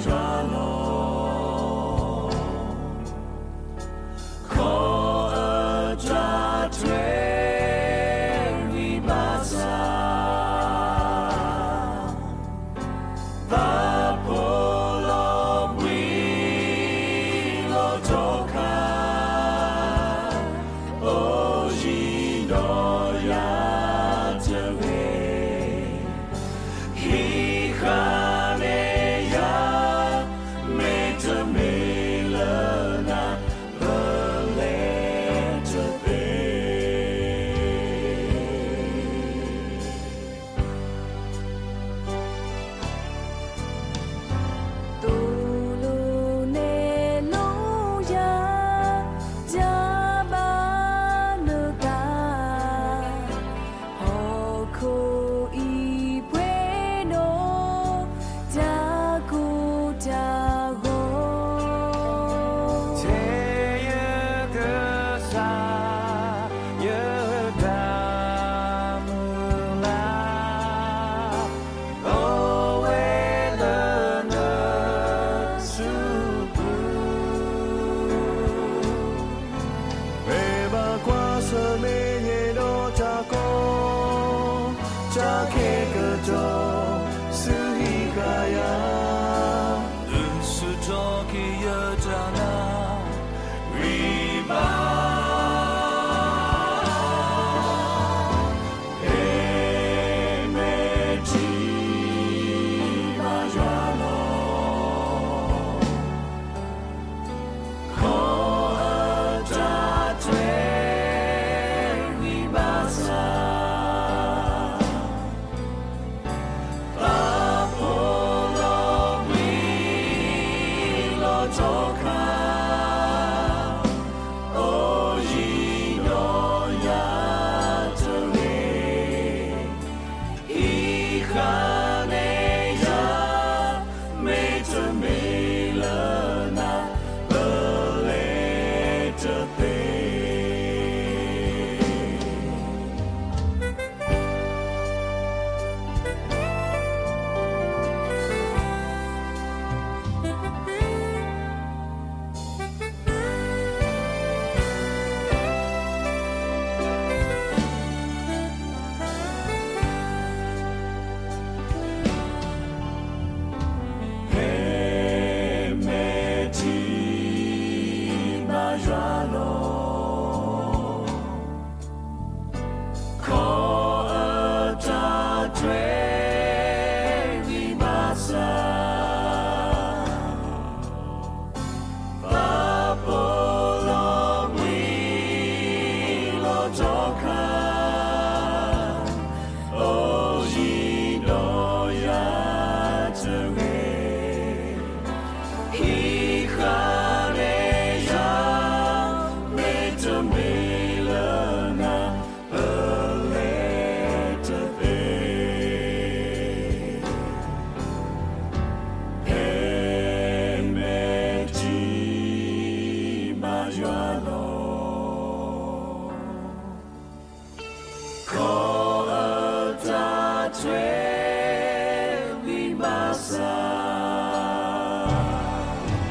ယွၤလီၤ. ခီအတၢ်ထွဲ ဝံၤဘၣ်ဆၣ် ပာ်ဖှိၣ်လီၤဘှံးလီၤထီခါ, အိၣ်ယံၤဒီးယၤတဂ့ၤ, ဟံးဃာ်န့ၢ်ယၤ, မ့တမ့ၢ်လၢနၤ ပလဲၤတသ့. သိၣ်လိနဲၣ်လိယၤ တၢ်ဘၣ်နသး, ဟီၣ်ခိၣ်အံၤပှဲၤဒီး တၢ်ကိၢ်တၢ်ဂီၤ, ထဲယကစၢ် ယတၢ်မုၢ်လၢ် အိၣ်ဝဲလၢနစုပူၤ, ပဘၣ်ကွၢ်ဆၢၣ်မဲာ်ယဲဒီးတၢ်ကီ တၢ်ခဲကတီၢ် သုဟံးဃာ်ယၤ, သုဆူၣ်ထီၣ်က့ၤယတၢ်နာ် ဝံၤဘၣ် ဟဲမ့ၢ်ထံၣ်ဘၣ်ယွၤလီၤ. ခီအတၢ်ထွဲ ဝံၤဘၣ်ဆၣ် ပာ်ဖှိၣ်လီၤဘှံးလီၤထီခါ, အိၣ်ယံၤဒီးယၤတဂ့ၤ, ဟံးဃာ်န့ၢ်ယၤ, မ့တမ့ၢ်လၢနၤ ပလဲၤတသ့. ဟဲမ့ၢ်ထံၣ်ဘၣ်ယွၤလီၤ. ခီအတၢ်ထွဲ ဝံၤဘၣ်ဆၣ် ပာ်ဖှိၣ်လီၤဘှံးလီၤထီခါ, အိၣ်ယံၤဒီးယၤတဂ့ၤ, ဟံးဃာ်န့ၢ်ယၤ, မ့တမ့ၢ်လၢနၤ ပလဲၤတသ့. ဟဲမ့ၢ်ထံၣ်ဘၣ်ယွၤလီၤ. ခီအတၢ်ထွဲ ဝံၤဘၣ်ဆၣ်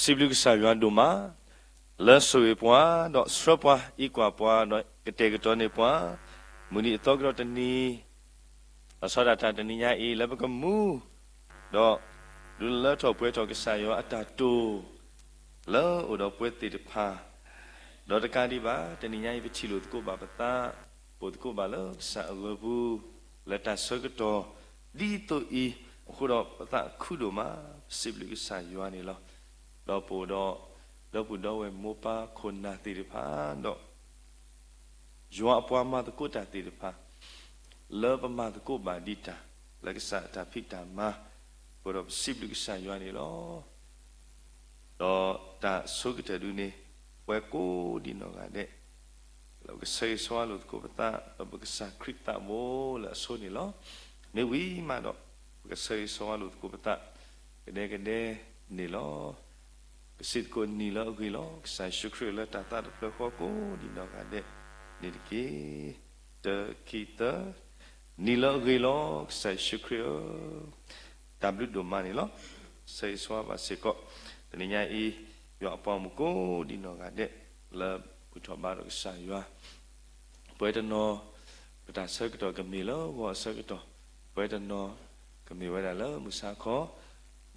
စံးဘျုးကစၢ်ယွၤဒိၣ်မး လၢဆိၣ်ဂ့ၤပှၤ ဒီးဆှၢပှၤ အံးကွၢ်ပှၤ ဒီးကတဲာ်ကတီၤန့ၢ်ပှၤ မုၢ်နံၤအသီကဒီးတနံၤ လီၤဆီဒၣ်တၢ်တနံၤညါအံၤ လၢပကမူ ဒီးဒုးလၢထီၣ်ပှဲၤထီၣ်ကစၢ်ယွၤအတၢ်တိာ် လၢအိၣ်ဒီးပှၤသ့ၣ်တဖၣ် ဒီးတကးဒံးဘၣ် တနံၤညါအံၤ ပထံၣ်လိာ်သကိးဘၣ်ပသး ပအိၣ်သကိးဘၣ်လၢကစၢ်အဂီၢ်ပူၤ လၢတၢ်ဆၢကတီၢ် ဒ်သိးအံၤ အဃိဒီးပသးခုဒိၣ်မး ပစံးဘျုးကစၢ်ယွၤန့ၣ်လီၤ. ဒီးပအိၣ်ဒီး ဒီပုၢ်ဒီဝဲၢ်မိၢ်ပၢ်ခိၣ်နၢ်သ့ၣ်တဖၣ် ဒီး ယွၤအပှၤမၤသကိးတၢ်သ့ၣ်တဖၣ် လၢပမၤသကိးဘၣ်ဒံးတၢ် လၢကစၢ်အတၢ်ဖံးတၢ်မၤ ပအိၣ်ဒီးပစံးဘျုးကစၢ်ယွၤန့ၣ်လီၤ. ဒီးတၢ်ဆိကတၢၢ်ဒုန့ၣ် ပဝဲကိးဒံးနီၢ်ဂၤဒဲး လၢပကဆၢဂ့ၤဆၢဝါလိာ်သကိးပသး ဒီးပကစၢ်ခရံာ်သးဘိလၢအဆိန့ၣ်လီၤ. မ့ၢ်ဝံၤမးဒီး ပကဆၢဂ့ၤဆၢဝါလိာ်သကိးပသး ကဒဲကဒဲန့ၣ်လီၤ. ပစံးသကိးနံၤလၢအဂ့ၤလီၤ ကစၢ်ယ့ၣ်ၡူးခရံာ်လၢတၢ်သးတဖျၢၣ်ဃီကိးဒံးနီၢ်ဂၤဒဲးန့ၣ်တက့ၢ်. တၢ ခံ သၢ နံၤလၢအဂ့ၤလီၤ ကစၢ်ယ့ၣ်ၡူးခရံာ်ဧၢ, တၢ်ဘျုးဒိၣ်မးန့ၣ်လီၤ. ဆၢဂ့ၤဆၢဝါဘၣ်စ့ၢ်ကီး တနံၤညါအံၤ ယွၤအပှၤမုၣ်ကိးဒံးနီၢ်ဂၤဒဲး လၢဘူၣ်ထီၣ်ဘါထီၣ်ကစၢ်ယွၤ ပဝဲတနီၤ ပတၢ်ဆၢကတီၢ်ကမ့ၢ်လၢဂီၤအဆၢကတီၢ်, ပဝဲတနီၤ ကမ့ၢ်ဝဲဒၣ်လၢမုၢ်ဆါခီ,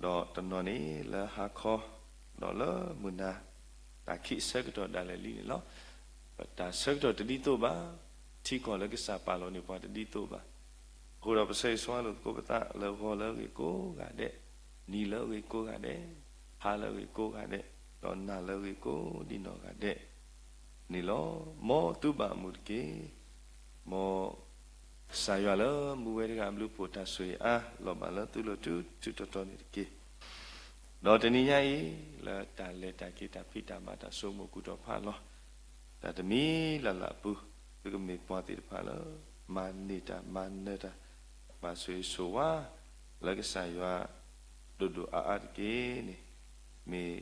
ဒီးတနီၤန့ၣ်လၢဟါခီ, ဒီးလၢမုၢ်နၤ တၢ်ခံးအဆၢကတီၢ်ဒၣ်လဲာ်လံန့ၣ်လီၤ. ပတၢ်ဆၢကတီၢ်တဒ်သိးဘၣ်, ထံကီၢ်လၢကစၢ်ပာ်လီၤန့ၢ်ပှၤတဒ်သိးဘၣ်. အဃိဒီးပဆၢဂ့ၤဆၢဝါလိာ်သကိးပသးလၢဂီၤလၢအဂ့ၤကိးဂၤဒဲး, နံၤလၢအဂ့ၤကိးဂၤဒဲး, ဟါလၢအဂ့ၤကိးဂၤဒဲး, ဒီးနၤလၢအဂ့ၤကိးဒံးနီၢ်ဂၤဒဲး န့ၣ်လီၤ. မ်သုဘၣ်မုာ်တက့ၢ်. မ်ကစၢ်ယွၤလၢမူဝဲတဂၤအဘျုးအဖှိၣ်တၢ်ဆိၣ်ဂ့ၤအါ လီၤဘၣ်လၢသုလိၤတုၤတုၤတီတီန့ၣ်တက့ၢ်. ဒီးတနံၤညါအံၤ လၢတၢ်လဲၤတၢ်က့ၤတၢ်ဖံးတၢ်မၤတၢ်ဆိကမိၣ်ကူၣ်ထီၣ်ဖးလီၤ တၢ်တမံၤလၢ်လၢ်အပူၤ သုကမ့ၢ်ပှၤသ့ၣ်တဖၣ်လၢ မၤန့ၢ်တၢ်မၤနၢၤတၢ် ဘၣ်ဆိၣ်ဂ့ၤဆိၣ်ဝါ လၢကစၢ်ယွၤ ဒိၣ်ဒိၣ်အါအါတက့ၢ်န့ၣ် မ့ၢ်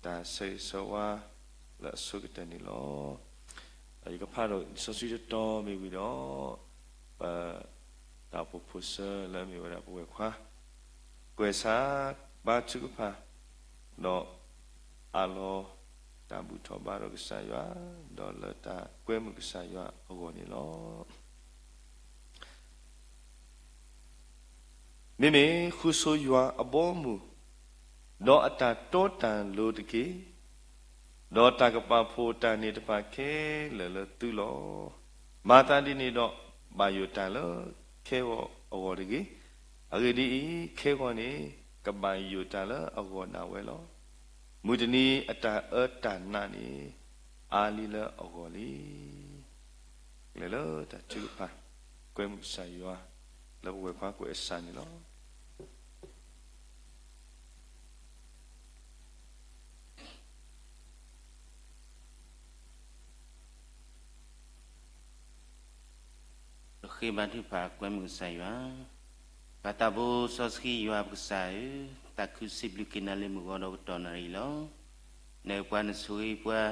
တၢ်ဆၢဂ့ၤဆၢဝါလၢအဆိကတၢၢ်န့ၣ်လီၤ. ယကဖးဒီးလံာ်စီဆှံတတီၤမ့ၢ်ဝံၤဒီး ပ တၢ်အိၣ်ဖှိၣ်ဖိဆၢလၢအမ့ၢ်ဝဲဒၣ်ပဝဲၢ်ခွါ ကွဲးစးဘါထုကဖၣ် ဒီးအးလီၤတၢ်ဘူၣ်ထီၣ်ဘါထီၣ်ကစၢ်ယွၤ ဒီးလၢတၢ်ကွဲမုာ်ကစၢ်ယွၤအဂီၢ်န့ၣ်လီၤ. မ့မ့ၢ်ဃုဆိယွၤအဘီအမုၢ် ဒီးအတၢ်တီတၢ်လိၤတက့ၢ်. ဒီးတၢ်ကပာ်ဖှိၣ်တၢ်န့ၣ်တဖၣ်ခဲလၢာ်လၢသုလီၤ. မၤသးဒ်န့ၣ်ဒီး ဘၣ်ယိၣ်တၢ်လၢခဲဂီၤအဂီၢ်တဂ့ၤ. အဂ့ၢ်ဒ်အံၤ, ခဲဂီၤန့ၣ် ကဘၣ်ယိၣ်တၢ်လၢအဂီၢ်ဒၣ်ဝဲလီၤ. မုၢ်တနံၤအတၢ်အၢတၢ်နးန့ၣ် အါလံလၢအဂီၢ်လံ. ကလဲၤလၢတၢ်ထုကဖၣ် ကွဲမုာ်ကစၢ်ယွၤ လၢပဝဲၢ်ခွါကွဲးအစးန့ၣ်လီၤ. ပဃ့ဘါထုကဖၣ်ကွဲမုာ်ကစၢ်ယွၤ, ပၢ်သးဘိစီဆှံယွၤပကစၢ်ဧၢ, သးခုစံးဘျုးက့ၤနၤလၢမုၢ်ဂီၤဒီးကတီၢ်နၣ်ရံၣ်လီၤ. နပှၤနဆိၣ်ဂ့ၤပှၤ,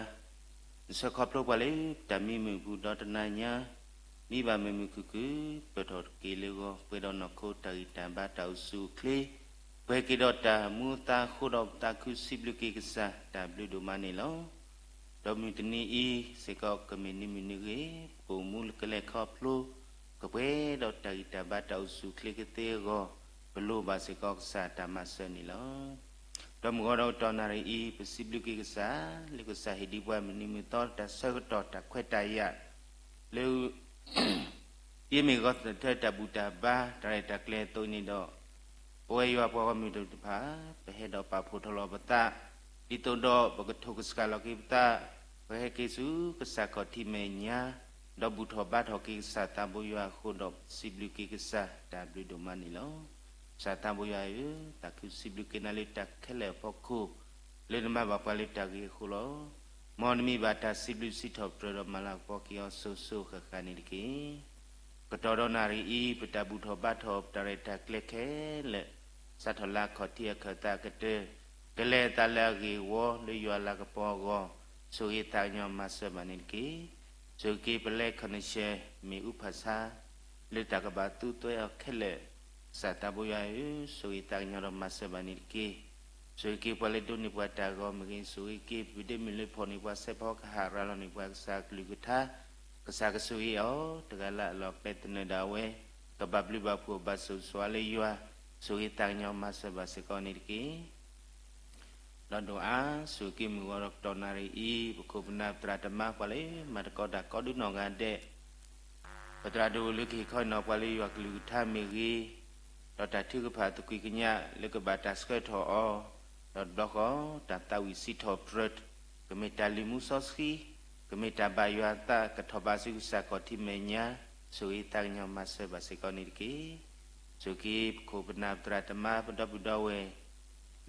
နဆှၢခီဖျိပှၤလၢပတၢ်မံမုာ်အပူၤဒီးတနၤညါ မံဘၣ်မုာ်မုာ်ခုၣ်ခုၣ် ပၢၢ်ထီၣ်တက့ၢ်လၢဂီၤ ပှဲၤဒီးနီၢ်ခိတၢ်ဂံၢ်တၢ်ဘါတၢ်အိၣ်ဆူၣ်အိၣ်ချ့ ပှဲၤက့ၤဒီးတၢ်မူအသါအဃိဒီး ပသးခုစံးဘျုးက့ၤကစၢ် တၢ်ဘျုးဒိၣ်မးန့ၣ်လီၤ. ဒီးမုၢ်တနံၤအံၤစ့ၢ်ကီး ကမ့ၢ်နံၤမုၢ်နံၤဂ့ၤ ပအိၣ်မူလၢကလဲၤခီဖျိ ကပှဲၤဒီးတၢ်ဂံၢ်တၢ်ဘါတၢ်အိၣ်ဆူၣ်အိၣ်ချ့ကသ့အဂီၢ် ပလိၣ်ဘၣ်စ့ၢ်ကီးကစၢ်တၢ်မၤစၢၤန့ၣ်လီၤ. ဒီးမုၢ်ဂီၤဒီးကတီၢ်နၣ်ရံၣ်အံၤ ပစံးဘျုးက့ၤကစၢ် လၢကစၢ်ဟ့ၣ်ဒံးပှၤမုၢ်နံၤမုၢ်သီတၢ်ဆၢကတီၢ်တၢ်ခွဲးတၢ်ယာ် လၢ ယမ့ၢ်ဂီၤသထၢတၢ်ဘူၣ်တၢ်ဘါ တၢ်ရဲၣ်တၢ်ကျဲၤအသိးန့ၣ်ဒီး ပဝဲယွၤပှၤဂီၢ်မုၢ်တဖၣ် ပဟဲဒီးပာ်ဖှိၣ်ထီၣ်လီၤပသး ဒ်သိးဒီးပကထိၣ်ကစှၤလီၤက့ၤပသး ပဟဲက့ၤဆူကစၢ်ခီၣ်ထံးမဲာ်ညါ ဒီးဘူၣ်ထီၣ်ဘါထီၣ်က့ၤကစၢ်သးဘိယွၤအဃိဒီး ပစံးဘျုးက့ၤကစၢ်တၢ်ဘျုးဒိၣ်မးန့ၣ်လီၤ. ကစၢ်သးဘိယွၤဧၢ, သးခုစံးဘျုးက့ၤနၤလၢတၢ်ခဲလၢာ်အဖီခိၣ် လၢနမၤဘၣ်ပှၤလၢတၢ်ဂ့ၤအဃိလီၤ. မ်နမံၤဘၣ်တၢ်စံးဘျုးစံးထီၣ်ပတြၢၤဒီးမၤလၤကပီၤက့ၤအီၤစိၤစိၤဃၣ်ဃၣ်န့ၣ်တက့ၢ်. ကတီၢ်ဒီးနၣ်ရံၣ်အံၤ ပတၢ်ဘူၣ်ထီၣ်ဘါထီၣ်ပတၢ်ရဲၣ်တၢ်ကျဲၤခဲလၢာ် စးထီၣ်လၢအခီၣ်ထံးအခၢၣ်သးကတၢၢ် ကလဲၤအသးလၢအဂ့ၢ်အဝီလၢယွၤလၤကပီၤအဂီၢ် ဆိၣ်ဂ့ၤသးကညီၤမၤစၢၤဘၣ်န့ၣ်တက့ၢ်. ဆိၣ်ဂ့ၤက့ၤပလဲခီၣ်နၢၣ်ရှဲ မ့ၣ်အူဖၣ်ဆါ လၢတၢ်ကဘၣ်သူသွဲအီၤခဲလၢာ် ကစၢ်သးဘိယွၤဧၢ, ဆိၣ်ဂ့ၤသးကညီၤဒီးမၤစၢၤဘၣ်န့ၣ်တက့ၢ်. ဆိၣ်ဂ့ၤက့ၤပှၤလၢဒိးန့ၢ်ပှၤတၢ်ဂီၤမ့ၢ်ဂ့ၤ, ဆိၣ်ဂ့ၤက့ၤပဒ့မုၢ်လၢဖီၣ်န့ၢ်ပှၤစဲးဖီကဟၣ်ရၤလီၤန့ၢ်ပှၤကစၢ်ကလုၢ်ကထါ, ကစၢ်ကဆိၣ်ဂ့ၤအီၤ, တဂၤလၢ်အလီၢ်ကျဲသနၢၣ်ဒၣ်ဝဲ, ကဘၣ်ဘျုးဘၣ်ဖှိၣ်ဘၣ်ဆိၣ်ဂ့ၤဆိၣ်ဝါလၢယွၤ, ဆိၣ်ဂ့ၤသးကညီၤမၤစၢၤဘၣ်စ့ၢ်ကီးန့ၣ်တက့ၢ်. ဒီးဒိၣ်အါ ဆိၣ်ဂ့ၤက့ၤမုၢ်ဂီၤဒီးကတီၢ်နၣ်ရံၣ်အံၤ, ပခိၣ်ပနၢ်ပသရၣ်သမါပှၤလၢမၤသကိးတၢ်ကိးဒုနီၢ်ဂၤဒဲး, ပသရၣ်ဒိၣ်လၢကဟ့ၣ်ခီနီၤပှၤလၢယွၤကလုၢ်ကထါမ့ၢ်ဂ့ၤ, ဒီးတၢ်ထုကဖၣ်သကွံာ်ကညးလၢကဘၣ်တၢ်ဆှၢထီၣ်အီၤ, ဒီးတဘျီဃီ တၢ်သးဝံၣ်စံးထီၣ်ပတြၢၤ, ကမ့ၢ်တၢ်လုၢ်မူစီဆှံ, ကမ့ၢ်တၢ်ဘၣ်ယွၤအသးကထီၣ်ဘးဆူကစၢ်ခီၣ်ထံးမဲာ်ညါ, ဆိၣ်ဂ့ၤသးကညီၤမၤစၢၤဘၣ်စ့ၢ်ကီးန့ၣ်တက့ၢ်. ဆိၣ်ဂ့ၤက့ၤပခိၣ်ပနၢ်ပသရၣ်သမါပဒီပုၢ်ဒီဝဲၢ်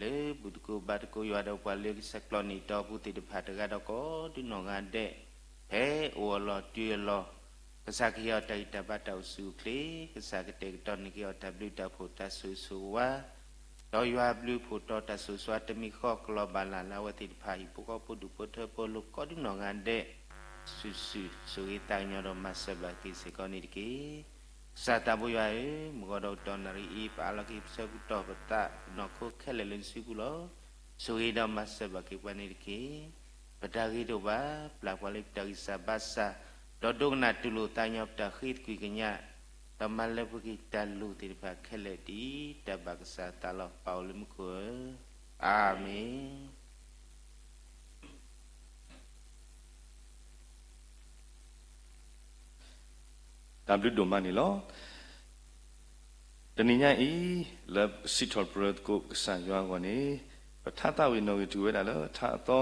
လၢဘူၣ်သကိးဘါသကိးယွၤဒီးပှၤလၢကဆဲးကျိးန့ၢ်တီၢ်ပူၤသ့ၣ်တဖၣ် တဂၤဒီးကိးဒုနီၢ်ဂၤဒဲး, ဖဲအိၣ်အလီၢ်တ့ၢ်အလီၢ်, ကစၢ်ကဟ့ၣ်အီၤတၢ်ဂံၢ်တၢ်ဘါတၢ်အိၣ်ဆူၣ်အိၣ်ချ့, ကစၢ်ကတဲာ်ကတီၤန့ၢ်က့ၤအီၤတၢ်ဘျုးတၢ်ဖှိၣ်တၢ်ဆိၣ်ဂ့ၤဆိၣ်ဝါ, ဒီးယွၤအဘျုးအဖှိၣ်ဒီးတၢ်ဆိၣ်ဂ့ၤဆိၣ်ဝါတမံၤဃီကလီၤဘၣ်လၢ်လၢအဝဲသ့ၣ်တဖၣ်ဟံၣ်ဖိဃီဖိဒူၣ်ဖိထၢဖိလိၤကိးဒုနီၢ်ဂၤဒဲး, ဆူၣ်ဆူၣ်ဆိၣ်ဂ့ၤသးကညီၤဒီးမၤစၢၤဘၣ်က့ၤစ့ၢ်ကီးန့ၣ်တက့ၢ်. ကစၢ်သးဘိယွၤဧၢ, မုၢ်ဂီၤဒီးကတီၢ်နၣ်ရံၣ်အံၤ ပအးလီၤက့ၤပဆၢကတီၢ်ပသးပနီၢ်ခိခဲလၢာ်လၢနစုပူၤလီၤ. ဆိၣ်ဂ့ၤဒီးမၤစၢၤဘၣ်က့ၤပှၤန့ၣ်တက့ၢ်. ပတၢ်ဂ့ၤတအိၣ်ဘၣ်, ပျၢ်ပှၤလၢပတၢ်ဂံၢ်စၢ်ဘါစၢ်, ဒီးဒိကနၣ်တူၢ်လိာ်သးကညီၤပတၢ်ဃ့သကွံာ်ကညး, ဒီးမၤလၢပှဲၤက့ၤတၢ်လိၣ်သ့ၣ်တဖၣ်ခဲလၢာ်ဒ်တၢ်ဘၣ်ကစၢ်အသးလီၤ. ပၢ်အိၣ်လၢမူခိၣ်ဧၢ, အၤမ့ၣ်. တၢ်ဘျုးဒိၣ်မးန့ၣ်လီၤ. တနံၤညါအံၤ, လၢပစံးထီၣ်ပတြၢၤသကိးကစၢ်ယွၤအဂီၢ်န့ၣ်, ပထါသးဝံၣ်နီၣ်ဂံၢ်တုၤဝဲဒၣ်လၢထါအသီ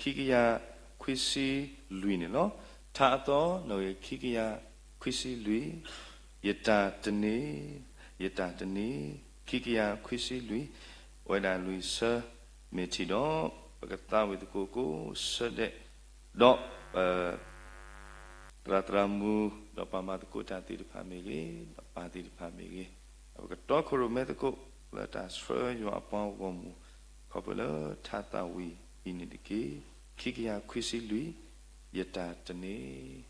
ခံကယၤခွံဆံလွံၢ်န့ၣ်လီၤ. ထါအသီနီၣ်ဂံၢ်ခံကယၤခွံဆံလွံၢ်, ယတၢ်တန့ၢ်, ယတၢ်တန့ၢ်, ခံကယၤခွံဆံလွံၢ်, အိၣ်ဝဲဒၣ်လွံၢ်ဆၢ, မ့ၢ်ထံၣ်ဒီး, ပကသးဝံၣ်သကိးကိးဆၢဒဲး, ဒီး သရၣ်သရၣ်မုၣ်, ဒီးပှၤမၤသကိးတၢ်သ့ၣ်တဖၣ်မ့ၢ်ဂ့ၤ, ဒီးပၢ်သ့ၣ်တဖၣ်မ့ၢ်ဂ့ၤ, ပကတီခိၣ်ရိၣ်မဲသကိးလၢတၢ်ဆှၢယွၤအပှၤဂီၢ်မုၢ်, ခီဖျိလၢထါသးဝံၣ်အံၤန့ၣ်တက့ၢ်. ခံကယၤခွံဆံလွံၢ်, ယတၢ်တန့ၢ်.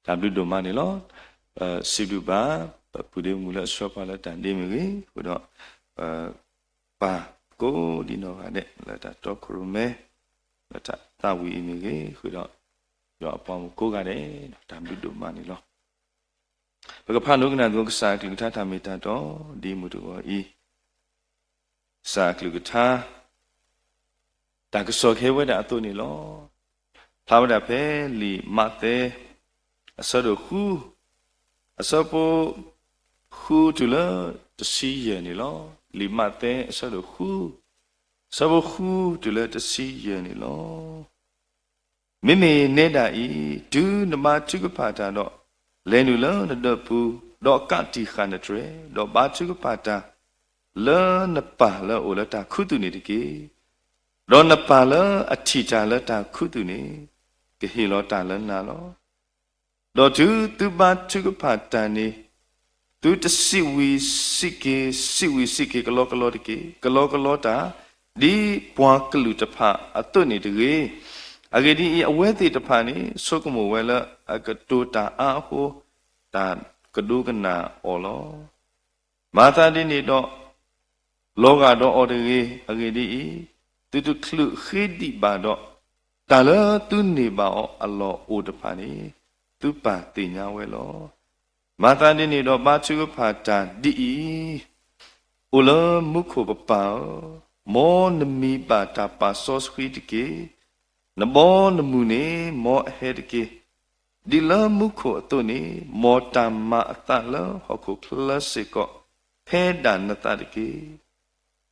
တၢ်ဘျုးဒိၣ်မးန့ၣ်လီၤ. စံးဘျုးဘၣ် ပပုၢ်ဒ့မုၣ်လၢအဆှၢပှၤလၢတၢ်ဒ့မ့ၢ်ဂ့ၤ, ဃုာ်ဒီး ပပၢ်ကိးဒံနီၢ်ဂၤဒဲး လၢတၢ်တီခိၣ်ရိၣ်မဲ လၢတၢ်သးဝံၣ်အံၤမ့ၢ်ဂ့ၤ, ဃုာ်ဒီး ယွၤအပှၤမုၣ်ကိးဂၤဒဲး တၢ်ဘျုးဒိၣ်မးန့ၣ်လီၤ. ပကဖးဒိကနၣ်သကိးကစၢ်အကလုၢ်ကထါတၢ်မ့ၢ်တၢ်တီ ဒ်မုၢ်တဂီၤအံၤ, ကစၢ်အကလုၢ်ကထါ တၢ်ကစီၣ်ကဟဲဝဲဒၣ်အသိးန့ၣ်လီၤ. ဖျါဝဲဒၣ်ဖဲလံာ်မးသဲ အဆၢဒိၣ်ဃု, အဆၢဖိဃုတုၤလၢတဆံယဲၢ်န့ၣ်လီၤ. လံာ်မးသဲအဆၢဒိၣ်ဃု, အဆၢဖိဃုတုၤလၢတဆံယဲၢ်န့ၣ်လီၤ. မ့မ့ၢ်နဲဒၣ်အံၤ, တုၤနဘါထုကဖၣ်တၢ်ဒီး, လဲၤနုာ်လၢနဒၢးပူၤ, ဒီးကးတံာ်ဃာ်နတြဲၤ, ဒီးဘါထုကဖၣ်တၢ် လၢနပၢ်လၢအအိၣ်လၢတၢ်ခူသူၣ်န့ၣ်တက့ၢ်. ဒီးနပၢ်လၢအထံၣ်တၢ်လၢတၢ်ခူသူၣ်န့ၣ် ကဟ့ၣ်လီၤတၢ်လၢနၤလီၤ. ဒီးတုၤသုဘါထုကဖၣ်တၢ်န့ၣ်, သုတစံးဝံၤစံးက့ၤ, စံးဝံၤစံးက့ၤကလီကလီတက့ၢ်. ကလီကလီတၢ် ဒ်ပှၤကလုာ်တဖၣ်အသိးန့ၣ်တဂ့ၤ. အဂ့ၢ်ဒ်အံၤ, အဝဲသ့ၣ်တဖၣ်န့ၣ် ဆိကမိၣ်ဝဲလၢအကတိၤတၢ်အါအဃိ, တၢ်ကဒိကနၣ်အီၤလီၤ. မၤသးဒ်န့ၣ်ဒီး လီၤဂာ်ဒီးအီၤတဂ့ၤ. အဂ့ၢ်ဒ်အံၤ, သုတချုးဃ့ဒံးဘၣ်ဒီး, တၢ်လၢသုန့ၢ်ဘၣ်အီၤအလီၢ်အိၣ်တဖၣ်န့ၣ် သုပၢ်သ့ၣ်ညါဝဲလီၤ. မၤသးဒ်န့ၣ်ဒီး ဘါထုကဖၣ်တၢ်ဒ်အံၤ, အိၣ်လၢမူခိၣ်ပပၢ်ဧၢ, မ်နမံၤဘၣ်တၢ်ပာ်စီဆှံတက့ၢ်. နဘီနမုၢ်န့ၣ် မ်အဟဲတက့ၢ်. ဒ်လၢမူခိၣ်အသိးန့ၣ်, မ်တၢ်မၤအသးလၢဟီၣ်ခိၣ်ချၢစ့ၢ်ကီး ဖဲဒၣ်နသးတက့ၢ်.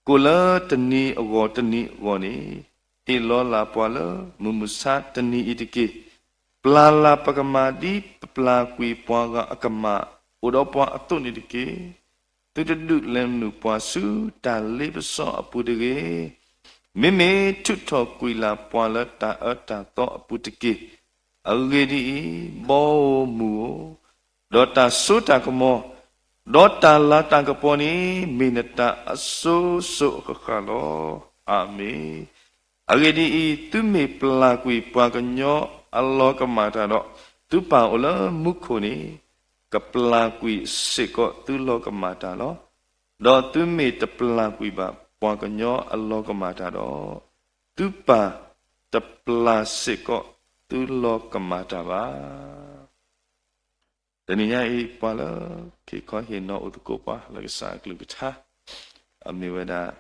ကိၣ်လၢတနံၤအဂီၢ်တနံၤအဂီၢ်န့ၣ်, ဟ့ၣ်လီၤလၢ်ပှၤလၢမုၢ်မဆါတနံၤအံၤတက့ၢ်. ပျၢ်လၢ်ပကမၣ်ဒ်ပပျၢ်ကွံာ်ပှၤဂၤအကမၣ်အိၣ်ဒီးပှၤအသိးန့ၣ်တက့ၢ်. သုတဒုးလဲၤနုာ်ပှၤဆူတၢ်လ့ပစီအပူၤတဂ့ၤ. မ့မ့ၢ်ထုးထီၣ်ကွံာ်လၢ်ပှၤလၢတၢ်အၢတၢ်သီအပူၤတက့ၢ်. အဂ့ၢ်ဒ်အံၤ, ဘီဧိၤမုၢ်ဧိၤ, ဒီးတၢ်စိတၢ်ကမီၤ, ဒီးတၢ်လၤတၢ်ကပီၤန့ၣ် မ့ၢ်နတၢ်အစိၤစိၤအဃၣ်ဃၣ်လီၤ. အၤမ့ၣ်. အဂ့ၢ်ဒ်အံၤ, သုမ့ၢ်ပျၢ်ကွံာ်ပှၤကညီအလီၤကမၣ်တၢ်ဒီး, သုပၢ်အိၣ်လၢမူခိၣ်န့ၣ် ကပျၢ်ကွံာ်စ့ၢ်ကီးသုလီၤကမၣ်တၢ်လီၤ. ဒီးသုမ့ၢ်တပျၢ်ကွံာ်ဘၣ်ပှၤကညီအလီၤကမၣ်တၢ်ဒီး, သုပၢ်တပျၢ်စ့ၢ်ကီးသုလီၤကမၣ်တၢ်ဘၣ်. တနံၤညါအံၤ ပှၤလၢဟ့ၣ်ခီဟ့ၣ်နီၤအိၣ်သကိးပှၤလၢကစၢ်အကလုၢ်ကထါ, အမ့ၢ်ဝဲဒၣ်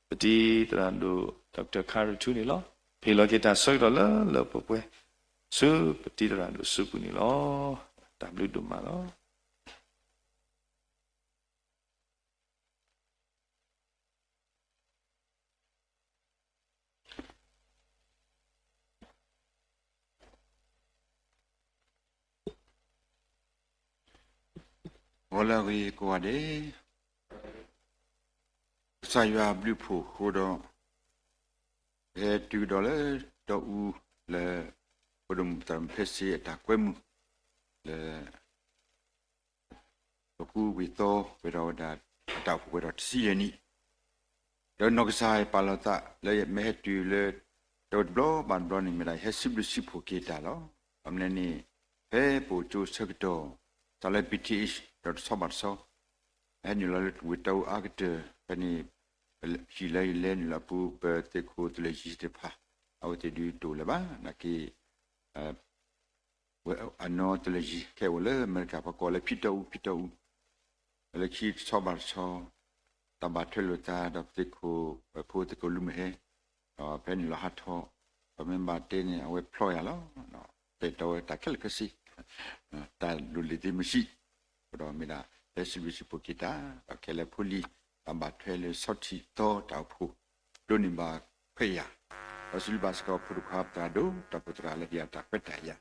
ပတံၤသရၣ်ဒိၣ် Doctor Kha Ratu န့ၣ်လီၤ. ပဟ့ၣ်လီၤက့ၤတၢ်ဆၢကတီၢ်လၢလၢပှဲၤပှဲၤ ဆူပတံၤသရၣ်ဒိၣ်စုပူၤန့ၣ်လီၤ. တၢ်ဘျုးဒိၣ်မးလီၤ. ဂီၤလၢအဂ့ၤကိးဂၤဒဲး, ကစၢ်ယွၤအဘျုးအဖှိၣ်အဃိဒီး, ပဟဲတုၤကဒီးလၢတီအူလၢ ဖိဒိၣ်မုၣ်သရၣ်မုၣ်ဖဲစ့အတၢ်ကွဲမုာ် လၢ ပကူဝံၤသီဝဲဒီးဝဲဒၣ် အတၢ်အိၣ်ဖှိၣ်ဝဲဒီးတဆံယဲၢ်နံၣ်, ဒီးနီၢ်ကစၢ်ပာ်လီၤသးလၢယမ့ၢ်ဟဲတုၤလၢ တီအူတဘျီဘၣ်တဘျီန့ၣ် မ့ၢ်ဒၣ်ယဟဲစံးဘျုးစံးဖှိၣ်က့ၤတၢ်လီၤ. ဘၣ်မနုၤန့ၣ် ဖဲပအိၣ်ကၠိဆၢကတီၢ် စးလၢ ပီၣ်ထံၣ် ဒီးတဆီဘၣ်တဆီ ဟဲနုာ်လီၤလၢဝ့ၢ်တီအူအါကတၢၢ်ဖဲန့ၣ်, ဟံၣ်လၢယလဲၤနုာ်လီၤအပူၤ ပသုးခိၣ်သုးလၢယံၤသ့ၣ်တဖၣ် အဝဲသ့ၣ်ဒုးတအိၣ်လၢၤဘၣ် နာ်က့ ဝဲအနီၢ်သုးလၢယံၤခဲအံၤအိၣ်လၢအမဲရကၤ ပှၤကိးလၢဖံတီအူ ဖံတီအူ, လၢခံတဆီဘၣ်တဆီ တၢ်ဘၣ်ထွဲလိာ်သးဒီးပသုးခိၣ် ဖိသုးခိၣ်လူမုၢ်ဟဲ, ဒီးဖဲနုာ်လီၤဟးထီၣ် ပမ့ၢ်ဘၣ်တဲန့ၣ် အဝဲဖျီယၤလီၤ. တဲတီဝဲတၢ်ခဲလၢာ်ခဲဆ့ တၢ်လိၣ်လံၤသ့ၣ်မ့ၢ်ဆံး, အဃိဒီးမ့ၢ်ဒၣ် ဟဲစံးဘျုးစံးဖှိၣ်က့ၤတၢ် ဒီးခဲလၢာ်ဖိလံၤ တၢ်ဘၣ်ထွဲလၢဆီထံးသီတၢ်အိၣ်ဖှိၣ် ဒိးန့ၢ်ဘၣ်ခွဲးယာ်, ဒီးစံးဘျုးဘၣ်စ့ၢ်ကီးဖိတခွါပသရၣ်ဒိၣ် ဒီးဖိသရၣ်လၢကယၤတၢ်ခွဲးတၢ်ယာ်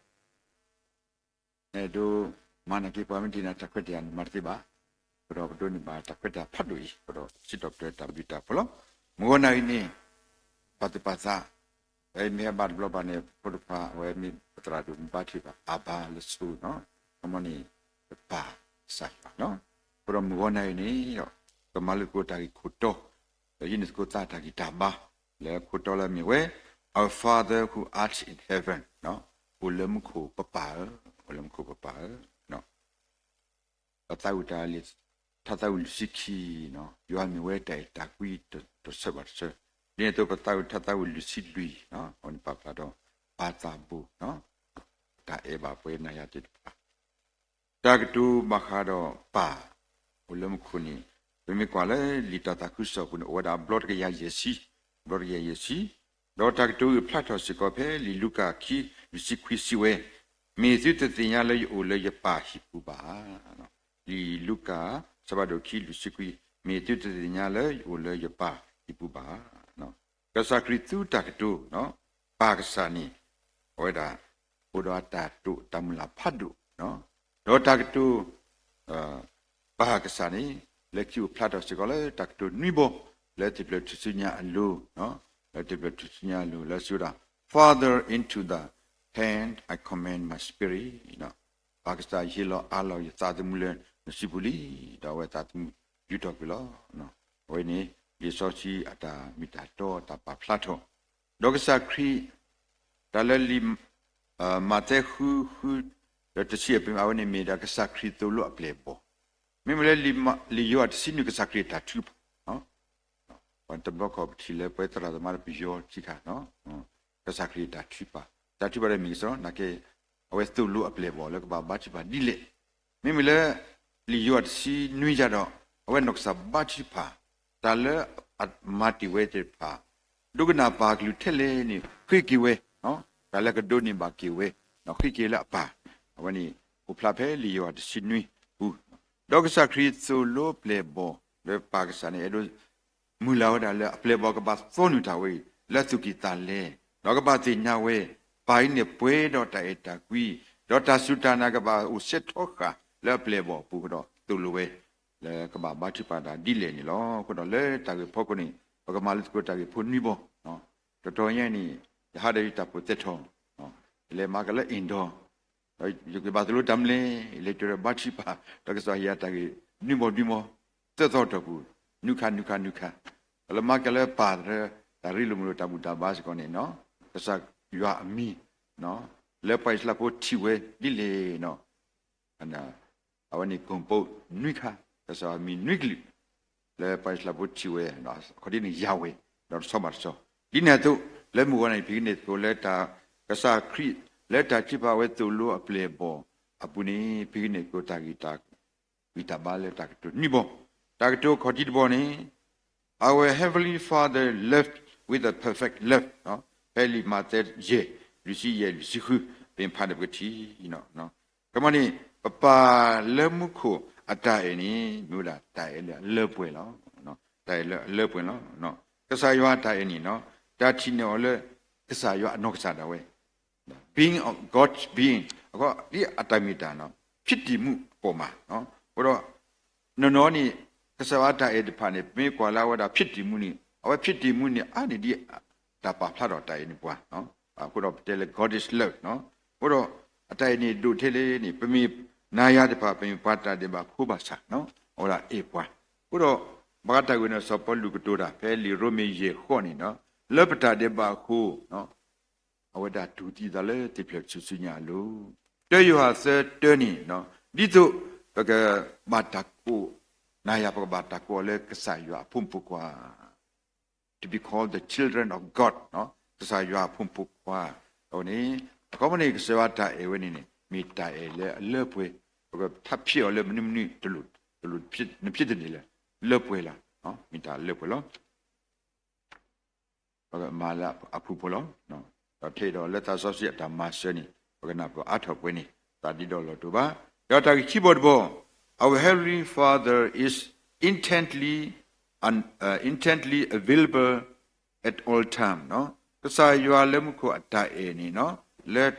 အဲၣ်ဒိးမၤနာ်က့ၤပှၤမ့ၢ်ဒိးန့ၢ်တၢ်ခွဲးတၢ်ယာ်န့ၣ် မၤတသ့ဘၣ်. အဃိဒီးပဒိးန့ၢ်ဘၣ်တၢ်ခွဲးတၢ်ယာ်ဖးဒိၣ်အံၤ အဃိဒီးစံးထီၣ်ပတြၢၤတၢ်ဘျုးတၢ်ဖှိၣ်လီၤ. မုၢ်ဂီၤနၣ်ရံၣ်န့ၣ် ပာ်သူၣ်ပာ်သး ဖဲမ့ၢ်ဟဲဘါတဘျီဘၣ်န့ၣ် ဖိတခွါ အဝဲမ့ၢ်ပသရၣ်ဒိၣ်မ့ၢ်ဘါထုကဖၣ် အၤဘါလၢဆိနီၤ, ခီမီန့ၣ် ပပၢ်ကစၢ်ယွၤနီၤ. အဃိဒီးမုၢ်ဂီၤနၣ်ရံၣ်န့ၣ်ဒီး ကမၤလိသကိးတၢ်ဂ့ၢ်ခိၣ်တီ, ဒီးဟံးန့ၢ်သကိးသးတၢ်ဂံၢ်တၢ်ဘါ လၢခိၣ်တီလၢအမ့ၢ်ဝဲ Our Father who art in heaven, အိၣ်လၢမူခိၣ်ပပၢ်ဧၢ. အိၣ်လၢမူခိၣ်ပပၢ်ဧၢ, ပသးဝံၣ်တၢ်လံာ်ထါသးဝံၣ်လွံၢ်ဆံခံ, ယွၤမ့ၢ်ဝဲတၢ်အဲၣ်တၢ်ကွံတဆၢဘၣ်တဆၢ, ဒ်န့ၣ်အသိးပသးဝံၣ်ထါသးဝံၣ်လွံၢ်ဆံလွံၢ်, အဝဲန့ၣ်ပာ်ဖျါထီၣ် ပၢ်သးဘိ, တၢ်အဲၣ်ဘၣ်ပှၤနၤယၤသ့ၣ်တဖၣ် တၢ်ကတိၤဘၣ်ဃးဒီးပၢ် အိၣ်လၢမူခိၣ်န့ၣ်, ပမ့ၢ်ကွၢ်လၢလံာ်တၢ်သးခုကစီၣ်အပူၤန့ၣ် အိၣ်ဝဲဒၣ်ဘျီတကယၤယဲၢ်ဆံ, ဘျီတကယၤယဲၢ်ဆံ, ဒီးတၢ်ကတိၤအံၤဖျါထီၣ်စ့ၢ်ကီးဖဲလံာ်လူၤကၣ်ခံ လွံၢ်ဆံခွံစံးဝဲ, မ့ၢ်သုတသ့ၣ်ညါလၢယအိၣ်လၢယပၢ်ဟံၣ်ပူၤဘၣ်. လံာ်လူၤကၣ် အဆၢဖးဒိၣ်ခံ လွံၢ်ဆံခွံ, မ့ၢ်သုတသ့ၣ်ညါလၢယအိၣ်လၢယပၢ်ဟံၣ်ပူၤဘၣ်. ကစၢ်ခရံာ်သူတၢ်ကတိၤ ပၢ်ကစၢ်န့ၣ် အဝဲဒၣ် အိၣ်ဒီးတၢ်တိာ်တၢ်မုၢ်လၢ်ဖးဒိၣ်, ဒီးတၢ်ကတိၤ ပၢ်ကစၢ်န့ၣ် လၢခံအိၣ်ဖျါထီၣ်စ့ၢ်ကီးလၢတၢ်ကတိၤနွံဘီ လၢသ့ၣ်ဖျၢၣ်ထူၣ်စုညါအလိၤ, လၢသ့ၣ်ဖျၢၣ်ထူၣ်စုညါအလိၤ လၢစံးဝဲဒၣ်, Father, into thy hand I commend my spirit. ပၢ်ကစၢ် ယဟ့ၣ်လီၤအးလီၤယသးသမူလၢနစုပူၤလံ, ဒီးအဝဲသးသမူယူာ်ထီၣ်ကွံာ်လီၤ. အဝဲန့ၣ် လံာ်စီဆှံအတၢ်မ့ၢ်တၢ်တီတၢ်ပာ်ဖျါထီၣ်, ဒီးကစၢ်ခရံာ် တၢ်လၢလံာ် မးသဲဃု ဃု ဒီးတဆံအပူၤ အဝဲန့ၣ်မ့ၢ်ဒၣ်ကစၢ်ခရံာ်သိၣ်လိအပျဲၢ်အဘီၣ်, မ့မ့ၢ်လၢ လံာ်ယိၤဟၣ်တဆံနွံ ကစၢ်ခရံာ်အတၢ်ထုကဖၣ် ပှၤတဘျီခီၣ်ပထံၣ်လၢပဝဲသရၣ်သမါတပယီၤခံခါ, ကစၢ်ခရံာ်အတၢ်ထုကဖၣ်, တၢ်ထုကဖၣ်ဒီးမ့ၢ်ကစီ နာ်က့ အဝဲသိၣ်လိအပျဲၢ်အဘီၣ်လၢကဘၣ်ဘါထုကဖၣ်ဒ်လဲၣ်, မ့မ့ၢ်လၢ လံာ်ယိၤဟၣ်တဆံနွံယၤဒီး အဝဲနီၢ်ကစၢ်ဘါထုကဖၣ်, တၢ်လၢအမၤတ့ၢ်ဝဲသ့ၣ်တဖၣ် ဒိကနၣ်ပာ်ကလုၢ်ထဲလဲၣ်န့ၣ် ဃ့က့ၤဝဲ, တၢ်လၢကဒိးန့ၢ်ဘၣ်က့ၤဝဲ, ဃ့က့ၤလၢအပၢ်, အဝဲန့ၣ် အိၣ်ဖျါဖဲလံာ်ယိၤဟၣ်တဆံနွံပူၤ, ဒီးကစၢ်ခရံာ်သိၣ်လိပျဲၢ်ဘီၣ် လၢပၢ်ကစၢ်န့ၣ် အဲၣ်ဒိး မုၢ်လၢ်ဝဲဒၣ်လၢအပျဲၢ်ဘီၣ်ကဘၣ်သီနုာ်တၢ်ဝဲအံၤ လၢသူၣ်ကံၢ်သးလဲ, ဒီးကဘၣ်သ့ၣ်ညါဝဲ, ပၢ်အံၤန့ၣ်ပှဲၤဒီးတၢ်အဲၣ်တၢ်ကွံ, ဒီးတၢ်စူၢ်တၢ်နာ်ကဘၣ်အိၣ်စဲထီဃာ်လၢအပျဲၢ်ဘီၣ်အပူၤဃီဒီး သိၣ်လိဝဲ လၢကဘၣ်ဘါထုကဖၣ်တၢ်ဒ်လဲၣ်န့ၣ်လီၤ. အဃိဒီးလၢတၢ်ဂ့ၢ်ဖီခိၣ်န့ၣ် ပကမၤလိသကိးတၢ်ဂ့ၢ်ဖိနွံဘီ, တတီၤညါန့ၣ် ယဟးဒီးယတၢ်ဖိးသဲထီၣ်, ယလဲၤမၤကလၢ indoor, ဒီးယကဘၣ်သိၣ်လိတၢ်မနုၤလဲၣ်, ယလဲၤကၠီၤဒီးဘါထုကဖၣ် ဒီးကစၢ်ယွၤတၢ်ဂ့ၢ်နွံဘီနွံဘီ, သၢသီတီၢ်ပူၤ, နွံခါနွံခါနွံခါ, ဒီးလၢမၤကလၢပၢ်သရၢ တၢ်ရ့လိာ်မုာ်လိာ်တၢ်ဘူၣ်တၢ်ဘါစ့ၢ်ကီးန့ၣ်, ကစၢ်ယွၤအမံၤ လၢပှၤအံၣ်စရ့လးဖိထံၣ်ဝဲဒ်လဲၣ်န့ၣ်, အဝဲန့ၣ် ကိၣ်ပိ နွံခါ, ကစၢ်ယွၤအမံၤနွံကလုာ် လၢပှၤအံၣ်စရ့လးဖိထံၣ်ဝဲ, အခီၣ်ထံးန့ၣ်ယၤဝဲ, ဒီးတဆီဘၣ်တဆီ, ဒ်န့ၣ်အသိး လၢမုၢ်ဂီၤန့ၣ် ဖံးကန့ၢ်သကိးလၢတၢ် ကစၢ်ခရံာ် လၢတၢ်ထုကဖၣ်ဝဲသိၣ်လိအပျဲၢ်အဘီၣ်အပူၤန့ၣ် ဖံးကန့ၢ်သကိးတၢ်ဂံၢ်တၢ် ဂံၢ်တၢ်ဘါလၢတၢ်ကတိၤနွံဘီ, တၢ်ကတိၤအခီၣ်ထံးတဘီန့ၣ် Our Heavenly Father loved with a perfect love, ဖဲလံာ်မးသဲယဲၢ် လွံၢ်ဆံယဲၢ် လွံၢ်ဆံဃု ပဖးန့ၣ်ပကထံၣ်, ကမန့ၣ် ပပၢ်လၢမူခိၣ်အတၢ်အဲၣ်န့ၣ် မ့ၢ်ဝဲဒၣ်တၢ်အဲၣ်လၢအလၢပှဲၤလီၤ. တၢ်အဲၣ်လၢအလၢပှဲၤလီၤ. ကစၢ်ယွၤအတၢ်အဲၣ်န့ၣ် တၢ်ထံၣ်န့ၢ်အီၤလၢ ကစၢ်ယွၤအနီၢ်ကစၢ်ဒၣ်ဝဲ being of God being အဃိ ဒ်အတၢ်မ့ၢ်တၢ် ဖြစ်တည်မှုအပေါ်မှာ အဃိဒီး နီၢ်နီၢ်န့ၣ် ကစၢ်ယွၤအတၢ်အဲၣ်တဖၣ်န့ၣ် ပမ့ၢ်ကွၢ်လၢအဝဲဒၣ် ဖြစ်တည်မှု န့ၣ် အဝဲ ဖြစ်တည်မှု န့ၣ် အါန့ၢ်ဒ်တၢ်ပာ်ဖျါထီၣ်တၢ်အဲၣ်န့ၣ်ပှၤ, အဃိဒီးပတဲလၢ God is love အဃိဒီး အတၢ်အဲၣ်န့ၣ်ဒိၣ်ထဲလဲၣ်န့ၣ် ပမ့ၢ်နၤယၤတဖၣ် ပမ့ၢ်ပှၤတၢ်ဒဲးဘးဖိဘၣ်ဆၣ် အဝဲဒၣ်အဲၣ်ပှၤ, အဃိဒီး ဘၣ်ဃးတၢ်ဂ့ၢ်န့ၣ် စီၤပီလူးကတိၤတၢ် ဖဲလံာ်ရိမ့ၤယဲၢ်ဃိးန့ၣ် လၢပတၢ်ဒဲးဘးအဃိ အဝဲဒၣ်တူၢ်သံသးလၢသ့ၣ်ဖျၢၣ်ထူၣ်စုညါအလိၤ, တၢယိၤဟၣ်သၢတၢန့ၣ် ဒ်သိး ပကဘၣ်တၢ်ကိး နၤယၤ ပကဘၣ်တၢ်ကိးအီၤလၢကစၢ်ယွၤအဖိမုၣ်ဖိခွါ to be called the children of God ကစၢ်ယွၤအဖိမုၣ်ဖိခွါ, အဝဲန့ၣ် အခီပညီန့ၣ် ကစၢ်ယွၤတၢ်အဲၣ်ဝဲန့ၣ်န့ၣ် မ့ၢ်တၢ်အဲၣ်လၢအလၢပှဲၤ, ပကထးဖျ့အီၤလၢမနုၤမနုၤတလိၣ်, တလိၣ်နဖျ့တန့ၢ်လၢ လၢပှဲၤလီၤ, မ့ၢ်တၢ်လၢပှဲၤလီၤ. ပကမၤလၢအဖုၣ်ဖိလီၤ. ဒီးထဲဒီးလၢသးစီဆှံအတၢ်မၤစၢၤန့ၣ် ပကနၢ်ပၢၢ်အါထီၣ်ပှဲၤန့ၣ် သးဒ့ဒီးလီၤတိာ်ဘၣ်. ဒီးတၢ်ဂ့ၢ်ခံဘီတဘီ, Our Heavenly Father is intently, un- uh, intently available at all time ကစၢ်ယွၤလၢမူခိၣ်အတၢ်အဲၣ်န့ၣ် လၢ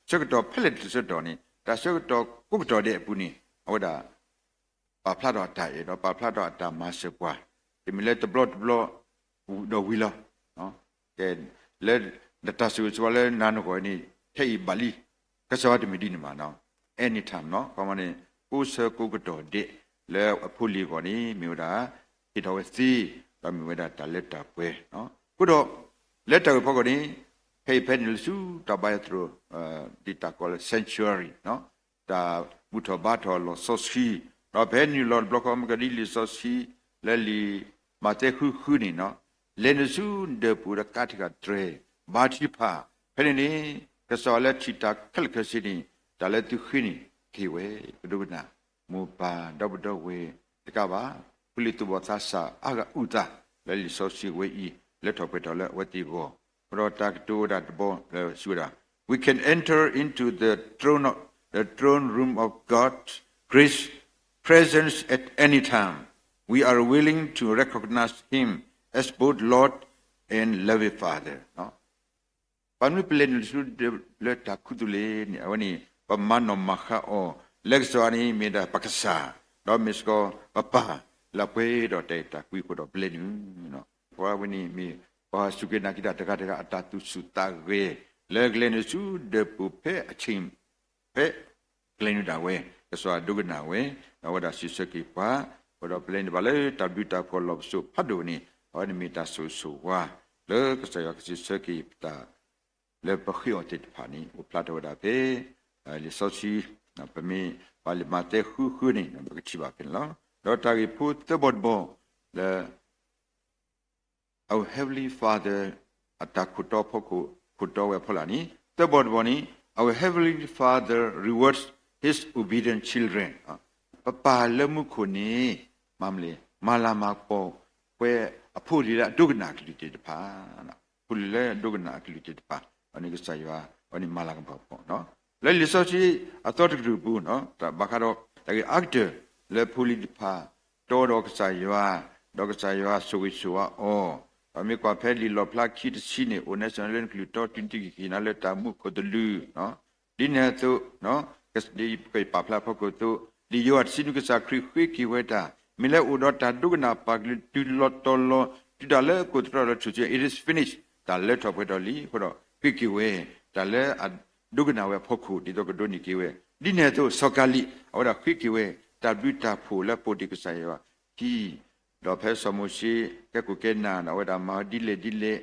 ဆၢကတီၢ်ဖဲလဲၣ်တဆၢကတီၢ်န့ၣ် တၢ်ဆၢကတီၢ်ကိးကတီၢ်ဒဲးအပူၤန့ၣ် အဝဲဒၣ် ပာ်ဖျါထီၣ်အတၢ်အဲၣ်ဒီးပာ်ဖျါထီၣ်အတၢ်မၤစၢၤပှၤ, တမ့ၢ်လၢတဘျီတဘျီဒီးဝံၤလီၤ. ကဲ လၢနတၢ်ဆိၣ်ဂ့ၤဆိၣ်ဝါလၢနၤနဂီၢ်န့ၣ် ထဲအံၤဘၣ်လံ, ကစၢ်ယွၤတမ့ၢ်ဒ်န့ၣ်မး, anytime ခီမန့ၣ် ကိးဆၢကိးကတီၢ်ဒဲး လၢအဖိလံၤအဂီၢ်န့ၣ် မ့ၢ်ဝဲဒၣ် ဟ့ၣ်ထီၣ်ဝဲသ့, ဒီးမ့ၢ်ဝဲဒၣ်တၢ်လၢတၢ်ပှဲၤ, အဃိဒီး လၢတၢ်ဂ့ၢ်ဖီခိၣ်န့ၣ် ဖဲအံၤဖဲန့ၣ်လၢဆူတၢ်ဘါယွၤသရိာ် ဒ်တၢ်ကိးလၢ sanctuary တၢ်ဘူၣ်ထီၣ်ဘါထီၣ်လီၢ်စီဆှံ, ဒီးဖဲနုာ်လီၤတဘျီဃီ မ့ၢ်ကဒ်လံာ်စီဆှံ လၢလံာ်မးသဲဃုဃုန့ၣ်, လဲၤနုာ်ဆူဒၢးပူၤဒီးကးထီၣ်တၢ်တြဲၤ ဘါထုကဖၣ်, ဖဲန့ၣ်န့ၣ် ကစၢ်ယွၤလၢထံၣ်တၢ်ခဲလၢာ်ခဲဆ့န့ၣ် တၢ်လၢသုဃ့န့ၣ် ကဟ့ၣ်ဝဲ, ပဒိကနၣ်, မိၢ်ပၢ်ဒီပုၢ်ဒီဝဲၢ်တကးဘၣ်, ဖိလံၤသူၣ်ဘီၣ်သးစၢ်အါဂၤအုၣ်သး လၢလံာ်စီဆှံဝဲအံၤ လၢထီၣ်ပှဲၤထီၣ်လၢအဝဲသ့ၣ်အဂီၢ်, အဃိဒီးတၢ်ကတိၤဝဲဒၣ်တဘီလၢစံးဝဲဒၣ်, We can enter into the throne of, the throne room of God's grace presence at any time. We are willing to recognize him as both Lord and loving Father. ပမ့ၢ်ပလဲၤနုာ်ဆူလၢတၢ်ခူသူၣ်လ့ၤန့ၣ် အဝဲန့ၣ် ပမၤနီၣ်မၤဃါအီၤ, လၢကစၢ်ယွၤန့ၣ် မ့ၢ်ဒၣ်ပကစၢ်, ဒီးမ့ၢ်စ့ၢ်ကီးပပၢ်, လၢအပှဲၤဒီးတၢ်အဲၣ်တၢ်ကွံအဃိဒီးပလဲၤနုာ်, ပဝဲန့ၣ်မ့ၢ်ပှၤစူၢ်က့ၤနာ်က့ၤတၢ်တဂၤတဂၤအတၢ်သူၣ်ဆူၣ်သးဂဲၤ, လၢကလဲၤနုာ်ဆူဒၢးပူၤဖဲအဆ့ၣ် ဖဲကျဲၤနုာ်ဒၣ်ဝဲ, ကစၢ်ယွၤဒိကနၣ်ဝဲ, ဒီးအဝဲဒၣ်စံးဆၢက့ၤပှၤ, အဃိဒီးပလဲၤနုာ်ဘၣ်လၢတၢ်ဘျုးတၢ်ဖှီၣ်လီၢ်ပစိာ်ဖးဒိၣ်န့ၣ် အဝဲန့ၣ်မ့ၢ်တၢ်ဆိၣ်ဂ့ၤဆိၣ်ဝါ, လၢကစၢ်ယွၤကစံးဆၢက့ၤပတၢ် လၢပဃ့အီၤသ့ၣ်တဖၣ်န့ၣ် အိၣ်ဖျါထီၣ်ဝဲဒၣ်ဖဲ လံာ်စီဆှံ, ပမ့ၢ်ဘၣ်လံာ်မးသဲဃုဃုန့ၣ် ပကထံၣ်ဘၣ်ဖဲန့ၣ်လီၤ. ဒီးတၢ်ဂ့ၢ်ဖိသၢဘီတဘီ လၢ Our Heavenly Father အတၢ်ခိၣ်တီဖီခိၣ် ခိၣ်တီဝဲအဖီလာ်န့ၣ်, သၢဘီတဘီန့ၣ် Our Heavenly Father rewards his obedient children. ပပၢ်လၢမူခိၣ်န့ၣ် မၤမလဲၣ်, မၤလၤမၤကပီၤ ပှၤအဖိအလံၤလၢအဒိကနၣ်အကလုၢ်သ့ၣ်တဖၣ်, ဖိလံၤလၢအဒိကနၣ်အကလုၢ်သ့ၣ်တဖၣ်, အန့ၣ်ကစၢ်ယွၤ အဝဲန့ၣ်မၤလၤကပီၤ, လၢလံာ်စီဆှံအသီတကတြူၢ်ပူၤ, တၢ်ဘၣ်ဃးဒီးတၢ်ဂ့ၢ်အါကတၢၢ် လၢဖိလံၤတဖၣ် တီဒီးကစၢ်ယွၤ, ဒီးကစၢ်ယွၤဆိၣ်ဂ့ၤဆိၣ်ဝါအီၤ, ဒီးမ့ၢ်ကွၢ်ဖဲလံာ်လီၣ်ဖျါခံတဆံန့ၣ် အိၣ်နဲၣ်စၢၤလၢနကလုၢ်တီ တုၤနသံကွံာ်က့ၤနၤလၢတၢ်မူခိၣ်သလုး ဒ်န့ၣ်အသိး, ပကပာ်ဖျါဖီခိၣ်သိး, ဒ်ယိၤဟၣ်တဆံနွံ ကစၢ်ခရံာ်ဃ့က့ၤဝဲတၢ်, မ့ၢ်လၢအိၣ်ဒီးတၢ်ဒိကနၣ်ပာ်ကလုာ်တုၤလီၤတီၤလီၤ, တုၤတၢ်လၢအကိၣ်သတြီၤလၢထူၣ်စုညါ, it is finished, တၢ်လၢထီၣ်ပှဲၤထီၣ်လံ, အဃိဒီးဃ့က့ၤဝဲ တၢ်လၢအဒိကနၣ်ဝဲအဖီခိၣ် ဒ်သိးကဒိးန့ၢ်က့ၤဝဲ, ဒ်န့ၣ်အသိး စီၤကၤလံး အဝဲဒၣ်ဃ့က့ၤဝဲ တၢ်ဘျုးတၢ်ဖှိၣ်လၢပိာ်ဒံးကစၢ်ယွၤခံ ဒီးဖဲစီၤမိၤၡ့ ကဲခိၣ်ကဲနၢ် အဝဲဒၣ်မၤဝဲဒ်လဲၣ်ဒ်လဲၣ်,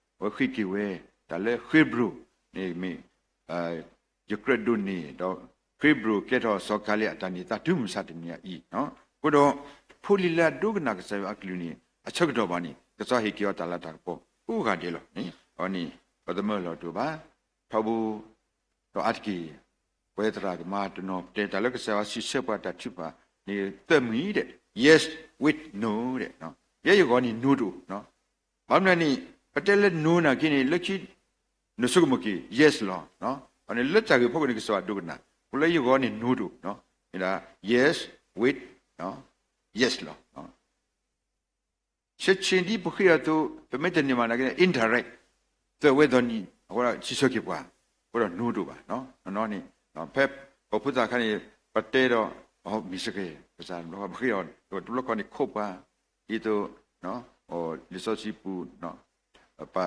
အဝဲဃ့က့ၤဝဲ တၢ်လၢဃ့ဘြိၣ်န့ၣ်မ့ၢ် ယကြၢးဒိးန့ၢ် ဒီးဃ့ဘြိၣ်ကဲထီၣ်စီၤကၤလံးအတၢ်န့ၢ်သါတုၤမုၢ်မဆါတနံၤအံၤ, အဃိဒီး ဖိလံၤလၢအဒိကနၣ်ကစၢ်ယွၤအကလုၢ်န့ၣ် အဆၢကတီၢ်ဘၣ်န့ၣ် ကစၢ်ဟ့ၣ်က့ၤအီၤတၢ်လၤတၢ်ကပီၤကိးဂၤဒဲးလီၤန့ၣ် အဝဲန့ၣ် ပသမၢလီၤတအိၣ်ဘၣ်, ထီဘိ ဒီးအါတက့ၢ် ပဝဲသရၣ်သမါတနီၤ ပတဲတၢ်လၢကစၢ်ယွၤစံးဆၢပှၤတၢ်ထုကဖၣ်န့ၣ် သၢမံၤဒဲး yes with no ဒဲး, ယဲယဂီၢ်န့ၣ် no တအိၣ်, ဘၣ်မနုၤန့ၣ် ပတဲလၢ no နာ်က့န့ၣ် လၢခံ နဆိကမိၣ်က့ၤ yes လီၤ, န့ၣ်လၢတၢ်ဂ့ၢ်ဖီခိၣ်န့ၣ် ကစၢ်ယွၤဒိကနၣ်, အဃိလၢယဂီၢ်န့ၣ် no တအိၣ်, မ့ၢ်ဒၣ် yes with yes လီၤ. ဆဲးဆ့ဒ်ပဃ့အီၤအသိး ပမ့ၢ်တန့ၢ်ဘၣ်နာ်က့န့ၣ် indirect သၢဝဲသီနံၤ အဃိဒီးစံးဆၢက့ၤပှၤ, အဃိဒီး no တအိၣ်ဘၣ်, န့ၣ် ဖဲပဖိသၣ်ခါန့ၣ် ပတဲဒီး မ့ၢ်စ့ၢ်ကီး ကစၢ်တဘျီဃီ ပဃ့အီၤ တဘျီဃီန့ၣ် ခိးပှၤ ဒ်သိး လံာ်စီဆှံပူၤ ပ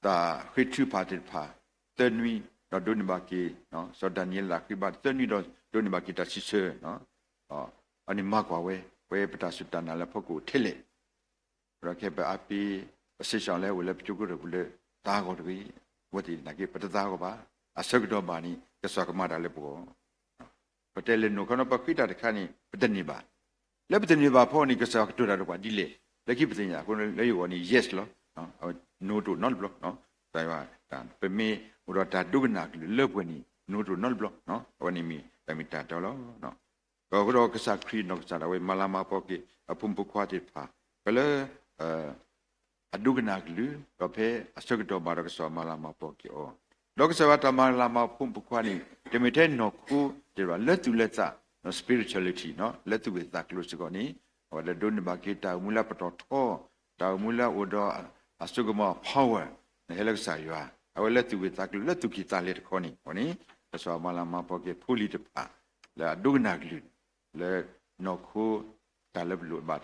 သးဃ့ထုကဖၣ်သ့ၣ်တဖၣ် သၢနွံ ဒီးဒိးန့ၢ်ဘၣ်က့ၤ စီၤဒၤနံးယ့လးဃ့ဘါ သၢနွံ ဒီးဒိးန့ၢ်ဘၣ်က့ၤတၢ်စံးဆၢ အန့ၣ်မၤကွၢ်ဝဲ ပဝဲပတၢ်စူၢ်တၢ်နာ်လၢဖီခိၣ်ထဲလဲၣ်, ဒီးခဲအံၤပအါဖ့ ပစ့ၢ်ကီးလၢအိၣ်လၢပကၠိကရၢၢ်ပူၤလၢ သါဂီၤတဂ့ၤ, အဝဲသ့ၣ်နာ်က့ ပတသါဂီၤဘၣ်, အဆၢကတီၢ်ဘၣ်န့ၣ် ကစၢ်ကမၤတၢ်လၢပဂီၢ် ပတဲလၢ no ခီနီၤ ပဃ့တၢ်တခါန့ၣ် ပတန့ၢ်ဘၣ်, လၢပတန့ၢ်ဘၣ်ဖီန့ၣ် ကစၢ်ယွၤကတိၤတၢ်ဒီးပှၤဒ်လဲၣ်, လၢခံပသ့ၣ်ညါအဃိ လၢယဂီၢ်န့ၣ် yes လီၤ, no တအိၣ်နီတဘျီ, ကစၢ်ယွၤ ပမ့ၢ်အိၣ်ဒီးတၢ်ဒိကနၣ်အကလုၢ်လၢပှဲၤန့ၣ် no တအိၣ်နီတဘျီ, အဝဲန့ၣ်မ့ၢ်တၢ်မ့ၢ်တၢ်တီလီၤ. အဃိဒီးကစၢ်ခရံာ်နီၢ်ကစၢ်ဒၣ်ဝဲ မၤလၤမၤကပီၤက့ၤ အဖိမုၣ်ဖိခွါသ့ၣ်တဖၣ် ဖဲလၢ အဒိကနၣ်အကလုၢ် ဒီးဖဲအဆၢကတီၢ်ဘၣ်ဒီးကစၢ်မၤလၤမၤကပီၤက့ၤအီၤ, ဒီးကစၢ်ယွၤတၢ်မၤလၤမၤဖိမုၣ်ဖိခွါန့ၣ် တမ့ၢ်ထဲနီၢ်ခိသ့ၣ်တဖၣ် လၢသူၣ်လၢသး spirituality လၢသူၣ်ဂ့ၢ်သးကျိၤစ့ၢ်ကီးန့ၣ် အဝဲဒၣ်ဒိးန့ၢ်ဘၣ်က့ၤတၢ်အိၣ်မူလၢပတီၢ်ထီ, တၢ်အိၣ်မူလၢအအိၣ်ဒီး အစိကမီၤ power ဟဲလၢကစၢ်ယွၤ, အဝဲလၢသူၣ်ဂ့ၢ်သးကျိၤ လၢသူၣ်ကံၢ်သးလဲတခီန့ၣ် ကစၢ်ယွၤမၤလၤမၤကပီၤက့ၤဖိလံၤတဖၣ် လၢအဒိကနၣ်အကလုၢ် လၢနီၢ်ခိ တၢ်လၢပလိၣ်ဘၣ်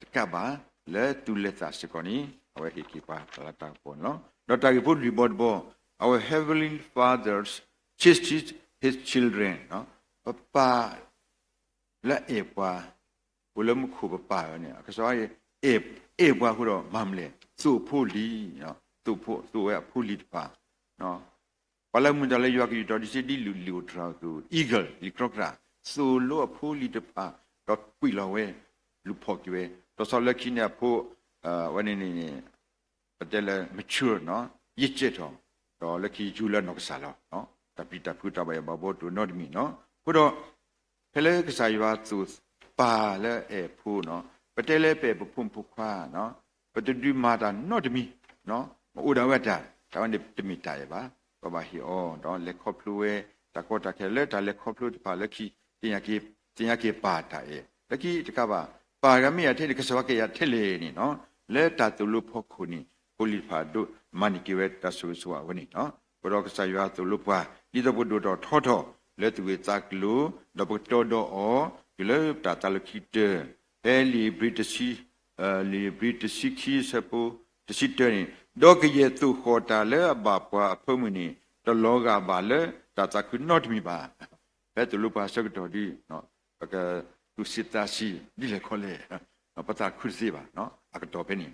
တကးဘၣ် လၢသူၣ်လၢသးစ့ၢ်ကီးန့ၣ် အဝဲဟ့ၣ်က့ၤပှၤတၢ်လၤတၢ်ကပီၤန့ၣ်လီၤ. ဒီးတၢ်ဂ့ၢ်ဖိလွံၢ်ဘီတဘီ Our Heavenly Father chastises his children, ပပၢ်လၢအအဲၣ်ပှၤ အိၣ်လၢမူခိၣ်ပပၢ်န့ၣ် ကစၢ်ယွၤ အဲၣ်ပှၤအဃိဒီးမၤမလဲၣ် သိၣ်ဖိလံၤ, သိၣ်ဖိ သိၣ်ဝဲအဖိလံၤတဖၣ် ပှၤလၢအမုာ်တၢ်လၢယွၤကယူၢ်ထီၣ် ဒ်စ့ဒ်လံာ်အိၣ်တြၤအသိး eagle လံာ်ကြီကြၢ် သိၣ်လိအဖိလံၤတဖၣ် ဒီးကွံာ်လီၤဝဲ လူၤဖီၣ်က့ၤဝဲ တဆီလၢခံန့ၣ်အဖိ ဝဲန့ၣ်န့ၣ် ပတဲလၢ mature နီၤ ယ့ၢ်ကဲၣ်ထီၣ် ဒီးလၢခံယူၤလၢအနီၢ်ကစၢ်လီၤ. တၢ်ပျံၤတၢ်ဖုးတၢ်ဘၣ်ယိၣ်ဘၣ်ဘီတအိၣ်နီတမံၤနီၤ. အဃိဒီး ဖဲလၢကစၢ်ယွၤသိၣ်ပာ်လၢအဲၣ်အဖိနီၤ ပတဲလၢပအဲၣ်ပဖိမုၣ်ဖိခွါနီၤ ပတဒုးမၤတၢ်နီတမံၤ မ့ၢ်အိၣ်ဒၣ်ဝဲတၢ် တၢ်ဝဲန့ၣ်တမ့ၢ်တၢ်အဲၣ်ဘၣ်. ပဘၣ်ဟ့ၣ်အီၤဒီးလဲၤခီဖျိဝဲ တၢ်ကီတၢ်ခဲလၢတၢ်လဲၤခီဖျိတဖၣ်လၢခံ သ့ၣ်ညါက့ၤပာ်တၢ်အဲၣ် လၢခံတကးဘၣ် ပာ်ဂၤမ့ၢ်ယၤထဲန့ၣ် ကစၢ်ယွၤကအဲၣ်ယၤထဲလဲၣ်န့ၣ်နီၤ လၢတၢ်သိၣ်လိဖီခိၣ်န့ၣ် ဖိလံၤတဖၣ်ဒိးမၤန့ၢ်က့ၤဝဲတၢ်ဆိၣ်ဂ့ၤဆိၣ်ဝါအဝဲန့ၣ်နီၤ. အဃိဒီးကစၢ်ယွၤသိၣ်လိပှၤ ဒ်သိးပကဒိၣ်ထီၣ်ထီထီၣ်လၢသူၣ်ဂ့ၢ်သးကျိၤ ဒီးပကတီဒီးအီၤ တုၤလၢပတၢ်သးလၢခံကတၢၢ် ဖဲလံာ်ဧ့ၤဘြံၤတဆံ လံာ်ဧ့ၤဘြံၤတဆံခံဆၢဖိတဆံတၢန့ၣ် ဒီးကယဲၢ်သိၣ်ဃီၣ်တၢ်လၢအဘၣ်ပှၤအဖၢမုၢ်န့ၣ် တလီၤဂာ်ဘၣ်လၢတၢ်သးခုနီတမံၤဘၣ်. ဖဲသိၣ်လိပှၤဆၢကတီၢ်ဒ် ပကသူၣ်ဆံးသးဆံးဒ်လဲၣ်ခီလဲၣ် ပသးခုတသ့ဘၣ် အကတီၢ်ဖဲန့ၣ်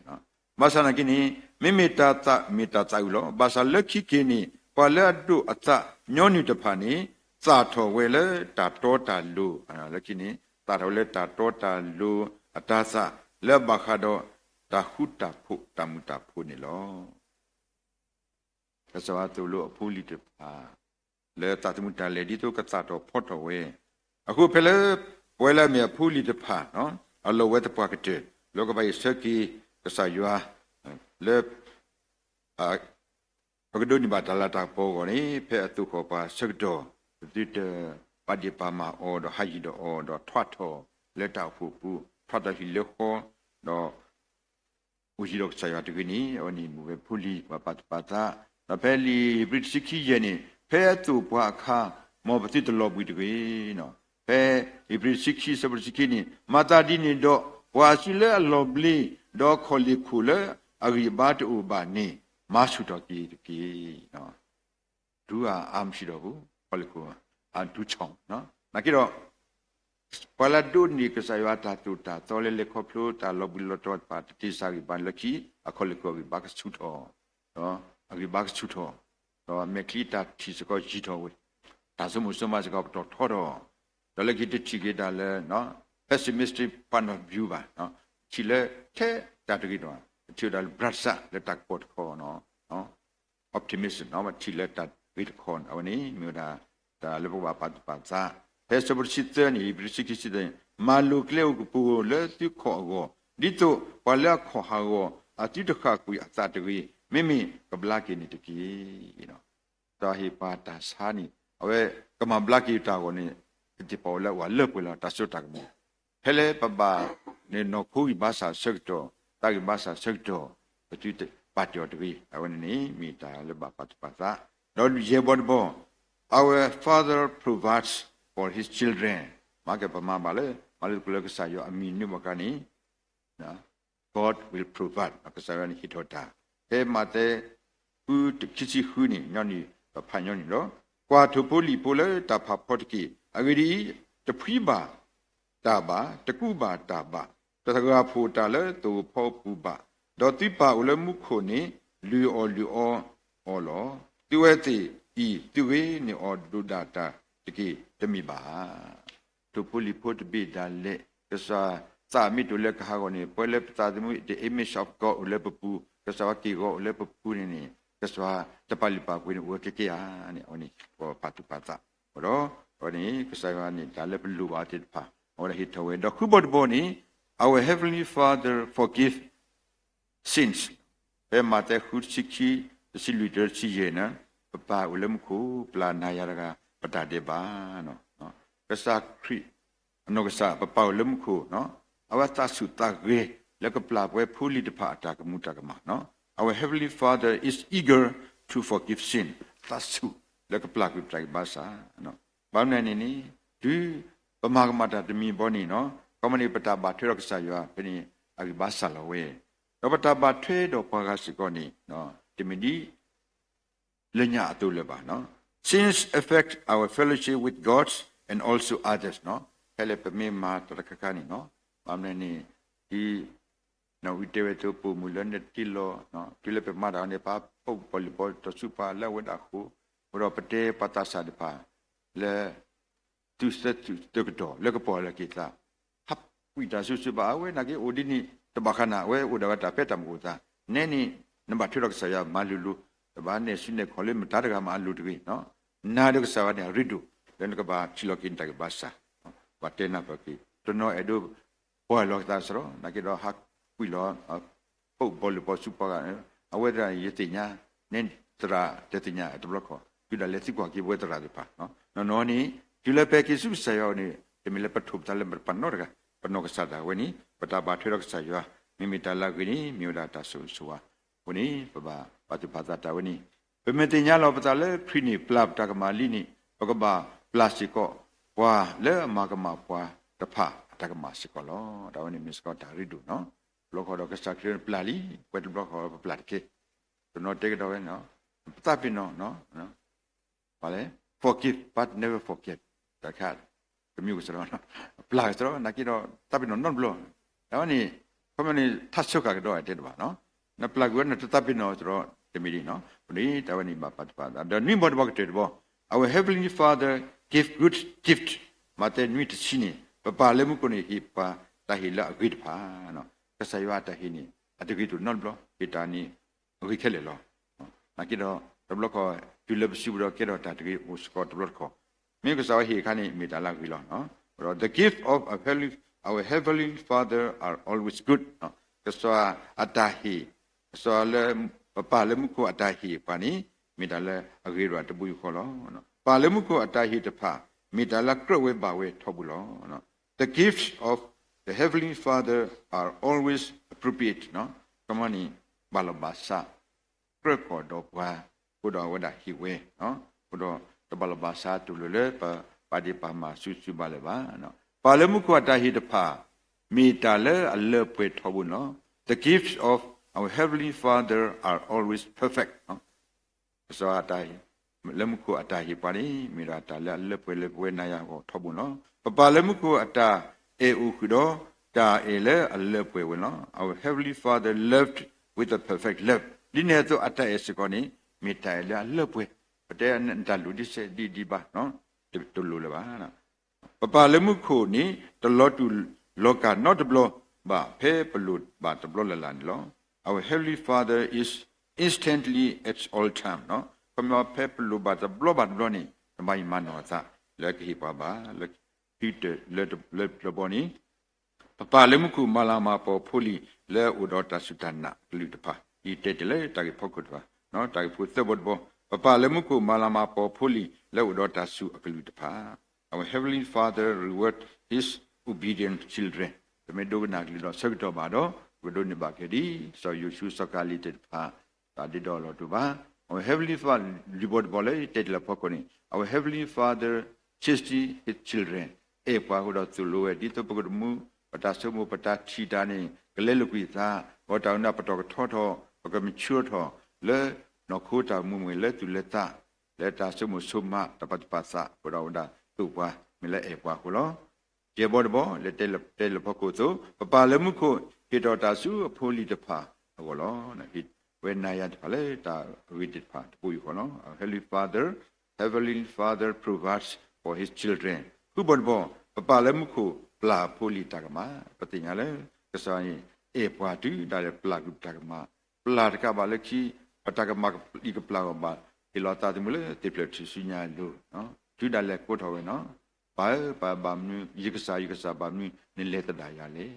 ဘၣ်ဆၣ်နာ်က့န့ၣ် မ့မ့ၢ်တၢ်သးမ့ၢ်တၢ်သးအုးလီၤ. ဘၣ်ဆၣ်လၢခံက့ၤန့ၣ် ပှၤလၢအဒိၣ်အသးညီနုၢ်တဖၣ်န့ၣ် သၣ်ထီၣ်ဝဲလၢတၢ်တီတၢ်လိၤ လၢခံန့ၣ် သၣ်ထီၣ်ဝဲလၢတၢ်တီတၢ်လိၤအတၤသၣ် လၢအဘၣ်ဃးဒီးတၢ်ဃူတၢ်ဖိးတၢ်မုာ်တၢ်ဖိးန့ၣ်လီၤ. ကစၢ်ယွၤသိၣ်လိအဖိလံၤတဖၣ် လၢသးသမူတၢ်လဲၤဒ်သိးကသၣ်ထီၣ်ဖီထီၣ်ဝဲ အဃိဖဲလၢ ပဝဲလၢအမ့ၢ်အဖိလံၤတဖၣ် အလီၢ်ဝဲသပှၢ်ကတၢၢ် လၢကဘၣ်ယဆၢက့ၤ ကစၢ်ယွၤ လၢ ပကဒိးန့ၢ်ဘၣ်တၢ်လၤတၢ်ကပီၤအဂီၢ်န့ၣ် ဖဲအသိၣ်ဃီၣ်ပှၤဆၢကတီၢ် ပသုတပာ်ဒ့ၣ်ပာ်မၤအီၤဒီးဟးယံၤဒီးအီၤ ဒီးထွးထီၣ်လၢတၢ်အိၣ်ဖှိၣ်ပူၤ ထွးထီၣ်ဟံၣ်လၢဃီ ဒီး အိၣ်ယံၤဒီးကစၢ်ယွၤတဂ့ၤန့ၣ် အဝဲန့ၣ်မ့ၢ်ဝဲဖိလံၤ ပှၤပာ်သူၣ်ပာ်သး, ဒီးဖဲလံာ်ဧ့ၤဘြံၤတဆံခံယဲၢ်န့ၣ် ဖဲအသိၣ်ပှၤအခါ မ်ပသုတလီၤဘှံးတဂ့ၤ. ဖဲဧ့ၤဘြံၤတဆံခံ ဆၢဖိတဆံခံန့ၣ် မၤသးဒ်န့ၣ်ဒီး ပှၤအစုလၢအလီၤဘျ့ ဒီးခီၣ်လ့ၣ်ခိၣ်လၢအဂံၢ်အဘါတအိၣ်ဘၣ်န့ၣ် မၤဆူၣ်ထီၣ်က့ၤတက့ၢ်. ဒူအါအါမဆံးဒီးပူၤ ခီၣ်လ့ၣ်ခိၣ်အဒူဆီၣ် နာ်က့ဒီး ပှၤလၢအဒိးန့ၢ်ကစၢ်ယွၤတၢ်သိၣ်တၢ်သီလၢလဲၤခီဖျိတၢ်လီၤဘှံးလီၤတီၤတဖၣ် တတ့ၢ်စၢ်ဂံၢ်ဘါလၢခံ အခီၣ်လ့ၣ်ခိၣ်အဂံၢ်ဘါကဆူၣ်ထီၣ်, အဂံၢ်ဘါကဆူၣ်ထီၣ်, ဒီးမဲာ်ချံတၢ်ထံၣ်စ့ၢ်ကီးယံၤထီၣ်ဝဲ, တၢ်ဆိကမိၣ်ဆိကမးစ့ၢ်ကီးပတီၢ်ထီထီၣ်, ဒီးလၢခံတထံၣ်က့ၤတၢ်လၢ pessimistic point of view ဘၣ်, ထံၣ်လၢထဲတၢ်တဂ့ၤဒီး ထံၣ်ဝဲဒၣ်လၢ bright side လၢတၢ်ကပီၤတခီ optimism ထံၣ်လၢတၢ်ဂ့ၤတခီန့ၣ် အဝဲန့ၣ်မ့ၢ်ဝဲဒၣ် တၢ်လၢပကဘၣ်ပာ်သူၣ်ပာ်သး, ဖဲဆၢဖိတဆံသၢန့ၣ် ဧ့ၤဘြံၤတဆံခံ ဆံသၢန့ၣ် မၤလိၤကျဲအိၣ်ကပူၤလၢသုခီၣ်အဂီၢ်, ဒ်သိးပှၤလၢအခီၣ်ဟးဂီၤအသုတဃၣ်ကွံာ်အသးတဂ့ၤ, မ့မ့ၢ်ကဘျါက့ၤန့ၣ်တက့ၢ်. တၢ်ဟ့ၣ်ပှၤတၢ်ဆါန့ၣ် အဝဲကမၤဘျါက့ၤတၢ်အဂီၢ်န့ၣ် ကသ့ၣ်ပာ်ဝဲလၢအဝဲလၢပှဲၤလီၤတၢ်စိတၢ်ကမီၤ ဖဲလၢပဘၣ်န့ၣ်နီၢ်ခိဂံၢ်ဘါစၢ်ဆၢကတီၢ်, တၢ်ဂံၢ်ဘါစၢ်ဆၢကတီၢ် ပသုတပာ်တ့ၢ်အီၤတဂ့ၤ, အဝဲန့ၣ်န့ၣ် မ့ၢ်တၢ်လၢဘၣ်ပာ်သူၣ်ပာ်သး, ဒီးယဲၢ်ဘီတဘီ, Our Father provides for his children, မၤကဲပမၤဘၣ်လၢ မၤလၢတကလၢကစၢ်ယွၤအမံၤနုာ်ဘၣ်ခါန့ၣ် God will provide, ကစၢ်ယွၤန့ၣ်ဟ့ၣ်ထီၣ်တၢ်, ဖဲမးသဲ ဃု ခံဆံဃုန့ၣ် ညီနုၢ် ပဖးညီနုၢ်လီၤ. ကွၢ်ထိၣ်ဖိလံၣ်ဖိလၢတၢ်ဖးဖီတက့ၢ်. အဂ့ၢ်ဒ်အံၤ, တဖှံဘၣ်တၢ်ဘၣ်, တကူးဘၣ်တၢ်ဘၣ်, တဂၢၢ်ဖှိၣ်တၢ်လၢသဝီဖိပူၤဘၣ်, ဒီးသုပၢ်အိၣ်လၢမူခိၣ်န့ၣ် လုၢ်အီၣ်လုၢ်အီအီၤလီၤ. သုဝဲသ့ၣ်အံၤ သုဂ့ၤန့ၢ်အီၤဒိၣ်ဒၣ်တၢ်တက့ၢ် တမ့ၢ်ဘၣ်ဧါ. ထိၣ်ဖိလံၣ်ဖိတဘ့ၣ်ဒၣ်လဲာ် ကစၢ်သးမ့ၢ်တအိၣ်လၢကဟးဂီၤန့ၣ် ပဝဲလၢပသးသမူ the image of God အိၣ်လၢပပူၤ, ကစၢ်ယွၤက့ၢ်ဂီၤအိၣ်လၢပပူၤန့ၣ်န့ၣ် ကစၢ်တပာ်လုၢ်ပာ်ပှ့ၤန့ၣ် အိၣ်ဝဲကဲကဲဧါန့ၣ် အဝဲန့ၣ် ပပာ်သူၣ်ပာ်သး, ဒီး အဝဲန့ၣ် ကစၢ်ယွၤန့ၣ် တၢ်လၢပလိၣ်ဘၣ်သ့ၣ်တဖၣ် အဝဲဒၣ်ဟ့ၣ်ထီၣ်ဝဲ ဒီးဃုဘီတဘီန့ၣ် Our Heavenly Father forgive sins, ဖဲမးသဲဃု တဆံခံ တဆံလွံၢ် တဆံယဲၢ်န့ၣ် ပပၢ်အိၣ်လၢမူခိၣ် ပျၢ်နၤယၤတဂၤ ပတၢ်ဒဲးဘး ကစၢ်ခရံာ် အနီၢ်ကစၢ် ပပၢ်အိၣ်လၢမူခိၣ် အဝဲသးဆူၣ်သးဂဲၤ လၢကပျၢ်ပဝဲဖိလံၤတဖၣ်အတၢ်ကမူၤတၢ်ကမၣ်, Our Heavenly Father is eager to forgive sin, သးဆူၣ်လၢကပျၢ်ကွံာ်ပတၢ်ဂံၢ်ဘါစၢ် ဘၣ်မနုၤန့ၣ်န့ၣ် တုၤပမၤကမၣ်တၢ်တမံၤဘီန့ၣ် ကီမန့ၣ် ပတၢ်ဘၣ်ထွဲဒီးကစၢ်ယွၤဖဲန့ၣ် အဂံၢ်ဘါစၢ်လီၤဝဲ, ဒီးပတၢ်ဘၣ်ထွဲဒီးပှၤဂၤစ့ၢ်ကီးန့ၣ် တမ့ၢ်ဒ် လၢညါအသိးလၢၤဘၣ်. Sins affect our fellowship with God and also others. ဖဲလၢပမ့ၢ်မၤတၢ်တခါခါန့ၣ် ဘၣ်မနုၤန့ၣ် ဒ် နီၣ်ဝံတဲဝဲအသိး ပိာ်မုၣ်လၢနတ့လီၤ တုၤလၢပမၤတၢ်န့ၣ် ပာ်ဖှိၣ်ပီၣ်လံၣ်ပီၣ်တီၢ်ဆူပှၤလၢအဝဲဒၣ်အဃိ အဃိဒီးပတဲပှၤသးစၢ်တဖၣ် လၢ သုးသၢသုးတကတီၢ်လၢကပီၢ်လၢက့ၤသး, ဟးကွံာ်တၢ်စုဆူဘၣ် အဝဲနာ်က့အိၣ်ဒ်န့ၣ်တဘၣ်ဃးနၤ အဝဲအိၣ်ဒီးဝဲတၢ်ပဲတၢ်မုၢ်အိၣ်သး, နဲန့ၣ် နဘၣ်ထွဲဒီးကစၢ်ယွၤမၤလိၤလိၤ, တဘၣ်နဲၣ်ဆူနဲၣ်ခီၣ်လၢမတၤတဂၤမၤအလိၤတဂ့ၤ, နၤဒီးကစၢ်ယွၤန့ၣ်အရ့ဒိၣ် လၢနကဘၣ်ထံၣ်လီၤက့ၤနတၢ်ဂံၢ်ဘါစၢ်, ဘၣ်တဲနၢ်ပၢၢ်က့ၤ တနီၤအဲၣ်ဒိး ပှၢ်လီၤကသးစရီ နာ်က့ဒီးဟးကွံာ်လီၤ ပိာ်ဘီလုၢ်ပီၣ်ဆူပှၤဂၤ, အဝဲဒၣ်ယသ့ၣ်ညါ, နဲသရၣ်တသ့ၣ်ညါတဘျီခီၣ်, တုၤဒၣ်လဲာ်သံကွၢ်က့ၤပဝဲသရၣ်သ့ၣ်တဖၣ်, နီၢ်နီၢ်န့ၣ် တုၤလၢပဟဲက့ၤဆူကစၢ်ယွၤန့ၣ် တမ့ၢ်လၢပထိၣ်ပသးလၢပနီတဂၤ, ပနီၢ်ကစၢ်ဒၣ်ဝဲန့ၣ် ပတၢ်ဘၣ်ထွဲဒီးကစၢ်ယွၤ, မ့မ့ၢ်တၢ်လၢအဂ့ၤန့ၣ် မ့ၢ်ဝဲဒၣ်တၢ်ဆိၣ်ဂ့ၤဆိၣ်ဝါ, အဃိန့ၣ် ပဘၣ်ပာ်သူၣ်ပာ်သးတၢ်ဝဲန့ၣ်, ပမ့ၢ်သ့ၣ်ညါလီၤပသးလၢခရံာ်န့ၣ် ပျၢ်ပတၢ်ကမၣ်လံန့ၣ် ပကဘၣ်ပျၢ်စ့ၢ်ကီး ပှၤလၢအမၤကမၣ်ပှၤတဖၣ်အတၢ်ကမၣ်စ့ၢ်ကီးလီၤ. တၢ်ဝဲန့ၣ်မ့ၢ်စ့ၢ်ကီးတၢ်ရ့ဒိၣ်နီၤ, တဘျီဃီဒီးကစၢ်ခရံာ်ပျၢ်လံ, ပဝဲတဘျီဃီပပျၢ်တက့ၢ်, တနီၤတဲကဒီးဝဲ, ပသးပ့ၤနီၣ်, ပှၤလဲၣ်, forgive but never forget, တၢ်တခါ, ကမ့ၢ်ကစရီ, ပျၢ်ကစရီ နာ်က့ဒီး သးပ့ၤနီၣ်နီတဘျီ, တၢ်ဝဲန့ၣ်, ခီပညီန့ၣ် ထါဆၢဃာ်ကဒီးတဲတဘၣ်နီၤ, နပျၢ်ကွံာ်ဝဲနတသးပ့ၤနီၣ်စရီ တမ့ၢ်ဒ်နီၤ, ပန့ၣ် တၢ်ဝဲန့ၣ်ဘၣ်ပာ်သူၣ်ပာ်သး, ဒီးနွံဘီတဘီကတၢၢ်တဘီ, Our Heavenly Father give good gift, မးသဲနွံတဆံန့ၣ် ပပၢ်လၢမူခိၣ်န့ၣ် ဟ့ၣ်ပှၤတၢ်ဟ့ၣ်လၢအဂ့ၤတဖၣ်, ကစၢ်ယွၤအတၢ်ဟ့ၣ်န့ၣ် အတဂ့ၤတအိၣ်နီတဘျီ, ဟ့ၣ်တၢ်န့ၣ် အဂ့ၤခဲလၢာ်လီၤ. နာ်က့ဒီး တဘျီဃီ တုၤလၢပစုပူၤဒီးကဲထီၣ်တၢ်တဂ့ၤအိၣ်စ့ၢ်ကီးတဘျီတခီၣ်, မ့ၢ်ကစၢ်ယွၤဟ့ၣ်အခါန့ၣ် မ့ၢ်တၢ်လၢအဂ့ၤလီၤ. ဒီး the gift of our heavenly, our heavenly Father are always good, ကစၢ်အတၢ်ဟ့ၣ်, ကစၢ်လၢ ပပၢ်လၢမူခိၣ်အတၢ်ဟ့ၣ်ပှၤန့ၣ် မ့ၢ်တၢ်လၢအဂ့ၤဒီးတဘိယူၢ်ဃီလီၤ. ပၢ်လၢမူခိၣ်အတၢ်ဟ့ၣ်တဖၣ် မ့ၢ်တၢ်လၢကြၢးဝဲဘၣ်ဝဲထီဘိလီၤ. The gifts of the Heavenly Father are always appropriate, ကမၣ်န့ၣ် ဘၣ်လီၢ်ဘၣ်စး ကြၢးကီၢ်ဒီးပှၤ, အဃိဒီးအဝဲဒၣ်ဟ့ၣ်ဝဲ, အဃိဒီးတဘၣ်လီၢ်ဘၣ်စးတူၢ်လိာ်လၢပပာ်ဒ့ၣ်ပာ်မၤစုစုဘၣ်လၢၤဘၣ်. ပၢ်လၢမူခိၣ်အတၢ်ဟ့ၣ်တဖၣ် မ့ၢ်တၢ်လၢအလၢပှဲၤထီဘိန့ၣ်လီၤ. The gifts of our Heavenly Father are always perfect. ကစၢ်ယွၤ လၢမူခိၣ်အတၢ်ဟ့ၣ်ပှၤန့ၣ် မ့ၢ်ဒၣ်တၢ်လၢအလၢပှဲၤလၢပဝဲနၤယၤအဂီၢ်ထီဘိန့ၣ်လီၤ. ပပၢ်လၢမူခိၣ်အတၢ်အဲၣ်အိၣ်ဃုာ်ဒီး တၢ်အဲၣ်လၢအလၢပှဲၤဝဲန့ၣ်လီၤ. Our Heavenly Father loved with a perfect love. ဒ်န့ၣ်အသိးအတၢ်အဲၣ်စ့ၢ်ကီးန့ၣ် မ့ၢ်တၢ်အဲၣ်လၢအလၢပှဲၤ, ပတဲနတၢ်လိၣ်ဒ်စဲးဒ်ဒ်ဘၣ်, တလိၣ်လၢၤဘၣ်. ပပၢ်လၢမူခိၣ်န့ၣ် တလီၤတူာ်လီၤကာ်နီတဘျီဘၣ် ဖဲပလိၣ်ဘၣ်တဘျီလၢ်လၢ်န့ၣ်လီၤ. Our Heavenly Father is instantly at all time. ခီပညီဖဲပလိၣ်ဘၣ်တဘျီဘၣ်တဘျီန့ၣ် တဘၣ်ယမၤနီၢ်အသး လၢကဟ့ၣ်ပှၤဘၣ် လၢခံတလၢတဘီန့ၣ် ပပၢ်လၢမူခိၣ်မၤလၤမၤကပီၤဖိလံၤလၢအအိၣ်ဒီးတၢ်စူၢ်တၢ်နာ်အကလုၢ်တဖၣ်, ယတဲတ့ၢ်လၢတၢ်ဂ့ၢ်ဖီခိၣ်တဖၣ်, တၢ်ဂ့ၢ်ဖိသၢဘီတဘီ, ပပၢ်လၢမူခိၣ်မၤလၤမၤကပီၤဖိလံၤလၢအအိၣ်ဒီးတၢ်စူၢ်အကလုၢ်တဖၣ်, Our Heavenly Father reward his obedient children. ပမ့ၢ်ဒိကနၣ်ကလုၢ်ဒီးဆၢကတီၢ်ဘၣ်ဒီး ပကဒိးန့ၢ်ဘၣ်က့ၤဒ် စီၤယိၤၡူစီၤကၤလံၤသ့ၣ်တဖၣ် တၢ်ဒ့ဒီလီၤတူာ်ဘၣ်. Our Heavenly Father လွံၢ်ဘီတဘီလၢယတဲတ့ၢ်လၢဖီခိၣ်န့ၣ် Our Heavenly Father chastise his children. အဲၣ်ပှၤအဃိဒီးသိၣ်လိဝဲ ဒ်သိးပကတမူ ပတၢ်ဆိကမိၣ် ပတၢ်ထံၣ်တၢ်န့ၣ် ကလဲလိာ်ကွံာ်အသး, ဒီးတၢ်ဝဲန့ၣ်ပတီၢ်ကထီထီၣ်, ပက mature ထီၣ် လၢနီၢ်ခိတၢ်အိၣ်မူမ့ၢ်လၢသူၣ်လၢသး, လၢတၢ်ဆိကမိၣ်ဆိကမး တၢ်ပာ်သူၣ်ပာ်သး အဃိဒီးအဝဲဒၣ်သိၣ်ပှၤ မ့ၢ်လၢအဲၣ်ပှၤအဃိလီၤ. ယဲၢ်ဘီတဘီ လၢတဲလၢဖီခိၣ်အသိး ပပၢ်လၢမူခိၣ် ဟ့ၣ်ထီၣ်တၢ်ဆူအဖိအလံၤတဖၣ်အဂီၢ်လီၤ. ဟ့ၣ်ဝဲနၤယၤတဖၣ်လၢတၢ်ဂ့ၤသ့ၣ်တဖၣ်တဘိယူၢ်ဃီလီၤ. Our Heavenly Father, Heavenly Father provides for his children. ဃုဘီတဘီ ပပၢ်လၢမူခိၣ်ပျၢ်အဖိအလံၤတၢ်ကမၣ်, ပသ့ၣ်ညါလၢ ကစၢ်ယွၤန့ၣ် အဲၣ်ပှၤတုၤဒၣ်လဲာ်ပျၢ်ကလုၢ်တၢ်ကမၣ်, ပျၢ်တကးဘၣ်လၢခံ ပတၢ်ကမၣ်အံၤကပျၢ်အဂီၢ်ဘၣ် ဟ့ၣ်လီၤသးသမူလၢသ့ၣ်ဖျၢၣ်ထူၣ်စုညါအလိၤ, တုၤဒၣ်လဲာ်ကိးထီၣ်ဝဲန့ၣ်, ပၢ်ဧၢ ပၢ်ဘၣ်မနုၤ ယကစၢ် ယကစၢ်ဘၣ်မနုၤ နလဲၤသဒၣ်ယၤလဲၣ်.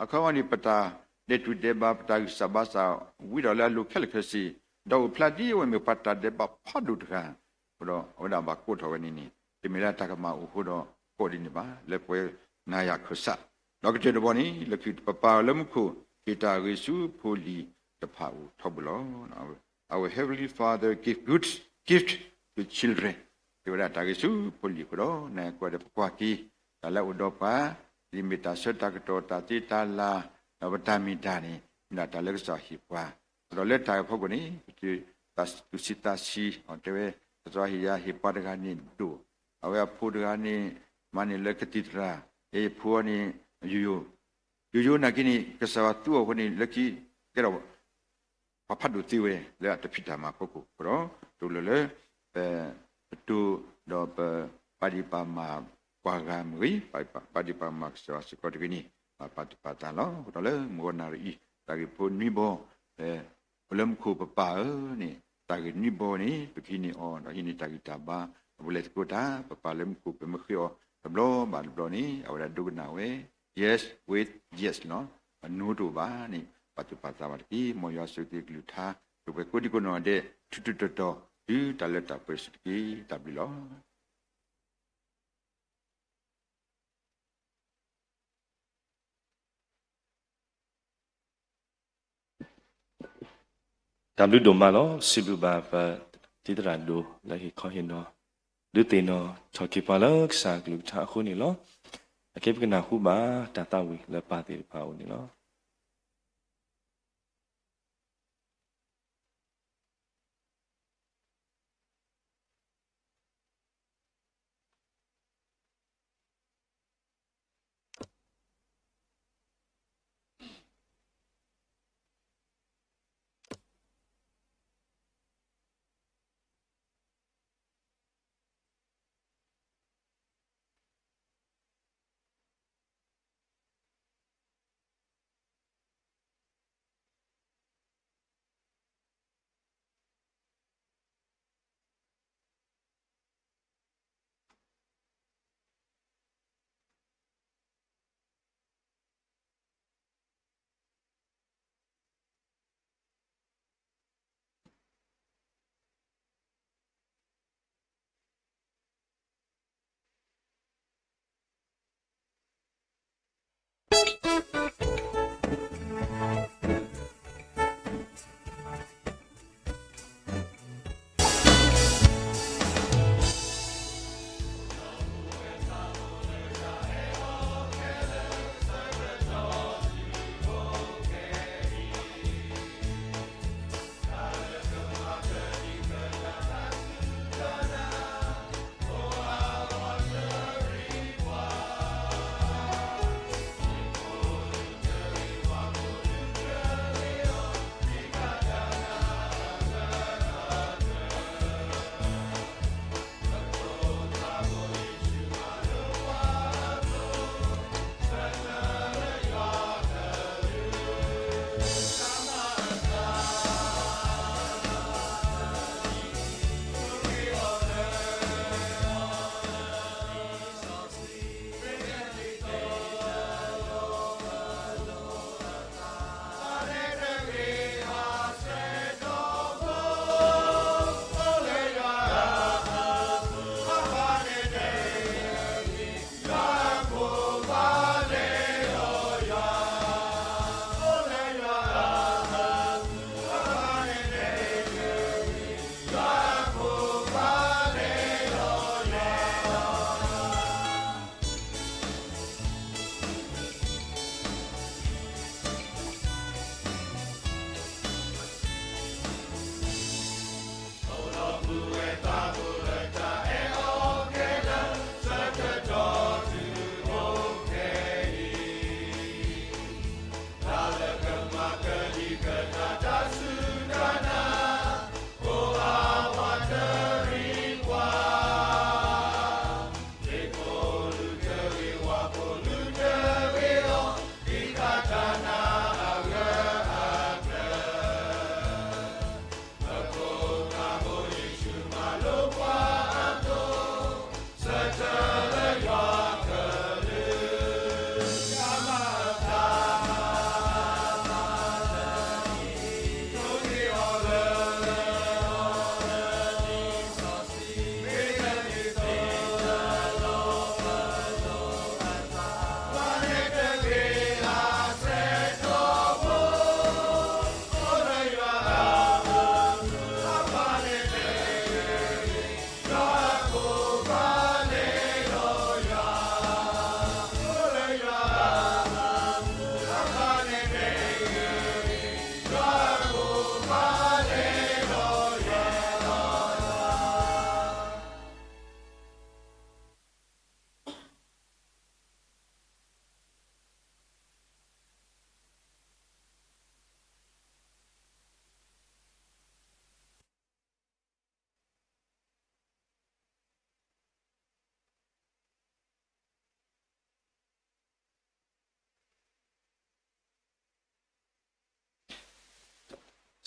အခီပညီန့ၣ် ပတၢ်ဒဲးတူၢ်ဒဲးဘး ပတၢ်ဂံၢ်စၢ်ဘါစၢ် ဝံၤဒီးလၢအလိၤခဲလၢာ်ခဲဆ့, ဒီးအိၣ်ဖျါဒ်အဝဲမ့ၢ်ပှၤတၢ်ဒဲးဘးဖးဒိၣ်တဂၤ, အဃိဒီးအဝဲဒၣ်ဘၣ်ကိးထီၣ်ဝဲန့ၣ်န့ၣ် တမ့ၢ်လၢတၢ်ကမၣ်အိၣ်အဃိဒီးကိးဒ်န့ၣ်ဘၣ် လၢပဝဲနၤယၤခၢၣ်စး, ဒီးကတၢၢ်တဘီန့ၣ် လၢခံ ပပၢ်လၢမူခိၣ် ဟ့ၣ်တၢ်ဂ့ၤဆူဖိလံၤတဖၣ်အအိၣ်ထီဘိလီၤ. Our Heavenly Father give good gift to children. ဟ့ၣ်ဝဲဒၣ်တၢ်ဂ့ၤဆူဖိလံၤအဃိဒီး နကွၢ်ဒီးပကွၢ်က့ၤ တၢ်လၢအအိၣ်ဒီးပှၤ ဒ်မ့ၢ်တၢ်ဆၢတၢ်ကတီၢ် တၢ်သ့တၢ်လၤ ဒီးပတၢ်မ့ၢ်တၢ်န့ၣ် မ့ၢ်ဒၣ်တၢ်လၢကစၢ်ဟ့ၣ်ပှၤ, ဒီးလၢတၢ်ဂ့ၢ်ဖီခိၣ်န့ၣ် ပသုးဆံသးဆံ တဲဝဲ ကစၢ်ဟ့ၣ်ယၤဟ့ၣ်ပှၤတဂၤန့ၣ်ဒိၣ်, အဝဲအဖိတဂၤန့ၣ် မၤန့ၢ်လၢကသံၣ်သရၣ်, ယဖိန့ၣ် ယိယိ, ယိယိနာ်က့န့ၣ် ကစၢ်ယွၤသူအီၤအဃိန့ၣ် လၢခံ ကဲထီၣ် ပှၤဖးဒိၣ်သ့ဝဲ လၢအတၢ်ဖံးတၢ်မၤဖီခိၣ်အဃိဒီး တလိၣ်လၢ ပတိၢ်ဒီးပပာ်ဒံးပာ်မၤပှၤဂၤမ့ၢ်ဂ့ၤ, ပာ်ဒံးပာ်မၤကစၢ်ယွၤစ့ၢ်ကီးတဂ့ၤန့ၣ် ပပာ်သူၣ်ပာ်သးလီၤ. အဃိဒီးလၢမုၢ်ဂီၤနၣ်ရံၣ်အံၤ တၢ်ဂ့ၢ်ဖိနွံဘီ အိၣ်လၢမူခိၣ်ပပၢ်ဧၢန့ၣ် တၢ်ဂ့ၢ်နွံဘီန့ၣ် ပကဟံးန့ၢ်အီၤ ဒီးဟံးန့ၢ်တၢ်ဂံၢ်တၢ်ဘါ, ဒီးပလဲၤသကိးတၢ် ပပာ်လၢမူခိၣ် ပမ့ၢ်ဃ့အီၤတဘျီဘၣ်တဘျီန့ၣ် အဝဲဒၣ်ဒိကနၣ်ဝဲ yes with yes လီၤ. အ no တအိၣ်ဘၣ်န့ၣ် ပာ်သူၣ်ပာ်သးဘၣ်တက့ၢ်. မ်ယွၤဆိၣ်ဂ့ၤကလုၢ်ကထါ ပှဲၤပှဲၤကိးဒံကိးနီၢ်ဂၤဒဲး ထူးထူးတီၤတီၤ တုၤတၢ်လၢတၢ်ပှဲၤစ့ၢ်တက့ၢ်. တၢ်ဘျုးလီၤ. တၢ်ဘျုးဒိၣ်မးလီၤ. စံးဘျုးဘၣ်ပတံၤသရၣ်ဒိၣ်လၢဟ့ၣ်ခီဟ့ၣ်နီၤ ဒုးသ့ၣ်နီၣ်ထီၣ်က့ၤပှၤလၢကစၢ်ကလုၢ်ကထါအဃိန့ၣ်လီၤ. အကဲပကနၢ်ဟူဘၣ်တၢ်သးဝံၣ်လၢပၢ်သ့ၣ်တဖၣ်အအိၣ်န့ၣ်လီၤ.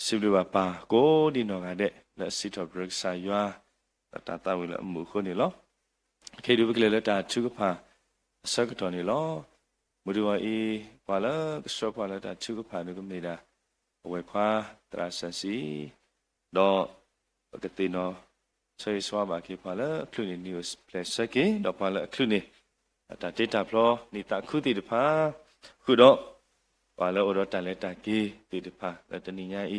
စံးဘျုးဘၣ်ပၢ်ကိးဒံနီၢ်ဂၤဒဲး လၢအစံးထီၣ်ပတြၢၤကစၢ်ယွၤ ဒီးတၢ်သးဝံၣ်လၢအမူးအဃိန့ၣ်လီၤ. ခဲအံၤဒုးပကလဲၤလၢတၢ်ထုကဖၣ်အဆၢကတီၢ်န့ၣ်လီၤ. မုၢ်တဂီၤအံၤ ပှၤလၢကဆှၢပှၤလၢတၢ်ထုကဖၣ်ဒုးကမ့ၢ်ဒၣ် အဝဲၢ်ခွါသရၣ်စၣ်စံ ဒီး ပကသ့ၣ်နီၣ်ဆၢဂ့ၤဆၢဝါဘၣ်က့ၤပှၤလၢအချုးန့ၣ် နံၣ်အိၣ်ဖျဲၣ်ဆၢက့ၤ ဒီးပှၤလၢအချုးန့ၣ် တၢ်တ့တၢ်ဖျီနံၣ်သးခုသ့ၣ်တဖၣ် ဃုာ်ဒီး ပှၤလၢအိၣ်ဒီးတၢ်လဲၤတၢ်က့ၤသ့ၣ်တဖၣ် လၢတနံၤညါ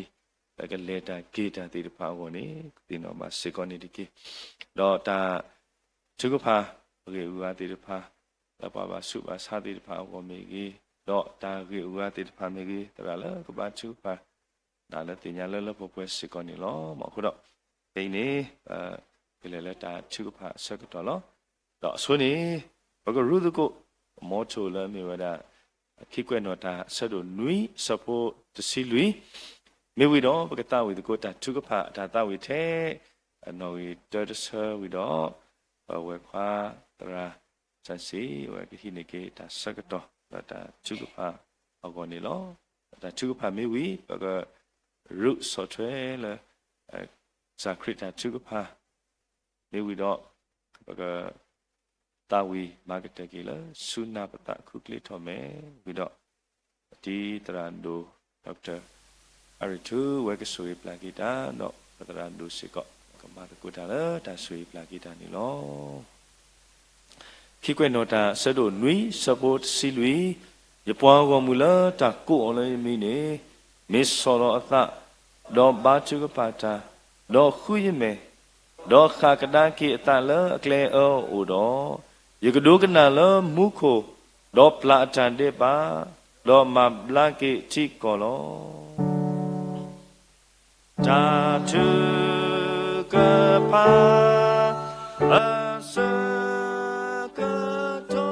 အံၤ လၢကလဲၤတၢ်က့ၤတၢ်သ့ၣ်တဖၣ်အဂီၢ်န့ၣ် ကသ့ၣ်နီၣ်ဘၣ်စ့ၢ်ကီးန့ၣ်တက့ၢ်. ဒီးတၢ်ထုကဖၣ် ပဂ့ၢ်အုၣ်အဂၤသ့ၣ်တဖၣ် လၢပှၤဘၣ်ဆူးဘၣ်ဆါသ့ၣ်တဖၣ်အဂီၢ်မ့ၢ်ဂ့ၤ, ဒီးတၢ်ဂ့ၢ်အုၣ်အဂၤသ့ၣ်တဖၣ်မ့ၢ်ဂ့ၤ, သရၣ်လၢကဘါထုကဖၣ် ဒၣ်လၢသ့ၣ်ညါလၢလၢပှဲၤပှဲၤစ့ၢ်ကီးန့ၣ်လီၤ. မ့ၢ်အဃိဒီး ခဲအံၤန့ၣ် ပကလဲၤလၢတၢ်ထုကဖၣ်အဆၢကတီၢ်လီၤ. ဒီးအဆိန့ၣ် ပကရူၢ်သကိး မီထိၣ်လၢအမ့ၢ်ဝဲဒၣ် ခံကွဲးနီၣ်တၢ်အဆၢဒိၣ်နွံ ဆၢဖိတဆံလွံၢ် မ့ၢ်ဝံၤဒီး ပကသးဝံၣ်သကိးတၢ်ထုကဖၣ်အတၢ်သးဝံၣ်ထဲ နီၣ်ဂံၢ်တၢတဆၢဝံၤဒီး ပဝဲၢ်ခွါသရၣ် စၣ်စံ အဝဲကဟံးန့ၢ်က့ၤတၢ်ဆၢကတီၢ်လၢတၢ်ထုကဖၣ်အဂီၢ်န့ၣ်လီၤ. တၢ်ထုကဖၣ်မ့ၢ်ဝံၤ ပကရူၢ်ဆီၣ်ထွဲလၢ ကစၢ်ခရံာ်တၢ်ထုကဖၣ် မ့ၢ်ဝံၤဒီး ပက သးဝံၣ်မၤကတၢၢ်က့ၤလၢ ဆူနၢ်ပသးခုကျ့ထီၣ်မဲာ်ဝံၤဒီး ပတံၤသရၣ်ဒိၣ် Doctor အရ့ၣ်ထူ ဝဲကဆိၣ်ဂ့ၤပျၢ်က့ၤတၢ် ဒီးပသရၣ်ဒိၣ်စ့ၢ်ကီး ကမၤသကိးတၢ်လၢတၢ်ဆိၣ်ဂ့ၤပျၢ်က့ၤတၢ်န့ၣ်လီၤ. ခံကွဲးနီၣ်တၢ်အဆၢဒိၣ်နွံ ဆၢဖိတဆံလွံၢ်, ယပှၤဂီၢ်မုၢ်လၢတၢ်ကိးအီၤလၢယမံၤန့ၣ် မ့ၢ်ဆီၣ်လီၤအသး, ဒီးဘါထုကဖၣ်တၢ်, ဒီးဃုယမဲာ်, ဒီးဃၣ်ကဒါက့ၤအသးလၢအကျဲအၢအအိၣ်ဒီး, ယကဒိကနၣ်လၢမူခိၣ်, ဒီးပျၢ်အတၢ်ဒဲးဘး, ဒီးမၤဘျါက့ၤထံကီၢ်လီၤ. တၢ်ထုကဖၣ်အဆၢကတီၢ် ထု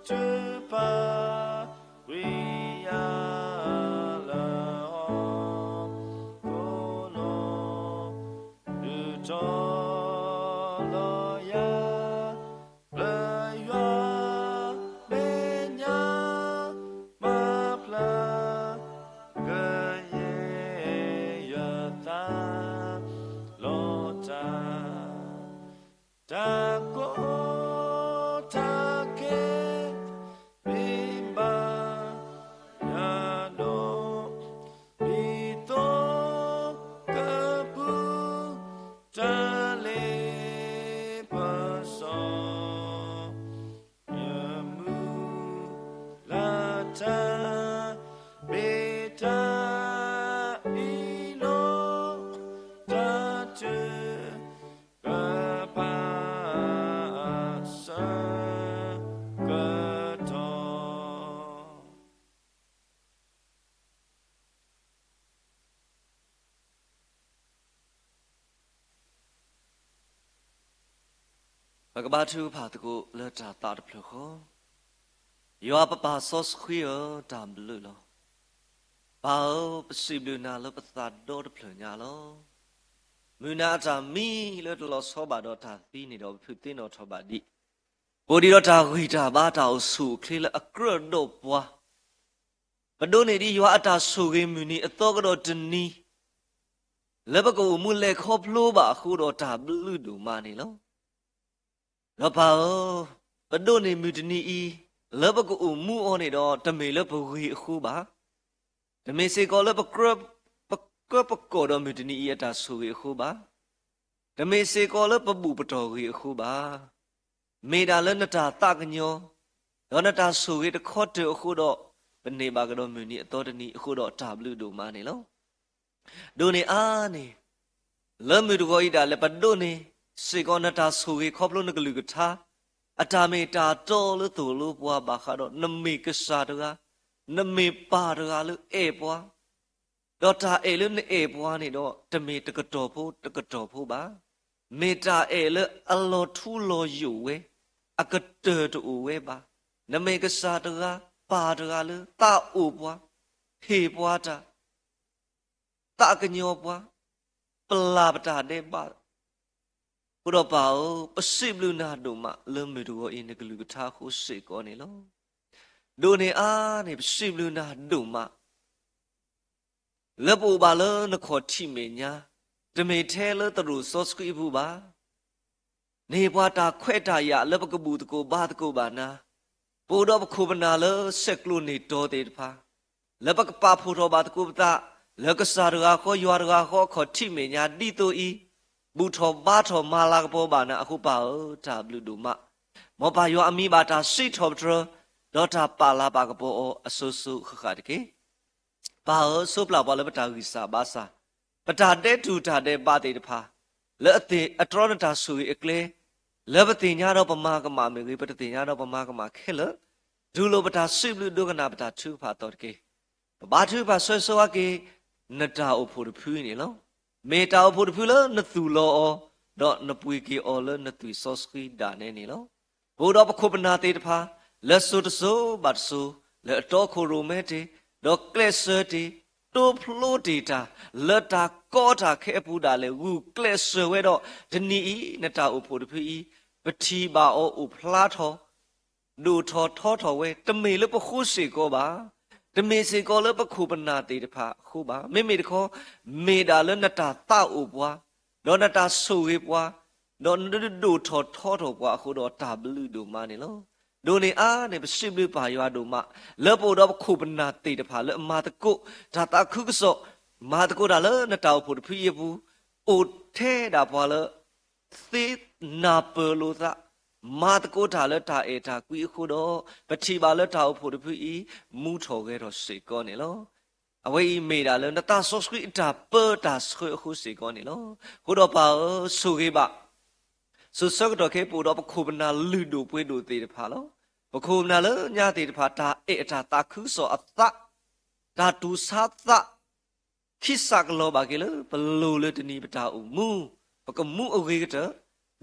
ကဖၣ်ဝံၤယၤလၢဟီၣ်ခိၣ်နီၤ, ဒုးတီၤလီၤယၤ လၢယွၤမဲာ်ညါ မၤဖျါ ကယဲၢ်ယသးလီၤတၢ်, တၢ်ကီတၢ်ခဲ မ့ၢ်ဘၣ်ယၤဒီး ဒ်သိးကပူၤ တၢ်လ့ပစီ ယမုၢ်လၢ်တၢ် မ့ၢ်တၢ်အံၤလီၤ. တၢ်ထုကဖၣ်အဆၢကတီၢ် ပကဘါထုကဖၣ်သကိးလၢတၢ်သးတဖျၢၣ်ဃီ, ယွၤပပၢ်စီဆှံဧၢ, တၢ်ဘျုးလီၤ. ပၢ်ဧၢ, ပစံးဘျုးနၤလၢပသးဒီတဖျၢၣ်ညါလီၤ. မုၢ်နၤအတၢ်မံလၢတလီၤဆီဘၣ်ဒီးတၢ်သံန့ၣ်ဒီး ပဖုးသ့ၣ်နီၣ်ထီၣ်ဘၣ်ဒံး, ကိးဒံးဒီးတၢ်ဂံၢ်တၢ်ဘါတၢ်အိၣ်ဆူၣ်အိၣ်ချ့လၢအကြၢးဒီးပှၤ ပဒိးန့ၢ်ဒံးယွၤအတၢ်ဆိၣ်ဂ့ၤမုၢ်နံၤအသီကဒီးတနံၤ လၢပကအိၣ်မူလဲၤခီဖျိဘၣ်အဃိဒီးတၢ်ဘျုးဒိၣ်မးန့ၣ်လီၤ. ဒီးပၢ်ဧၢ, ပဒိးန့ၢ်မုၢ်တနံၤအံၤ လၢပကအိၣ်မူအီၤန့ၣ်ဒီး တမ့ၢ်လၢပဂ့ၤအဃိဘၣ်. တမ့ၢ်စ့ၢ်ကီးလၢပကြၢး, ပကြၢးပကိးဒီးမုၢ်တနံၤအံၤအတၢ်ဆိၣ်ဂ့ၤအဃိဘၣ်. တမ့ၢ်စ့ၢ်ကီးလၢပဘူၣ်ပတီၢ်ဂ့ၤအဃိဘၣ်. မ့ၢ်ဒၣ်လၢနတၢ်သးကညီၤ ဒီးနတၢ်ဆိၣ်ဂ့ၤတခီတၢၢ်အဃိဒီး ပန့ၢ်ဘၣ်ကဒီးမုၢ်နံၤအသီတနံၤအဃိဒီးတၢ်ဘျုးဒိၣ်မးန့ၣ်လီၤ. ဒိးန့ၢ်အါန့ၣ် လၢမုၢ်တဂီၤအံၤဒၣ်လဲာ် ပဒိးန့ၢ်စ့ၢ်ကီးနတၢ်ဆိၣ်ဂ့ၤခီဖျိနကလုၢ်ကထါ အတၢ်မ့ၢ်တၢ်တီလၢသိၣ်လိပှၤဘၣ်ဃးဒီး နမ့ၢ်ကစၢ်တဂၤ, နမ့ၢ်ပၢ်တဂၤလၢအဲၣ်ပှၤ ဒီးတၢ်အဲၣ်လၢနအဲၣ်ပှၤန့ၣ်ဒီး တမ့ၢ်တကတီၢ်ဖိတကတီၢ်ဖိဘၣ်. မ့ၢ်တၢ်အဲၣ်လၢအလီၤထူလီၤယိာ်ဝဲ, အကတၢၢ်တအိၣ်ဝဲဘၣ်. နမ့ၢ်ကစၢ်တဂၤ, ပၢ်တဂၤလၢသးအိၣ်ပှၤ, ဟ့ၣ်ပှၤတၢ်, သးကညီၤပှၤ, ပျၢ်ပတၢ်ဒဲးဘး အဃိဒီးပၢ်ဧၢ, ပစံးဘျုးနၤဒိၣ်မးလၢမုၢ်တဂီၤအံၤ နကလုၢ်ကထါအဃိစ့ၢ်ကီးန့ၣ်လီၤ. ဒိးန့ၢ်အါန့ၣ် ပစံးဘျုးနၤဒိၣ်မး လၢပအိၣ်ဘၣ်လၢနခီၣ်ထံးမဲာ်ညါ, တမ့ၢ်ထဲလၢသရိာ်စီဆှံအပူၤဘၣ်. န့ၢ်ပှၤတၢ်ခွဲးတၢ်ယာ်လၢပကဘူၣ်သကိးဘါသကိးဘၣ်နၤ, ပအိၣ်ဒီးပခိၣ်ပနၢ်လၢဆဲးကျိးန့ၢ်တီၤသ့ၣ်တဖၣ်, လၢပကပာ်ဖှိၣ်ထီၣ်ဘၣ်သကိးပသး လၢကစၢ်တဂၤဃီ ယွၤတဂၤဃီအခီၣ်ထံးမဲာ်ညါဒ်သိးအံၤ, ဘူၣ်ထီၣ်ဘါထီၣ်မၤလၤကပီၤဘၣ်နၤအဃိ ပၢ်ဧၢ တၢ်ဘျုးဒိၣ်မး. မ်ပၢ်ယွၤအမံၤဘၣ်တၢ်စံးထီၣ်ပတြၢၤ, ဒီးတၢ်ပာ်လၤပာ်ကပီၤအီၤအစိၤစိၤဃၣ်ဃၣ်တက့ၢ်. ပၢ်ဧၢ, ဆိပျၢ်ပှၤလၢပတၢ်ဂံၢ်စၢ်ဘါစၢ်, ပတၢ်ဒဲးတူၢ်တၢ်ဒဲးဘးသ့ၣ်တဖၣ်, လၢအသ့ၣ်အတြီနတၢ်ဆိၣ်ဂ့ၤအကျဲ, လၢပသ့ၣ်ညါဒီးပမၤကမၣ်မ့ၢ်ဂ့ၤ, ပတသ့ၣ်ညါဒီးပမၤကမၣ်ခဲလၢာ်, တူၢ်လိာ်ပတၢ်စံးဘျုးဒိကနၣ်ပတၢ်ထုကဖၣ်အသီတက့ၢ်. ပဘါထုကဖၣ်ဆၢဂ့ၤဆၢဝါက့ၤ နတၢ်အိၣ်ဖှိၣ်တဖုအံၤန့ၣ်လီၤ. မ့ၢ်တၢ်အိၣ်ဖှိၣ်တဖုလၢနသူၣ်လီၤအီၤ, ဒီးနပှ့ၤက့ၤအီၤလၢနသွံၣ်စီဆှံဒၣ်နဲန့ၣ်လီၤ. ပအိၣ်ဒီးပခိၣ်ပနၢ်သ့ၣ်တဖၣ်, လၢစိၤတစိၤဘၣ်တစိၤ, လၢအတီခိၣ်ရိၣ်မဲတ့ၢ်, ဒီးကျဲးစၢးတ့ၢ်, တိဖျိတ့ၢ်တၢ်, လၢတၢ်ကီတၢ်ခဲအပူၤဒၣ်လဲာ် ဂုာ်ကျဲးစၢးဝဲဒီး တနံၤအံၤ နတၢ်အိၣ်ဖှိၣ်တဖုအံၤ, ပထံၣ်ဘၣ်အီၤအိၣ်ဖျါထီၣ် ဒိၣ်ထီၣ်ထီထီၣ်ဝဲ, တမ့ၢ်လၢပဃိစ့ၢ်ကီးဘၣ်, တမ့ၢ်စ့ၢ်ကီးလၢပခိၣ်ပနၢ်သ့ၣ်တဖၣ်အဃိဘၣ်, မ့မ့ၢ်တခီ, မ့ၢ်ဒၣ်လၢနတၢ်သးအိၣ်ပှၤ, ဒီးနတၢ်ဆိၣ်ဂ့ၤပှၤ, ဒီးနဒုးဒိၣ်ထီၣ်ထီထီၣ်ပှၤအဃိဒီးတၢ်ဘျုးဒိၣ်မးန့ၣ်လီၤ. ဒ်န့ၣ်အါန့ၣ် ပစံးဘျုးပၢ်ယွၤဒိၣ်မး, လၢပအိၣ်ဒီးပခိၣ်ပနၢ်သ့ၣ်တဖၣ်လၢအမၤသကိး တၢ်သးခုကစီၣ်, မၤသကိးတၢ်လၢနတၢ်အိၣ်ဖှိၣ်တဖုအံၤအပူၤ, အိၣ်ထဲဒၣ်ပှၤလၢ သ့နၢ်ပၢၢ်လိာ်သး, မၤသကိးတၢ်လၢတၢ်အဲၣ်တၢ်ကွံအဃိဒီး, ပထံၣ်ဘၣ်လၢတၢ်အိၣ်ဖှိၣ်တဖုအံၤ မူထီၣ်ဂဲၤထီၣ်စ့ၢ်ကီးန့ၣ်လီၤ. အဝဲအံၤမ့ၢ်ဒၣ်လၢနသးစီဆှံအတၢ်ပၢတၢ်ဆှၢအဃိစ့ၢ်ကီးန့ၣ်လီၤ. အဃိဒီးပၢ်ဧၢ, ဆိၣ်ဂ့ၤဘၣ် စိၤဆၢကတီၢ်ခဲအံၤ ပအိၣ်ဒီးပခိၣ်ပနၢ်လုၢ်ဒိၣ်ပှ့ၤဒိၣ်သ့ၣ်တဖၣ်လီၤ. ပခိၣ်ပနၢ်လၢညါသ့ၣ်တဖၣ် တၢ်အဲၣ်အတၢ်သးခုကစီၣ်အသး, တၢ်တူၢ်ဆါသး ခံစးကလီၤဘၣ်က့ၤလၢ ပလိၣ်လၢတနံၤပတၢ်အိၣ်မူ, ပကမူအဂ့ၤကတၢၢ်,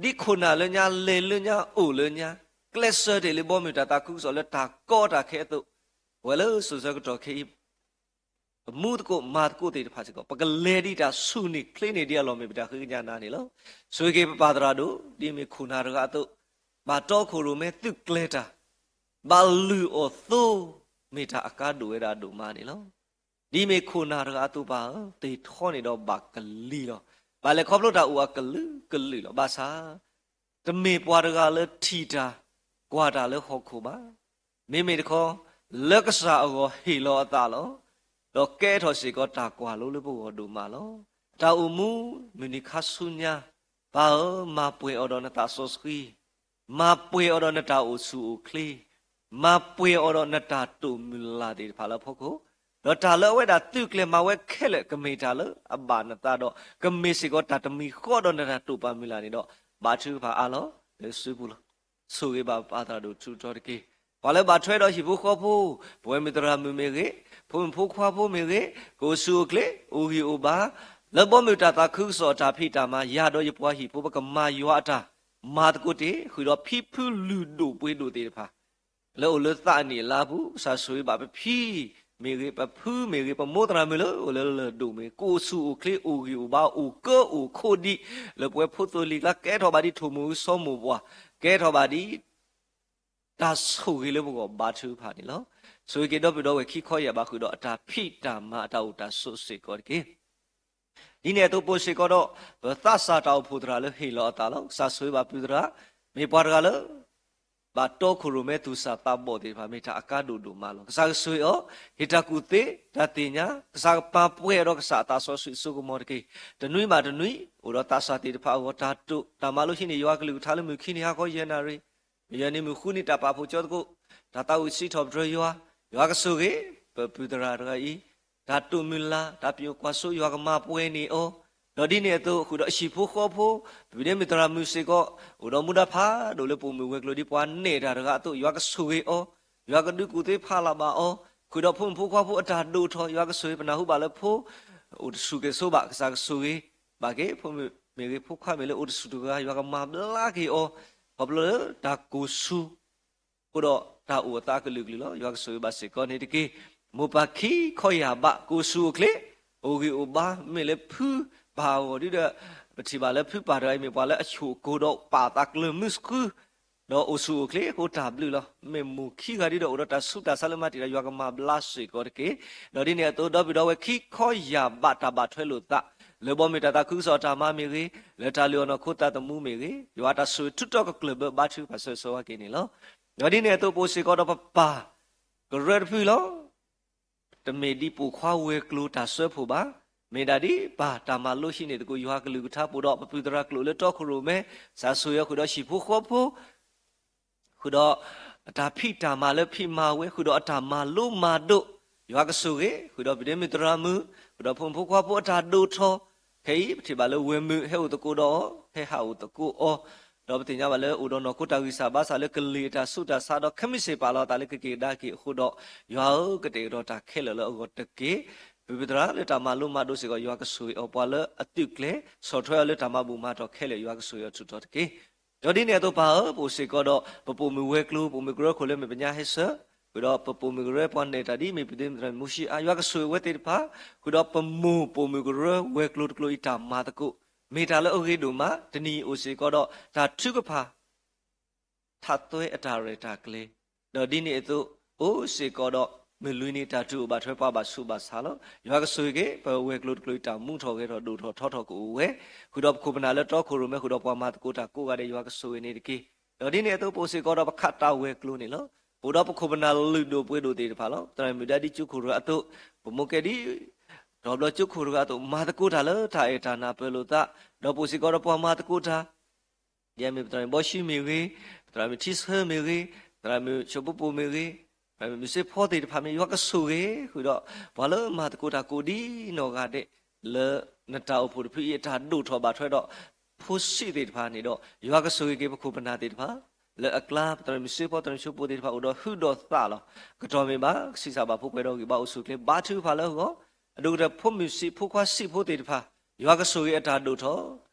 ဒ်ခိၣ်နၢ်လၢညါ လဲၤလၢညါ အိၣ်လၢညါ, ကျဲးစၢးတ့ၢ်လၢဘီမုၢ်တၢ်သးခုကစီၣ်လၢတၢ်ကီတၢ်ခဲအသိး, ပဝဲလၢစိၤဆၢကတီၢ်ခဲအံၤ ပမူသကိးမၤသကိးသ့ၣ်တဖၣ်စ့ၢ်ကီး ပကလဲၤဒ်တၢ်ဆူၣ်န့ၢ်ချ့န့ၢ်ဒံးအလီၢ်မ့ၢ်ပတၢ်ဃ့ကညးနၤန့ၣ်လီၤ. ဆိၣ်ဂ့ၤက့ၤပပၢ်သရၣ်ဒိၣ် ဒ်မ့ၢ်ခိၣ်နၢ်တဂၤအသိး, ဘၣ်တီခိၣ်ရိၣ်မဲသုးကျဲၤတၢ်, ဘၣ်လုၢ်အီၣ်သိ မ့ၢ်တၢ်အကါဒိၣ်ဝဲဒၣ်ဒိၣ်မးန့ၣ်လီၤ. ဒ်မ့ၢ်ခိၣ်နၢ်တဂၤအသိးပၢ်ဧၢ, သ့ၣ်ထီန့ၣ်ဒီးဘၣ်ကလံၤလီၤ. ဘၣ်လဲၤခီဖျိတၢ်အိၣ်အကလုာ်ကလုာ်လီၤ. ဘၣ်ဆၣ် တမ့ၢ်ပှၤတဂၤလၢထံၣ်တၢ် ကွၢ်တၢ်လၢဟီၣ်ခိၣ်ဘၣ်. မ့မ့ၢ်တခီ, လၢကစၢ်အဂီၢ်ဟ့ၣ်လီၤအသးလီၤ. ဒီးကဲထီၣ်စ့ၢ်ကီးတၢ်ကွၢ်လိလၢပဂီၢ်ဒိၣ်မးလီၤ. တၢ်အိၣ်မူ မုၢ်နံၤခါဆူညါ, ပၢ်ဧၢ, မၤပှဲၤအီၤဒီးနသးစီဆှံ, မၤပှဲၤအီၤဒီးနတၢ်အိၣ်ဆူၣ်အိၣ်ချ့, မၤပှဲၤအီၤဒီးနတၢ်တိာ်မုၢ်လၢ်သ့ၣ်တဖၣ်လၢအဖီခိၣ်, ဒီးတၢ်လၢအဝဲဒၣ်သုးကျဲၤမၤဝဲခဲလၢာ် ကမ့ၢ်တၢ်လၢအဘၣ်နသးဒီး ကမ့ၢ်စ့ၢ်ကီးတၢ်တမံၤဃီဒီးနတၢ်တိာ်ပာ်မုၢ်လၢ်န့ၣ်ဒီး ဘါထုကဖၣ်အါလီၤလၢစုပူၤလီၤ. ဆိၣ်ဂ့ၤဘၣ်ပၢ်သရၣ်ဒိၣ်ထူးထီတက့ၢ်. ပှၤလၢဘၣ်ထွဲဒီးဟံၣ်ဖိဃီဖိ, ပဝဲမုၢ်သရၣ်မုၣ်မ့ၢ်ဂ့ၤ, ဖိမုၣ်ဖိခွါဖိမ့ၢ်ဂ့ၤ, ကအိၣ်ဆူၣ်အိၣ်ချ့, အိၣ်ဂံၢ်အိၣ်ဘါ, လၢဘီမုၢ်တၢ်သးခုကစီၣ်အတၢ်ဖံးတၢ်မၤ ယၤဒီးယပှၤဟံၣ်ဖိ ပကမၤယွၤအတၢ်မၤသကိးတ့ၢ် ဃုာ်ဒီးဖံဖုလုၢ်ဒိၣ်ပှ့ၤဒိၣ်သ့ၣ်တဖၣ် လၢအိၣ်လၢသးအနံၣ်အလါပူၤ, ကစၢ်ဆိၣ်ဂ့ၤဘၣ်ပဖံမ့ၢ်ဂ့ၤ, ပဖုမ့ၢ်ဂ့ၤ, ပမိၢ်သရၣ်မုၣ်လၢအိၣ်လၢလၢၢ်ဒိၣ်မ့ၢ်ဂ့ၤ, ကအိၣ်ဆူၣ်အိၣ်ချ့ အိၣ်ဂံၢ်အိၣ်ဘါ အိၣ်ကၢအိၣ်ခိးဒံး လၢပဝဲဖိသိလံၤကျါ ကဲထီၣ်ဘၣ်ဒ်ထိၣ်မိၢ်အုးစီၤမိၢ်ပှၢ်, ကဲထီၣ်ဘၣ်ဒ် တၢ်ဆိၣ်ဂ့ၤလၢပဂီၢ်ဘါထုကဖၣ်န့ၣ်လီၤ. ဆိၣ်ဂ့ၤက့ၤဒီပုၢ်ဒီဝဲၢ်ခံခီယၢ်ဘးဃုာ်ဒီးအတၢ်ဖံးတၢ်မၤအတၢ်အိၣ်တၢ်ဆိးစ့ၢ်ကီးတက့ၢ်. ဒ်န့ၣ်အသိးပအိၣ်စ့ၢ်ကီးဒီး ပသးစၢ်တၢ်အိၣ်ဖှိၣ်သရၣ်လၢဟ့ၣ်လီၤအသးလီၤ. ကစၢ်ဆိၣ်ဂ့ၤဘၣ်ပုၢ်သရၣ်, မ့ၢ်ပှၤတဂၤလၢ ဘၣ်တီခိၣ်ရိၣ်မဲသူၣ်စၢ်သးဘီၣ်သ့ၣ်တဖၣ် မ့ၢ်တၢ်အကါဒိၣ်ဒိၣ်မးလီၤ. ကစၢ်ကဆိၣ်ဂ့ၤအီၤ, ဟ့ၣ်တၢ်ကူၣ်သ့ တၢ်သ့ၣ်ညါ, ကစၢ်ကပာ်ပှဲၤအီၤဒီးကစၢ်အသးစီဆှံအစိကမီၤတက့ၢ်. တနွံဘၣ်တနွံ အိၣ်ဒီးသးစၢ်သ့ၣ်တဖၣ်အဂီၢ် တၢ်တိာ်တၢ်မၤလိဟံးန့ၢ်ယွၤကလုၢ်ကထါလၢမုၢ်ခံနံၤဟါခီယဲၢ်နၣ်ရံၣ် မုၢ်ယဲၢ်နံၤမုၢ်ဃုနံၤတၢ်ပာ်ဖှိၣ်ကၠီသကိး, တၢ်သးဝံၣ်စံးထီၣ်ပတြၢၤယွၤ, ယွၤကဆိၣ်ဂ့ၤ ပပုၢ်သရၣ်တဂၤအံၤ, တၢ်တိာ်မုၢ်လၢ် တၢ်ပညိၣ်ကွၢ်စိယွၤကမၤပှဲၤန့ၢ်အီၤ, ဒီးဒ်န့ၣ်အသိးဃုာ်ဒီးအဟံၣ်ဖိဃီဖိ, ပဒဲမုၢ်သရၣ်မုၣ်စ့ၢ်ကီး, အိၣ်ဒီးမူဒါဖးဒိၣ်လၢပိာ်မုၣ်ဝဲၤကျိၤဒ်ပှၤနဲၣ်တၢ်တဂၤအသိး ယွၤကဆိၣ်ဂ့ၤအီၤ, ယွၤကဒုးကူၣ်သ့ဖးလၢ်ဘၣ်အီၤ, ဃုာ်ဒီးဖိမုၣ်ဖိခွါဖိအတၢ်ဒိၣ်ထီၣ် ယွၤကဆိၣ်ဂ့ၤပနၢ်ဟူဘၣ်လၢဖိ အိၣ်တဆူၣ်ကဲၣ်ဆိးဘၣ် ကစၢ်ကဆိၣ်ဂ့ၤ ဘၣ်က့ၤ ဖိမုၣ်မ့ၢ်ဂ့ၤ ဖိခွါမ့ၢ်လၢအိၣ်တဆူၣ်တဂၤ ယွၤကမၤဘျါက့ၤအီၤ, ခီဖျိလၢတၢ်ကိၢ်ဆူၣ်, အဃိဒီးတၢ်အိၣ်အသးအကလုာ်ကလုာ်လီၤ. ယွၤကဆိၣ်ဂ့ၤဘၣ်စ့ၢ်ကီးန့ၣ်တက့ၢ်. မိၢ်ပၢ်ခံခီယၢ်ဘး ကအိၣ်ဆူၣ်အိၣ်ချ့, အိၣ်ဂံၢ်အိၣ်ဘါ မ့ၢ်လၢဖုပၢ်အဂီၢ်ဒ်ဒီး, ပထံၣ်ဘၣ်လၢဖုပၢ်တဂၤအံၤ မ့ၢ်ပှၤလၢအဆိၣ်အကိၤဒီးပာ်သးကျၢၤမုၢ်ဆှု ဒီးအိၣ်ဆူၣ်အိၣ်ချ့အဃိတၢ်ဘျုးလီၤ. မ့ၢ်မိၢ်ခံဂၤဒ်ဒီးအိၣ်ဒီးတၢ်ဆူးတၢ်ဆါလၢမၤတံာ်ဒီး ယွၤကမၤဘျါစ့ၢ်ကီးတက့ၢ်. ဒီးဒ်န့ၣ်အသိး ဒီပုၢ်ဒီဝဲၢ်ခံခီယၢ်ဘးတၢ်ဘၣ်ထွဲလိာ်သး လၢဘီမုၢ်တၢ်သးခုကစီၣ်အတၢ်မၤမ့ၢ်ဂ့ၤ, လၢတၢ်လုၢ်အီၣ်နီၢ်ခိသးသမူမ့ၢ်ဂ့ၤ, ယွၤတၢ်ဆိၣ်ဂ့ၤထုးထီၣ်ကကျၢၢ်ဘၢဘါထုကဖၣ်ဆၢဂ့ၤဆၢဝါက့ၤန့ၣ်လီၤ. ဒီးဒ်န့ၣ်အသိး ပအိၣ်စ့ၢ်ကီးဒီးပပၢ်ကရၢတဖုလီၤ. တမ့ၢ်ဒ်ပိာ်ခွါဝဲၤကျိၤတၢ်စၢဖှိၣ်ဘၣ်, မ့ၢ်ဒၣ်ဒ်ပၢ်တၢ်မၤလိဟံးန့ၢ်သကိးယွၤကလုၢ်ကထါ ပအိၣ်ဒီးပပုၢ်သရၣ်ကျိာ်လၢတီခိၣ်ရိၣ်မဲ, စၢ်ဆိၣ်ဂ့ၤအီၤဃုာ်ဒီးဟံၣ်ဖိဃီဖိ ဃုာ်ဒီးအတၢ်ဖံးတၢ်မၤလၢဖံးမၤဝဲ, ဃုာ်ဒီးအတၢ်မၤလိမၤဒိး, ယွၤကဆိၣ်ဂ့ၤ, ဃုာ်ဒီးပဒ့မုၢ်သရၣ်မုၣ်, ဃုာ်ဒီးဖိမုၣ်ဖိခွါဖိအတၢ်ဒိၣ်ထီၣ်, ခဲအံၤပထံၣ်ဘၣ်လၢဝဲၤမုာ်ဟဲအိၣ်သကိးဒီးအီၤ, ဟဲဟးအိၣ်သကိးအီၤ, ဒီးပသ့ၣ်ညါဘၣ်လၢအိၣ်ဒီးနီၢ်ခိတၢ်ဂံၢ်စၢ်ဘါစၢ်လၢကလံၤအတၢ်ဆူးတၢ်ဆါဒီး ခဲမုၢ်ဆ့ၣ်ပာ်လီၤအသးလၢကက့ၤကဒါက့ၤအဃိဒီး, ယွၤဧၢ, ကတဲာ်ကတီၤတၢ်ခဲလၢာ်လၢအဂီၢ်တက့ၢ်. ပပုၢ်သရၣ်လၢတၢ်မၤလိမၤဒိးစ့ၢ်ကီး ယွၤကဆိၣ်ဂ့ၤအီၤ, ပှၤလၢအသုးကျဲၤဆီၣ်ထွဲအီၤလၢတၢ်မၤဘူၣ်မၤတီၢ်ခဲလၢာ် ယွၤကဆိၣ်ဂ့ၤအီၤထူးထီၣ်တက့ၢ်. ဒီးဒ်န့ၣ်အသိးပၢ်ဧၢ, ပအိၣ်စ့ၢ်ကီးဒီး ပပိာ်မုၣ်ဝဲၤကျိၤ ပိာ်မုၣ်ကရၢခိၣ်လၢမ့ၢ်ပညါဟဲဆၢ, ဃုာ်ဒီးပပိာ်မုၣ်ကရၢပှၤနဲၣ်တၢ်ဒ်မ့ၢ်ပဒ့မုၢ်သရၣ်မုၣ်မူၡံအါ, ယွၤကဆိၣ်ဂ့ၤဝဲသ့ၣ်တဖၣ်, ဃုာ်ဒီးပမိၢ်ပိာ်မုၣ်ကရၢဝဲၤကျိၤတကျိၤအံၤတၢ်မၤသကိး, မ့ၢ်တၢ်လၢအဂ့ၤဒိၣ်မး, တနံၤအံၤအိၣ်စ့ၢ်ကီးဒီး တၢ်ထုကဖၣ် ထးသွဲအတၢ်ရဲၣ်တၢ်ကျဲၤ, ဒီးဒ်န့ၣ်အသိး အိၣ်စ့ၢ်ကီးဒီး မုၢ်လွံၢ်နံၤတၢ်တုၤအိၣ်ဘၣ်ထွဲပှၤဘၣ်ဆူးဘၣ်ဆါလီၤ. ယွၤကဆိၣ်ဂ့ၤက့ၤ ပဝဲၤကျိၤတကျိၤအံၤတၢ်မူထီၣ်ဂဲၤထီၣ်ဒိၣ်ထီၣ်ထီထီၣ်ကအိၣ်ဝဲ, ဃုာ်ဒီးပခိၣ်ပနၢ်လၢတီခိၣ်ရိၣ်မဲ ဃုာ်ဒီးပှၤမၤသကိးတၢ်ကိးဂၤဒဲး ယွၤကဆိၣ်ဂ့ၤန့ၣ်တက့ၢ်. ဒီးဒ်န့ၣ်အသိး ပအိၣ်စ့ၢ်ကီးဒီးပခးတၢ်ဝဲၤကျိၤန့ၣ်လီၤ. ပအိၣ်ဒီးပခိၣ်ပနၢ်လုၢ်ဒိၣ်ပှ့ၤဒိၣ်သ့ၣ်တဖၣ်လီၤ. သရၣ်မုၣ်ဒါဒ်ကၠိခိၣ်တဂၤအသိး, ပမိၢ်ကဲဒ် ဒီဘျီကၠိခိၣ်တဂၤအသိး မၤသကိးတၢ်လၢတၢ်အဲၣ်တၢ်နၢ်ပၢၢ်လိာ်သး, ဒီးပအိၣ်စ့ၢ်ကီးဒီးပှၤမၤသကိးတၢ် ဒ်အမ့ၢ်ပသရၣ်မုၣ်ဘီၡူမ့ၢ်ဂ့ၤ, ပသရၣ်မုၣ်ထံဆၢမ့ၢ်ဂ့ၤ, သရၣ်မုၣ်ဆိၣ်ပိပိမ့ၢ်ဂ့ၤ, သရၣ်မုၣ်မုၢ်စ့ဖီသ့ၣ်တဖၣ်မ့ၢ် ယွၤကဆိၣ်ဂ့ၤဃုာ်ဒီး ပှၤလၢမၤသကိးတၢ်ကိးဒ်နီၢ်ဂၤဒဲး လၢနတၢ်အိၣ်ဖှိၣ်တဖုအံၤအတၢ်ဒိၣ်ထီၣ်ဘၣ်ထွဲဒီး ဖိဆံးသ့ၣ်တဖၣ်န့ၣ်ဒီး ယွၤကဆိၣ်ဂ့ၤက့ၤပခိၣ်ပနၢ်သ့ၣ်တဖၣ် လၢအကျါ ပသရၣ်မုၣ်စ့ဖီ သရၣ်မုၣ်ဆိၣ်ပိသ့ၣ်တဖၣ်အိၣ်ဒီးဟုဒီးသးလီၤ. ကတီၢ်မ့ၢ်ဘၣ် ကဆံးစၢ်ဘၣ်ဖိပှဲၤဒီးဂံၢ်ဘါအိၣ်ဆူၣ်အိၣ်ချ့ဘါထုကဖၣ်လၢအဂီၢ်, အဒိၣ်ကတၢၢ်ဖိမုၣ်ဆံးဖိခွါဆံးဖိသ့ၣ်တဖၣ် ယွၤကဆိၣ်ဂ့ၤအတၢ်ဒိၣ်ထီၣ်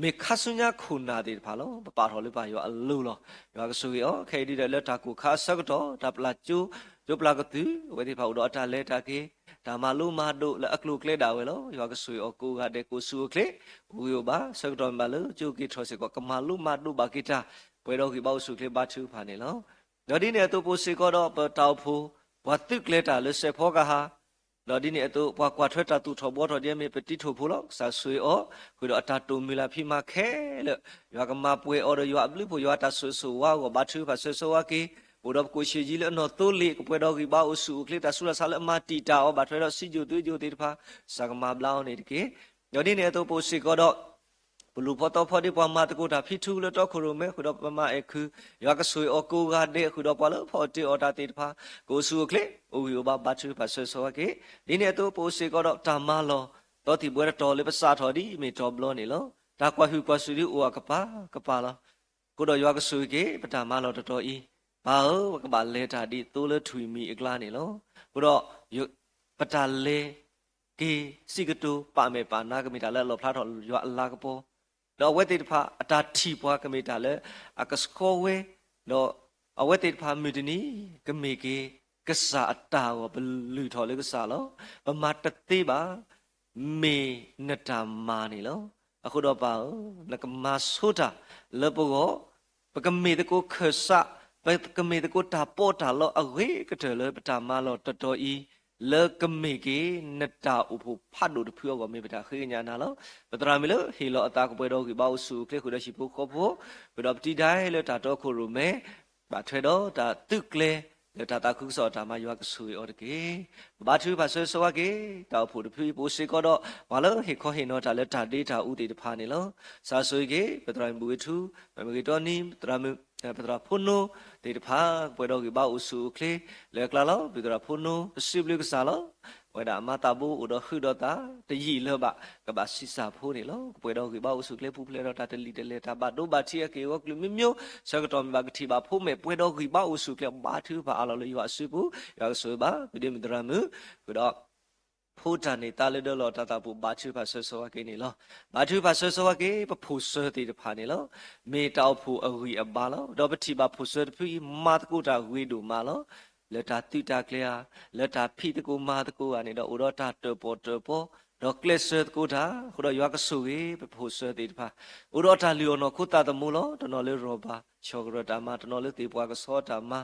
မ့ၢ်ခါဆူညါခိၣ်နၢ်သ့ၣ်တဖၣ်လီၤ. ပပာ်ထီၣ်လၢပၢ်ယွၤအလိၤလီၤ. ယွၤကဆိၣ်ဂ့ၤအီၤ ခဲအံၤဒ်ဒီးလၢတၢ်ကိၢ်ခါအဆၢကတီၢ် တၢ်ပျၢ်ကၠိ ကၠိပျၢ်ကသုၣ် အဝဲသ့ၣ်တဖၣ်အိၣ်ဒီးအတၢ်လဲၤတၢ်က့ၤ တၢ်မၤလိမၤဒိးလၢအကျိၤအကျဲဒၣ်ဝဲလီၤ. ယွၤကဆိၣ်ဂ့ၤအီၤကိးဂၤဒဲး ကအိၣ်ဆူၣ်အိၣ်ချ့ အိၣ်ဂံၢ်အိၣ်ဘါ ဆၢကတီၢ်မ့ၢ်ဘၣ်လၢကၠိက့ၤထီၣ်စ့ၢ်ကီး ကမၤလိမၤဒိးဘၣ်က့ၤတၢ် ပှဲၤဒီးဂံၢ်ဘါအိၣ်ဆူၣ်အိၣ်ချ့ဘါထုကဖၣ်န့ၣ်လီၤ. ဒီးဒ်န့ၣ်အသိး ပအိၣ်စ့ၢ်ကီးဒီးပတၢ်အိၣ်ဖှိၣ် ပှၤသုးကျဲၤတၢ်လၢစဲးဖီကဟၣ် ဒီးဒ်န့ၣ်အသိး ပှၤကွၢ်ထွဲတၢ်သူၣ်ထီၣ်ဘှီထီၣ်ဒ်အမ့ၢ်ပတံၤထိၣ်ဖိလီၤ. ကစၢ်ဆိၣ်ဂ့ၤအီၤ ဃုာ်ဒီးအတၢ်တိာ်မုၢ်လၢ်ဖံးမၤခဲလၢာ် ယွၤကမၤပှဲၤအီၤဒီးယွၤအဘျုးအဖှိၣ် ယွၤတၢ်ဆိၣ်ဂ့ၤဆိၣ်ဝါအဂီၢ် ဘါထုကဖၣ်ဆၢဂ့ၤဆၢဝါက့ၤ ပအိၣ်ဒီးပကိၣ်ဆံးယံၤလၢအနီၢ်သိလ့ၣ် ကပှဲၤဒီးဂံၢ်ဘါအိၣ်ဆူၣ်အိၣ်ချ့ တၢ်ဆူးတၢ်ဆါလၢအမၤတံာ်တာ်အီၤ ဘၣ်ထွဲဒီးစံးယိာ်သွ့ယိာ်သ့ၣ်တဖၣ် ကစၢ်ကမၤဘျါအီၤန့ၣ်တက့ၢ်. ဒီးဒ်န့ၣ်အသိး ပအိၣ်စ့ၢ်ကီးဒီး ပလူၤဖီသီဖီဒ်ပှၤမၤသကိးတၢ်ဖံထူလၢတီခိၣ်ရိၣ်မဲ ဃုာ်ဒီးပမၤအဲၣ်ခု ယွၤကဆိၣ်ဂ့ၤအီၤကိးဂၤဒဲး ဃုာ်ဒီးပှၤလၢဖီၣ်အၢတ့အီၣ်တၢ်သ့ၣ်တဖၣ် ကအိၣ်ဆူၣ်အိၣ်ချ့ အိၣ်ဂံၢ်အိၣ်ဘါ ဘါထုကဖၣ်ဆၢဂ့ၤဆၢဝါက့ၤ ဒ်န့ၣ်အသိး ပအိၣ်စ့ၢ်ကီးဒီးတၢ်မၤလီၢ် သီသံၣ်ဘှဲတတီၤလၢပစးထီၣ်ဒ်အမ့ၢ်တီၤဘျီန့ၣ်လီၤ. တၢ်ကွၢ်ဟုၣ်ကွၢ်စူၣ်ဒ်အိၣ်အကပၤကပၤလီၤ. အဃိဒီးယွၤကဆိၣ်ဂ့ၤက့ၤ ပတၢ်မၤလီၢ်တတီၤအံၤ ပၢ်ဧၢ, ပကဘၣ်လဲၤတၢ်ဒ်သိလၢထွံၣ်မံၤအကျါန့ၣ်လီၤ. အဃိဒီး ပတၢ်လဲၤက့ၤစံးကတိၤ ပာ်မဲာ်ပာ်နါ ကမ့ၢ်တၢ်လၢအလီၣ်ဖျါထီၣ်ယွၤအလၤကပီၤ, ဒီးအဝဲသ့ၣ်တဖၣ်အတၢ်ထံၣ်ပှၤ ကမ့ၢ်တၢ်လၢအကဆှီဝဲ, ဒီးအဝဲသ့ၣ်တဖၣ်မုၢ်တနံၤ ကမ့ၢ်က့ၤကစၢ်အတၢ်အဂီၢ် ပလုၢ်ထီၣ်လၢကစၢ်လီၤ. ပမၤတသ့ဘၣ် မ့ၢ်နတၢ်မၤန့ၣ်လီၤ. အဃိဒီးပၢ်ဧၢ, နကမၤဆိတၢ်လၢပဂီၢ်, ပကမ့ၢ်သကိးခၢၣ်စး, ပကမ့ၢ်သကိးတၢ်ပီးတၢ်လီအဂ့ၤကတၢၢ်လၢပတၢ်မၤလီၢ်တတီၤအံၤ, လၢကမ့ၢ်က့ၤနတၢ်အိၣ်ဖှိၣ်ဖးဒိၣ်တဖုအဂီၢ် မ့ၢ်ပတၢ်ဃ့ကညးနၤလီၤ. ပသရၣ်မုၣ်လၢဟ့ၣ်လီၤအသး ကပှဲၤဒီးဂံၢ်ဘါအိၣ်ဆူၣ်အိၣ်ချ့ ဃုာ်ဒီးဟံၣ်ဖိဃီဖိ, ဃုာ်ဒီးပတံၤဒါလၢတၢ်တီခိၣ်ရိၣ်မဲ ဘၣ်ထွဲဒီးတၢ်သုးကျဲၤ လၢတၢ်သးခုကစီၣ်အတၢ်မၤ ယွၤကဆိၣ်ဂ့ၤအီၤတက့ၢ်. ပဘါထုကဖၣ်ဆၢဂ့ၤဆၢဝါက့ၤ တၢ်အိၣ်ဖှိၣ်တဖုအံၤ ပအိၣ်စ့ၢ်ကီးဒီး ပှၤလၢဟ့ၣ်ခီဟ့ၣ်နီၤတၢ်လၢတၢ်ဒ့တၢ်အူသ့ၣ်တဖၣ်န့ၣ်လီၤ. ကစၢ်ဆိၣ်ဂ့ၤက့ၤ ပသရၣ်မုၣ်ဘုဂ့ၤထူ, မ့ၢ်ဂ့ၤတီနံၤ, ပသရၣ်မုၣ်, ပသရၣ်ဖိနိသ့ၣ်တဖၣ် ကပှဲၤဒီးဂံၢ်ဘါအိၣ်ဆူၣ်အိၣ်ချ့ လၢအကျါလီၤ. ပသရၣ်ဖိနိ ပစံးဘျုးကစၢ်လီၤ. ပဝဲဒၣ်အမါသးဘိအိၣ်ဒီးဟုဒီးသး တယံာ်လၢၤဘၣ် ကဘၣ်ဆံးစၢ်ဖိန့ၣ်လီၤ. ကပှဲၤဒီးဂံၢ်ဘါအိၣ်ဆူၣ်အိၣ်ချ့ ပူၤဖျဲးဒီးတၢ်တလံာ်တလဲၢ် တၢ်ဘၣ်ဒိဘၣ်ထံးအက့ၢ်အဂီၤ ကလုာ်မံမံ, ဆၢကတီၢ်မ့ၢ်ဘၣ်ကထံၣ်ဘၣ်ဖိမဲာ် ပှဲၤဒီးဂံၢ်ဘါအိၣ်ဆူၣ်အိၣ်ချ့ ဘါထုကဖၣ်အးလီၤလၢယွၤအစုပူၤ, ယွၤကဆိၣ်ဂ့ၤဘၣ် ပဒ့မုၣ်သရၣ်မုၣ်, ဃုာ်ဒီး ဖိတၢ်န့ၢ်သါလၢဒၢလီၤတၢ်သးပူၤ ဘါထုကဖၣ်ဆၢဂ့ၤဆၢဝါက့ၤန့ၣ်လီၤ. ဘါထုကဖၣ်ဆၢဂ့ၤဆၢဝါက့ၤ ပဖိၣ်စၢၤသ့ၣ်တဖၣ်န့ၣ်လီၤ. မ့ၢ်တၢ်အိၣ်ဖှိၣ်အဂံၢ်အဘါလီၤ. ဒီးပထံၣ်ဘၣ်ဖိၣ်စၢၤတဖုအံၤ မၤသကိးတၢ်ဂ့ၤဒိၣ်မးလီၤ. လၢတၢ်သုးတၢ်ကျဲၤဧါ, လၢတၢ်ဖံးသကိးမၤသကိးဧါန့ၣ်ဒီး အိၣ်ဒီးတၢ်တၢၣ်ပီၣ်တၢၣ်ပီ ဒီးကျဲးစၢးသကိးတၢ်, အဃိဒီးယွၤကဆိၣ်ဂ့ၤပဖိၣ်စၢၤသ့ၣ်တဖၣ်, အိၣ်ဒီးတၢ်လုၢ်အီၣ်နီၢ်ခိသးသမူလီၤ. တနီၤလၢရီၣ်ဘၣ် ဆီၣ်ကရၢၢ်တၢ်မၤ, တနီၤလၢသ့ၣ်ပှၢ်ကဆီတၢ်မၤ,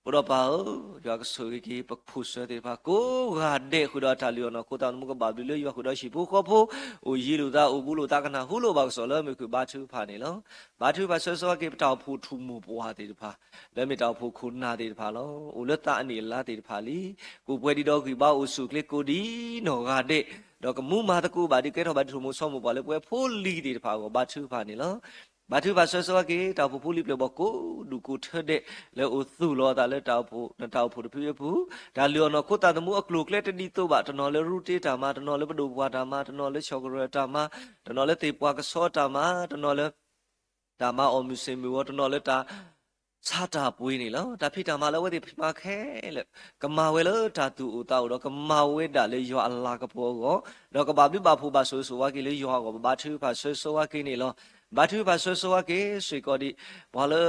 အိၣ်ဒီးပၢ်ဧၢ, ယွၤကဆိၣ်ဂ့ၤက့ၤပဖိၣ်စၢၤသ့ၣ်တဖၣ်ကိးဂၤဒဲး, ဃုာ်ဒီးအတၢ်လုၢ်အီၣ်နီၢ်ခိသးသမူကဘၣ်ဘျုးလၢယွၤဃုာ်ဒီးဟံၣ်ဖိဃီဖိ, အိၣ်ယံၤလိာ်သး အိၣ်ဘူးလိာ်သး ကနၢ်ဟူလိာ်ဘၣ်ကစီၣ်လၢမုၢ်ခုၣ် ဘါထုကဖၣ်န့ၣ်လီၤ. ဘါထုကဖၣ်ဆၢဂ့ၤဆၢဝါက့ၤ ပတၢ်အိၣ်ဖှိၣ်ထူၣ်မိၢ်ပှၢ်သ့ၣ်တဖၣ်, လၢမ့ၢ်တၢ်အိၣ်ဖှိၣ်ခိၣ်နၢ်သ့ၣ်တဖၣ်လီၤ. အိၣ်လၢသးအနံၣ်အလါသ့ၣ်တဖၣ်လံ, ကိးပှဲၤဒံးဒီးဂံၢ်ဘါအိၣ်ဆူၣ်အိၣ်ချ့ကိးဒံနီၢ်ဂၤဒဲး, ဒီးကမူမၤသကိးဘၣ်ဒံး ကဲထီၣ်ဘၣ်ဒံးထူၣ်မိၢ်ဆီမိၢ်ပှၢ်လၢပဝဲဖိလံၤသ့ၣ်တဖၣ်အဂီၢ် ဘါထုကဖၣ်န့ၣ်လီၤ. ဘါထုကဖၣ်ဆၢဂ့ၤဆၢဝါက့ၤ တၢ်အိၣ်ဖှိၣ်ဖိလံၤပျဲၢ်ဘီၣ်ကိးဒူၣ်ကိးထၢဒဲး လၢအိၣ်သူၣ်လီၤအသးလၢတၢ်အိၣ်ဖှိၣ်, နတၢ်အိၣ်ဖှိၣ်တဖုအပူၤ, တၢ်လုၢ်အီၣ်နီၢ်ခိသးသမူအကျိၤအကျဲတဒ်သိးဘၣ်, တနီၤလၢရူတ့တၢ်မၤ, တနီၤလၢပဒိၣ်ပှၢ်တၢ်မၤ, တနီၤလၢဆီၣ်ကရၢၢ်တၢ်မၤ, တနီၤလၢသ့ၣ်ပှၢ်ကဆီတၢ်မၤ, တနီၤလၢ တၢ်မၤအီၣ်မုၢ်ဆ့ၣ်မုၢ်ဂီၤ, တနီၤလၢတၢ်ဆါတၢ်ပှ့ၤန့ၣ်လီၤ. တၢ်ဖံးတၢ်မၤလၢအဝဲသ့ၣ်မၤခဲလၢာ်, ကမၤဝဲလၢတၢ်သူၣ်အိၣ်သးအိၣ်ဒီး ကမၤဝဲဒၣ်လၢယွၤအလၤကပီၤအဂီၢ်, ဒီးကဘၣ်ဘျုးဘၣ်ဖှိၣ်ဘၣ်ဆိၣ်ဂ့ၤဆိၣ်ဝါက့ၤလၢယွၤအဂီၢ် ပဘါထုကဖၣ်ဆၢဂ့ၤဆၢဝါက့ၤန့ၣ်လီၤ. ဘါထုကဖၣ်ဆၢဂ့ၤဆၢဝါက့ၤစ့ၢ်ကီးဒံး ပှၤလၢ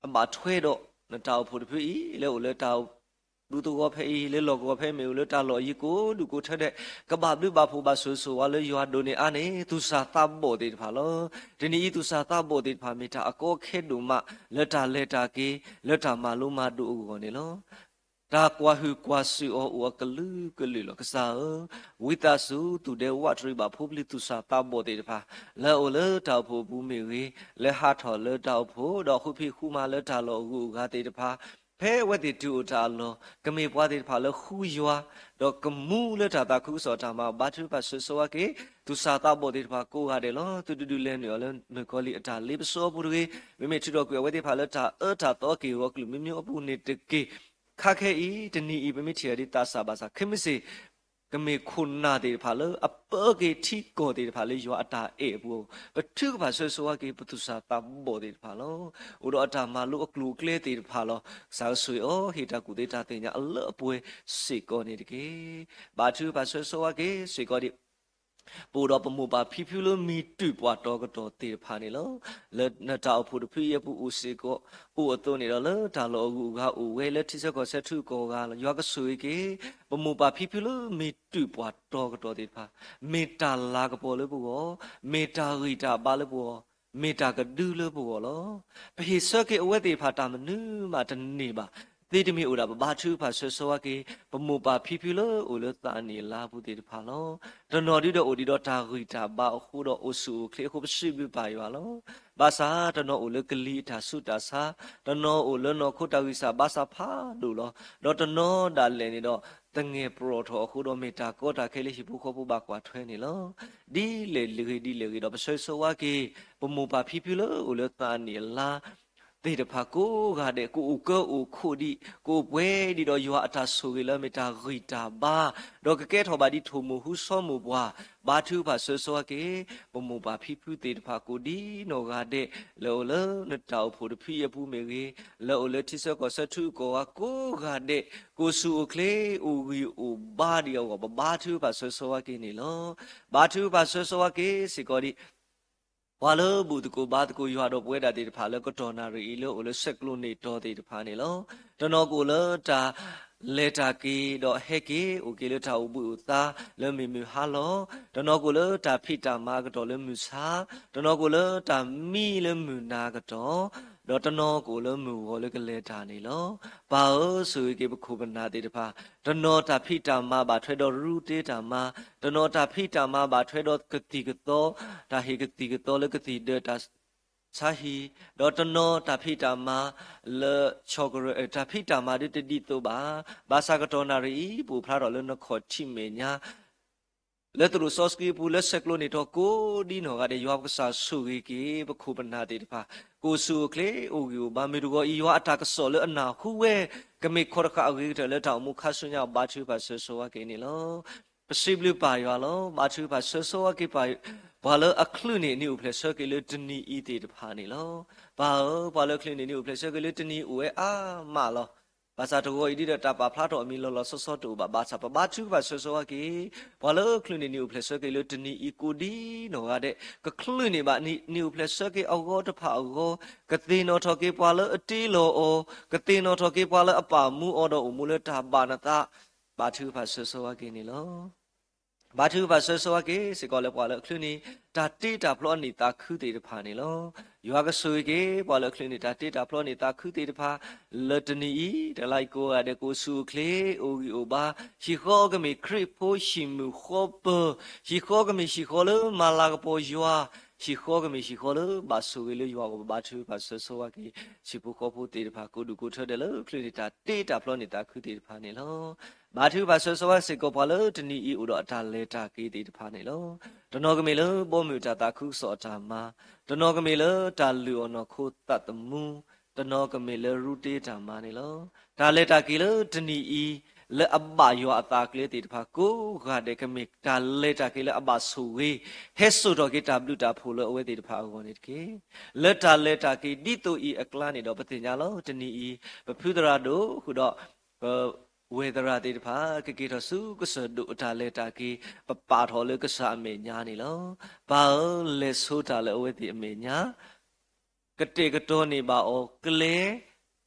အဘၣ်ထွဲဒီးနတၢ်အိၣ်ဖှိၣ်တဖုအံၤ လၢအိၣ်လၢတၢ်ဒူသဝီဖဲအံၤ, လၢလီၢ်ကဝီၤဖဲအံၤ, မ့ၢ်အိၣ်လၢတၢ်လီၢ်အယံၤကိးဒူၣ်ကိးထၢဒဲး, ကဘၣ်ဘျုးဘၣ်ဖှိၣ်ဘၣ်ဆိၣ်ဂ့ၤဆိၣ်ဝါလၢယွၤဒိးန့ၢ်အါန့ၢ် သူၣ်စၢ်သးဘီၣ်သ့ၣ်တဖၣ်လီၤ. တနံၤအံၤသူၣ်စၢ်သးဘီၣ်သ့ၣ်တဖၣ် မ့ၢ်တၢ်အကီအခဲဒိၣ်မး လၢတၢ်လဲၤတၢ်က့ၤ, လၢတၢ်မၤလိမၤဒိးအဂီၢ်န့ၣ်လီၤ. တၢ်ကွၢ်ဟုၣ်ကွၢ်စူၣ်အီၤအိၣ်အကလုာ်ကလုာ်လီၤ. ကစၢ်ဧၢ, ဝံသးစူၤ သူၣ်ဒဲဝးတရံးဘၣ်ဖိပလံၤသူၣ်စၢ်သးဘီၣ်သ့ၣ်တဖၣ်, လၢအအိၣ်လၢတၢ်အိၣ်ဖှိၣ်အပူၤမ့ၢ်ဂ့ၤ, လၢဟးထီၣ်လၢတၢ်အိၣ်ဖှိၣ် ဒီးဃုဖံးဃုမၤလၢတၢ်လီၢ်အဂုၤအဂၤသ့ၣ်တဖၣ်, ဖဲအဝဲသ့ၣ်တုၤအိၣ်တၢ်အလီၢ် ကမ့ၢ်ပှၤသ့ၣ်တဖၣ်လၢဃုယွၤ, ဒီးကမူလၢတၢ်သးခုကစီၣ်တၢ်မၤ ဘါထုကဖၣ်ဆၢဂ့ၤဆၢဝါက့ၤ သူၣ်စၢ်သးဘီၣ်သ့ၣ်တဖၣ်ကိးဂၤဒဲးလီၤ. သုတဒုးလဲၤနုာ်အီၤလၢမုၣ်ကီၤလံၢ်အတၢ်လ့ပစီအပူၤတဂ့ၤ, မ့မ့ၢ်ထုးထီၣ်ကွံာ်အဝဲသ့ၣ်တဖၣ်လၢတၢ်အၢတၢ်သီက့ၢ်ဂီၤကလုာ်မံမံအပူၤန့ၣ်တက့ၢ်. ခါခဲအံၤ တနံၤအံၤ ပမ့ၢ်ထံၣ်အီၤဒ်သးစၢ်ဘၣ်ဆၣ် ခဲမုၢ်ဆ့ၣ် ကမ့ၢ်ခိၣ်နၢ်သ့ၣ်တဖၣ်လၢအပၢက့ၤထံကီၢ်သ့ၣ်တဖၣ်လၢယွၤအတၢ်အဲၣ်အပူၤ, ပထုကဖၣ်ဆၢဂ့ၤဆၢဝါက့ၤ ပသူၣ်စၢ်သးဘီၣ်သ့ၣ်တဖၣ်လီၤ. အိၣ်ဒီးအတၢ်မၤလိအကျိၤအကျဲသ့ၣ်တဖၣ်လီၤ. ကစၢ်ကဆိၣ်ဂ့ၤအီၤ ဟ့ၣ်တၢ်ကူၣ်သ့တၢ်သ့ၣ်ညါအလၢအပှဲၤစ့ၢ်ကီးန့ၣ်တက့ၢ်. ဘါထုကဖၣ်ဆၢဂ့ၤဆၢဝါက့ၤစ့ၢ်ကီးဒံး ပအိၣ်ဒီးပမိၢ်ပၢ်ဖံဖုလၢမ့ၢ်တုၤပှၤတီၤကတီၢ်သ့ၣ်တဖၣ်န့ၣ်လီၤ. လၢနတၢ်အိၣ်ဖှိၣ်တဖုအံၤအပူၤအိၣ်စ့ၢ်ကီး, အိၣ်အသိးန့ၣ်ဒီး လၢတၢ်လီၢ်အဂုၤအဂၤအိၣ်ဝဲလၢထံဆၢကီၢ်ဆၢထံဂုၤကီၢ်ဂၤလီၤ. ယွၤကဆိၣ်ဂ့ၤက့ၤ ပမိၢ်ပၢ်ဖံဖုလၢမ့ၢ်တုၤပှၤတီၤကတီၢ်သ့ၣ်တဖၣ်, မ့ၢ်တၢ်လၤကပီၤလၢပဂီၢ်, မ့ၢ်တၢ်ဂံၢ်တၢ်ဘါလၢပဂီၢ်, မ့ၢ်တၢ်ကဒုလၢပဂီၢ်လီၤ. ပဟ့ၣ်ဆၢက့ၤအဝဲသ့ၣ်တဖၣ်တၢ်မနုၤမးတန့ၢ်ဘၣ်. သ့တမ့ၢ်အိၣ်ဒၣ် ပဘါထုကဖၣ်ဆၢဂ့ၤဆၢဝါက့ၤ ပမိၢ်ပၢ်ဖံဖုလၢအိၣ်လၢသးအနံၣ်အလါပူၤသ့ၣ်တဖၣ်လီၤ. တနီၤဒုဒီးအိၣ်ဒံးဒီးတၢ်ဂံၢ်တၢ်ဘါအဃိဒီးအိၣ်ဆူၣ်အိၣ်ချ့အဃိ ပစံးဘျုးပၢ်ယွၤလီၤ. ဘၣ်ဆၣ်တနီၤအိၣ်လၢကလံၤအတၢ်ဆူးတၢ်ဆါ, တနီၤအိၣ်လၢနီၢ်ခိတၢ်ဂံၢ်စၢ်ဘါစၢ်ဖးဒိၣ်လီၤ. ဒီးတနီၤဒၣ်လဲာ်န့ၣ်ဒီး သငဲၢ်ပရီၣ်ထီၣ်အဃိဒီးမ့ၢ်တၢ်ကီတၢ်ခဲလၢဟံၣ်ဖိဃီဖိဘၣ်ကွၢ်ထွဲန့ၣ်လီၤ. ဒ်လဲၣ်ဂ့ၤဒ်လဲၣ်ဂ့ၤဒီး ပဆၢဂ့ၤဆၢဝါက့ၤ ပမိၢ်ပၢ်ဖံဖုလၢအိၣ်လၢသးအနံၣ်အလါ သ့ၣ်တဖၣ်ကိးဂၤဒဲး ကအိၣ်ကၢအိၣ်ခိးဒံး ကအိၣ်ပှဲၤဒံးဒီးယွၤအတၢ်ဆိၣ်ဂ့ၤလၢမ့ၢ်တၢ်ဂံၢ်တၢ်ဘါ, ဒီးကကဲထီၣ်ဘၣ်ဒ်ထိၣ်မိၢ်ဃူဆီမိၢ်ပှၢ်, ဘါထုကဖၣ်ဆၢဂ့ၤဆၢဝါက့ၤ ပမိၢ်ပၢ်ဖံဖုသ့ၣ်တဖၣ်ကိးဒ်နီၢ်ဂၤဒဲး, လၢအိၣ်လၢနတၢ်အိၣ်ဖှိၣ်တဖုအံၤအပူၤမ့ၢ်ဂ့ၤ, လၢအိၣ်လၢထံဆၢကီၢ်ဆၢထံဂုၤကီၢ်ဂၤကိးဂၤဒဲး, ကအိၣ်ဆူၣ်အိၣ်ချ့အိၣ်ဂံၢ်အိၣ်ဘါဒံးအဂီၢ် ပဘါထုကဖၣ်ဆၢဂ့ၤဆၢဝါက့ၤန့ၣ်လီၤ. ဘါထုကဖၣ်ဆၢဂ့ၤဆၢဝါက့ၤစ့ၢ်ကီးဒံး ပှၤလၢဘူၣ်သကိးဘါသကိးယွၤဒီးပဝဲဒၣ်သ့ၣ်တဖၣ်လၢကတီၢ်နၣ်ရံၣ်အံၤလၢအိၣ်လၢဆဲးကျိးန့ၢ်တီၤသ့ၣ်တဖၣ်န့ၣ်လီၤ. တနီၤကအိၣ်လၢတၢ်လဲၤတၢ်က့ၤဒီးဟဲက့ၤ အိၣ်က့ၤလၢတၢ်အိၣ်ဘှံးအိၣ်သါလၢမုၢ်မုၢ်ဟါလီၤ. တနီၤကအိၣ်လၢတၢ်ဖံးတၢ်မၤအကတီၢ်လၢမုၢ်ဆါ, တနီၤကအိၣ်လၢတၢ်မံလၢမုၢ်နၤအကတီၢ်, ဒီးတနီၤကအိၣ်လၢမုၢ်ဂီၤလၢကလဲၤတၢ်န့ၣ်လီၤ. ပၢ်ဧၢ, ဆိၣ်ဂ့ၤက့ၤပခိၣ်ပနၢ်သ့ၣ်တဖၣ်, တနီၤတၢ်ဖံးတၢ်မၤဘၣ်ထွဲဒီးရူတ့တၢ်မၤ, တနီၤတၢ်ဖံးတၢ်မၤဘၣ်ထွဲဒီးကသံၣ်ကသီ, တၢ်ဟ့ၣ်ကသံၣ်ကသီလၢကသံၣ်ဒၢးတၢ်ဆါဟံၣ်, ဒီးတနီၤတၢ်ဖံးတၢ်မၤလၢဆီၣ်ကရၢၢ်, တၢ်ဖံးတၢ်မၤဒ်တဒ်သိးဘၣ်, ဘၣ်ဆၣ်ကတီၢ်နၣ်ရံၣ်အံၤ ပအိၣ်ဖျါထီၣ်လၢနခီၣ်ထံးမဲာ်ညါ လၢသရိာ်စီဆှံအပူၤ လၢဆဲးကျိးန့ၢ်တီၤကိးဒ်နီၢ်ဂၤဒဲး ယွၤပကစၢ်ဆိၣ်ဂ့ၤက့ၤ ပခိၣ်ပနၢ်သ့ၣ်တဖၣ် ကအိၣ်ဆူၣ်အိၣ်ချ့ အိၣ်ဂံၢ်အိၣ်ဘါ မုၢ်တဂီၤအံၤ ယွၤအတၢ်ကစီၣ်လၢအနၢ်ဟူဝဲ ကမ့ၢ်ခီၣ်တဃာ်အဂ့ၤကတၢၢ်လၢတၢ်အိၣ်မူခါဆူညါ ဘါထုကဖၣ်ဆၢဂ့ၤဆၢဝါက့ၤန့ၣ်လီၤ. ပစံးဘျုးပၢ်ယွၤလီၤ. ဘါထုကဖၣ်ဆၢဂ့ၤဆၢဝါက့ၤ ပှၤလၢအချုးန့ၢ်နံၣ်အိၣ်ဖျဲၣ်ဆၢက့ၤလၢတနံၤအံၤသ့ၣ်တဖၣ်န့ၣ်လီၤ. ပၢ်ဧၢ, ပှၤလၢချုးန့ၢ်နံၣ်အိၣ်ဖျဲၣ်ဆၢက့ၤလၢတနံၤအံၤအိၣ်ဝဲအါမးလီၤ. ဘၣ်ဆၣ်တဂီၤအံၤဒ်ဒီးတၢ်ပာ်ဖျါထီၣ်အမံၤလီၤလီၤဆီဆီတအိၣ်ဘၣ်. ဘၣ်ဆၣ်ပဘါထုကဖၣ်ဆၢဂ့ၤဆၢဝါက့ၤ ပှၤလၢချုးန့ၢ်နံၣ်အိၣ်ဖျဲၣ်ဆၢက့ၤလၢတနံၤအံၤကိးဒ်နီၢ်ဂၤဒဲး ကချုးန့ၢ်ဘၣ် နံၣ်အိၣ်ဖျဲၣ်ဆၢက့ၤအဂီၢ်တဖၣ်အဂီၢ်, ကသ့ၣ်နီၣ်ထီၣ်က့ၤပှၤလၢအတ့လီၤအီၤ, ကသ့ၣ်နီၣ်ထီၣ်က့ၤပှၤလၢအပာ်မူအီၤဒီးအိၣ်မူလၢတၢ်ဘၣ်နသး, ဘါထုကဖၣ်ဆၢဂ့ၤဆၢဝါက့ၤန့ၣ်လီၤ. ဘါထုကဖၣ်ဆၢဂ့ၤဆၢဝါက့ၤစ့ၢ်ကီးလၢပှၤလၢအချုးန့ၢ် တၢ်တ့တၢ်ဖျီန့ၢ်သးခုသ့ၣ်တဖၣ်န့ၣ်လီၤ. ယွၤကဆိၣ်ဂ့ၤက့ၤ ပှၤလၢအချုးန့ၢ် တၢ်တ့တၢ်ဖျီန့ၢ်သးခုသ့ၣ်တဖၣ် လၢတနံၤအံၤ တလါအံၤကိးဂၤဒဲး ကအိၣ်ဆူၣ်အိၣ်ချ့ အိၣ်ဂံၢ်အိၣ်ဘါ, ဟံၣ်ဃီကမ့ၢ်ခရံာ်ဖိဟံၣ်မုာ်ဃီပၢၤ, ဟံၣ်ဃီကမ့ၢ်ဟံၣ်ဃီလၢမၤလၤကပီၤယွၤ, ဟံၣ်ဃီကမ့ၢ်ဟံၣ်ဃီလၢဘၣ်ဆိၣ်ဂ့ၤလၢယွၤအဂီၢ် ပဘါထုကဖၣ်ဆၢဂ့ၤဆၢဝါက့ၤ ဟံၣ်ဖိဃီဖိသ့ၣ်တဖၣ် ကိးဒူၣ်ကိးထၢဒဲးလၢအချုးန့ၢ် တၢ်တ့တၢ်ဖျီန့ၢ်သးခုသ့ၣ်တဖၣ်န့ၣ်လီၤ. ဘါထုကဖၣ်ဆၢဂ့ၤဆၢဝါစ့ၢ်ကီး ပှၤလၢတနံၤအံၤအိၣ်ဒီးအတၢ်လဲၤတၢ်က့ၤသ့ၣ်တဖၣ်န့ၣ်လီၤ. တနီၤကမ့ၢ်လၢဘီမုၢ်တၢ်သးခုကစီၣ်အတၢ်မၤ, တနီၤကမ့ၢ်လၢတၢ်လုၢ်အီၣ်နီၢ်ခိသးသမူ, တနီၤကမ့ၢ်လၢရူတ့တၢ်မၤန့ၣ်လီၤ. တၢ်လဲၤတၢ်က့ၤလၢတနံၤအံၤ လၢအဘၣ်ယွၤအသးအကျဲသ့ၣ်တဖၣ်ကိးဂၤဒဲး ကမ့ၢ်တၢ်လဲၤတၢ်က့ၤလၢအဘၣ်ဆိၣ်ဂ့ၤ, ဟဲစိာ်ထီၣ်က့ၤတၢ်ဘျုးတၢ်ဖှိၣ်လၢအဝဲသ့ၣ်တဖၣ်အဂီၢ်န့ၣ်တက့ၢ်. လၢတၢ်လဲၤတၢ်က့ၤဒ်သိးအံၤအကျါန့ၣ်ဒီး ပသ့ၣ်ညါလီၤ တနံၤအံၤ ပဖုသရၣ်ဒိၣ်ဃုာ်ဒီး ပဝဲၢ်သရၣ်သ့ၣ်တဖၣ် ကက့ၤထီၣ်ဆူကစၢၢ်ဒိၣ်အတၢ်လဲၤတၢ်က့ၤ ပပာ်ထီၣ်လၢကစၢ်အမဲာ်ညါန့ၣ်လီၤ. ပၢ်ဧၢ, လဲၤဆိတၢ်လၢအဝဲသ့ၣ်အမဲာ်ညါ ကတဲာ်ကတီၤန့ၢ်ဘၣ်အီၤကျဲ,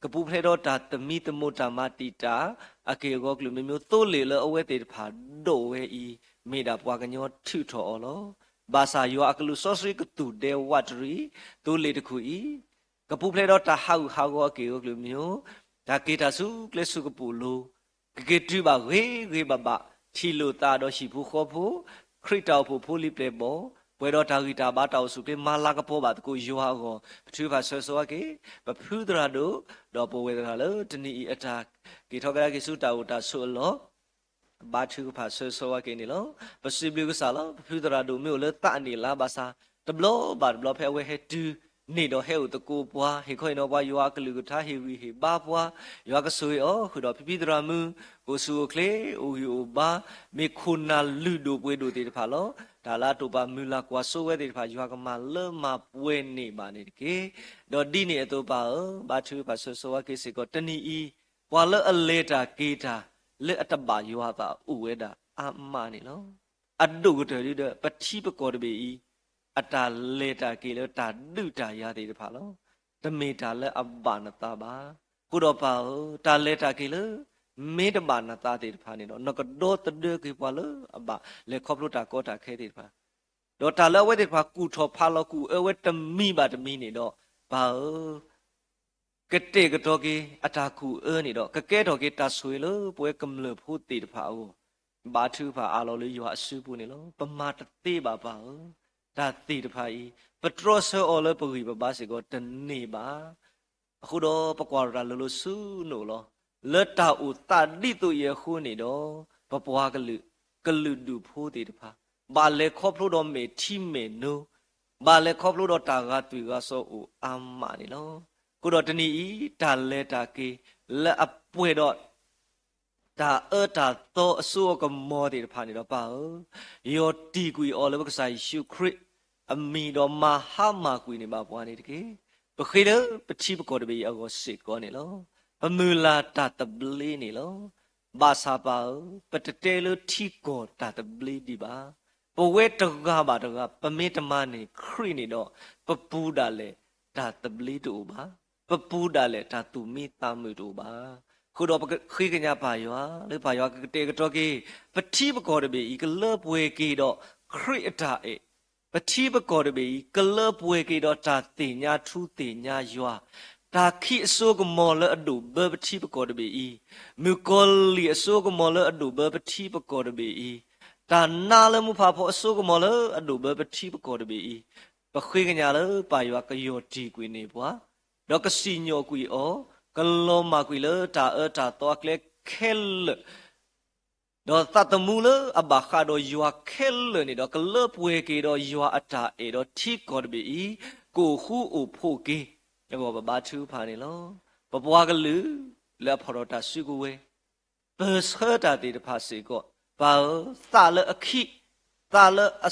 ကပူၤဖျဲးဒီးတၢ်သမံသမိးတၢ်မၤတံာ်တာ် အက့ၢ်အဂီၤကလုာ်မ့ၢ်မ့ၢ် သိလ့ၣ်လၢအဝဲသ့ၣ်တဖၣ်ဒိးဝဲအံၤ မ့ၢ်ဒၣ်ပှၤကညီထုးထီၣ်အီၤလီၤ. ဘၣ်ဆၣ်ယွၤအကလူးစီဆှံကသူၣ်ဒဲဝးတရံး သိလ့ၣ်တခိၣ်အံၤ ကပူၤဖျဲးဒီးတၢ်ဟးဂူာ်ဟးဂီၤအက့ၢ်အဂီၤကလုာ်မ့ၢ်မ့ၢ် တၢ်က့ၤတၢ်ဆူကျဲဆူကပိာ်လိၤ ကက့ၤတုၤဘၣ်ဂ့ၤဂ့ၤဘၣ်ဘၣ် ထံၣ်လိာ်သးဒီးဟံၣ်ဖိဃီဖိ, ခရံာ်တၢ်အိၣ်ဖှိၣ်ဖိလံၤပျဲၢ်ဘီၣ်, ပှဲၤဒီးတၢ်ဂံၢ်တၢ်ဘါတၢ်အိၣ်ဆူၣ်ချ့ မၤလၤကပီၤဘၣ်သကိးယွၤအဂီၢ် ပထုကဖၣ်ဆၢဂ့ၤဆၢဝါက့ၤ ပဖုသရၣ်ဒိၣ် ဒီးပဝဲၢ်သရၣ်လၢတနံၤအံၤအတၢ်က့ၤထီၣ်ကဒါက့ၤဆူတၢ်အိၣ်တၢ်ဆိးအလီၢ် ဘါထုကဖၣ်ဆၢဂ့ၤဆၢဝါက့ၤန့ၣ်လီၤ. ပစံးဘျုးကစၢ်လီၤ. ပဖုသရၣ်ဒိၣ်မ့ၢ်အိၣ်လၢသးအနံၣ်အလါဘၣ်ဆၣ် တဘျီဘၣ်တဘျီဖဲအဝဲဟဲတုၤန့ၣ်ဒီး ဟဲအိၣ်သကိးပှၤ ဟ့ၣ်ခီဟ့ၣ်နီၤပှၤ ယွၤအကလုၢ်ကထါ ဟ့ၣ်ဂံၢ်ဟ့ၣ်ဘါပှၤ, ယွၤကဆိၣ်ဂ့ၤအီၤ ဃုာ်ဒီးဖံဖံသရၣ်မုၣ် ကအိၣ်ဆူၣ်အိၣ်ချ့ အိၣ်ဂံၢ်အိၣ်ဘါ, မ့ၢ်ခိၣ်နၢ်လုၢ်ဒိၣ်ပှ့ၤဒိၣ်သ့ၣ်တဖၣ်လီၤ. တၢ်လၢအတိာ်ပာ်မုၢ်လၢ်ကွၢ်စိဝဲသ့ၣ်တဖၣ် ယွၤကမၤလၢမၤပှဲၤန့ၢ်ဘၣ်န့ၣ်တက့ၢ်. ဒီးဒ်န့ၣ်အသိးပၢ်ဧၢ, ဘါထုကဖၣ်ဆၢဂ့ၤဆၢဝါက့ၤစ့ၢ်ကီး တနံၤအံၤ ပှၤလၢအလဲၤတၢ်က့ၤတၢ် လၢအတဘၣ်ယွၤအသးအိၣ်ဝဲဒၣ်အါမးန့ၣ်လီၤ. အဒိၣ်ကတၢၢ်ဒ်ဒီး ပထံပကီၢ်တဘ့ၣ်အံၤ အတၢ်လဲၤတၢ်က့ၤလၢတၢ်ဒုးတၢ်ယၤသ့ၣ်တဖၣ်လီၤ. တမ့ၢ်တၢ်လၢအဘၣ်နသးဘၣ်. အဃိဒီးပၢ်ဧၢ, တၢ်လဲၤတၢ်က့ၤလၢ မ့ၢ်တဘၣ်နသးသ့ၣ်တဖၣ်န့ၣ်ဒီး နကဒီသဒၢက့ၤပှၤလၢအဘၣ်လဲၤခီဖျိတၢ်ကီတၢ်ခဲသ့ၣ်တဖၣ်, ဒီးတၢ်လၢအဝဲသ့ၣ်တဖၣ်ကူၣ်ထီၣ်ဖးလီၤကူၣ်အၢဝဲတမံၤဘၣ်တမံၤန့ၣ်ဒီး ပၢ်ဧၢ ကတဲာ်ကတီၤက့ၤအတၢ်ကူၣ်အၢန့ၣ်ဒီး ကကဲထီၣ်က့ၤတၢ်ဆိၣ်ဂ့ၤလၢပဝဲကမျၢၢ်ဖိသ့ၣ်တဖၣ်အဂီၢ်, ဘါထုကဖၣ်အးလီၤလၢယွၤအစုပူၤန့ၣ်လီၤ. ပမၤတသ့ဘၣ်ပၢ်ဧၢ, တၢ်သ့ၣ်တဖၣ်အံၤ ပတြီဆၢအီၤလၢပဂံၢ်ပဘါစ့ၢ်ကီးတန့ၢ်ဘၣ်. အဃိဒီးပကွၢ်တၢ်လိၤလိၤဆူနအိၣ်လီၤ. လၢတၢ်အိၣ်သးဒ်သိးအံၤအဃိန့ၣ်ဒီး ပပှၤကလုာ် ကလုာ်ဒူၣ်ဖိသ့ၣ်တဖၣ် ဘၣ်လဲၤခီဖျိဒီးမဲာ်ထံမဲာ်နိ, ဘၣ်လဲၤခီဖျိဒီးတၢ်ဂာ်သွံၣ်ဂာ်စီၤအိၣ်အါမးန့ၣ်လီၤ. အဃိဒီးတနံၤအံၤ တၢ်လဲၤတၢ်က့ၤ လၢအပှဲၤဒီး တၢ်အၢတၢ်သီအစိအကမီၤသ့ၣ်တဖၣ်န့ၣ်ဒီးပၢ်ဧၢ, ယီၢ်တံၢ်ကွံာ်အီၤလၢပကစၢ်ယ့ၣ်ၡူးခရံာ်အမံၤဒီး မၤဟါမၢ်ကွံာ်န့ၢ်ဘၣ်ပှၤန့ၣ်တက့ၢ်. ပဃ့လၢပထံပကီၢ်တဘ့ၣ်အံၤအဂီၢ်စ့ၢ်ကီးန့ၣ်လီၤ. ပမုၢ်လၢ်တၢ်သဘျ့န့ၣ်လီၤ. ဘၣ်ဆၣ်ပၢ်ဧၢ, ပတတဲလၢထံကီၢ်တၢ်သဘျ့ဒံးဘၣ်. ပဝဲတဂၤဘၣ်တဂၤ ပမ့ၢ်တမၤန့ၢ်ခရံာ်န့ၣ်ဒီး ပပူၤဒၣ်လဲာ်တၢ်သဘျ့တအိၣ်ဘၣ်. ပပူၤဒၣ်လဲာ်တၢ်သူၣ်မံသးမုာ်တအိၣ်ဘၣ်. အဃိဒီးပဃ့ကညးပၢ်ယွၤ လၢပၢ်ယွၤကကတဲာ်ကတီၤက့ၤ ပထံပကီၢ်တဘ့ၣ်အံၤ ကလၢပှဲၤက့ၤဒီးခရံာ်အတၢ်အဲၣ်, ပထံပကီၢ်တဘ့ၣ်အံၤ ကလၢပှဲၤက့ၤဒီးတၢ်သ့ၣ်ညါထူသ့ၣ်ညါယွၤ, တၢ်ခံးအစိကမီၤလၢအဒိၣ်ဘၢပထံပကီၢ်တဘ့ၣ်အံၤ, မုၣ်ကီၤလံၢ်အစိကမီၤလၢအဒိၣ်ဘၢပထံပကီၢ်တဘ့ၣ်အံၤ, တၢ်နါလၢမူဖးဖီအစိကမီၤလၢအဒိၣ်ဘၢပထံပကီၢ်တဘ့ၣ်အံၤ, ပဃ့ကညးလၢပၢ်ယွၤကယီၢ်တံၢ်ကွံာ်န့ၢ်ပှၤ ဒီးကစံၣ်ညီၣ်ကွံာ်အီၤ, ကလီၤမၢ်ကွံာ်လၢတၢ်အၢတၢ်သီအကျဲခဲလၢာ်, ဒီးသးသမူလၢအဘၣ်ဃးဒီးယွၤခဲလၢာ်န့ၣ်ဒီး ကလၢပှဲၤက့ၤဒီးယွၤအတၢ်အဲၣ်ဒီးထံကီၢ်တဘ့ၣ်အံၤ ကအိၣ်ဃူအိၣ်ဖိးက့ၤအဂီၢ် ပဘါထုကဖၣ်န့ၣ်လီၤ. ပပှၤကလုာ်လၢအဖီၣ်ထီၣ်တၢ်စုကဝဲၤ ပၢၢ်ဆၢတၢ်သ့ၣ်တဖၣ်စ့ၢ်ကီး, ပၢ်ဧၢ, သးလၢအခံး, သးလၢအ,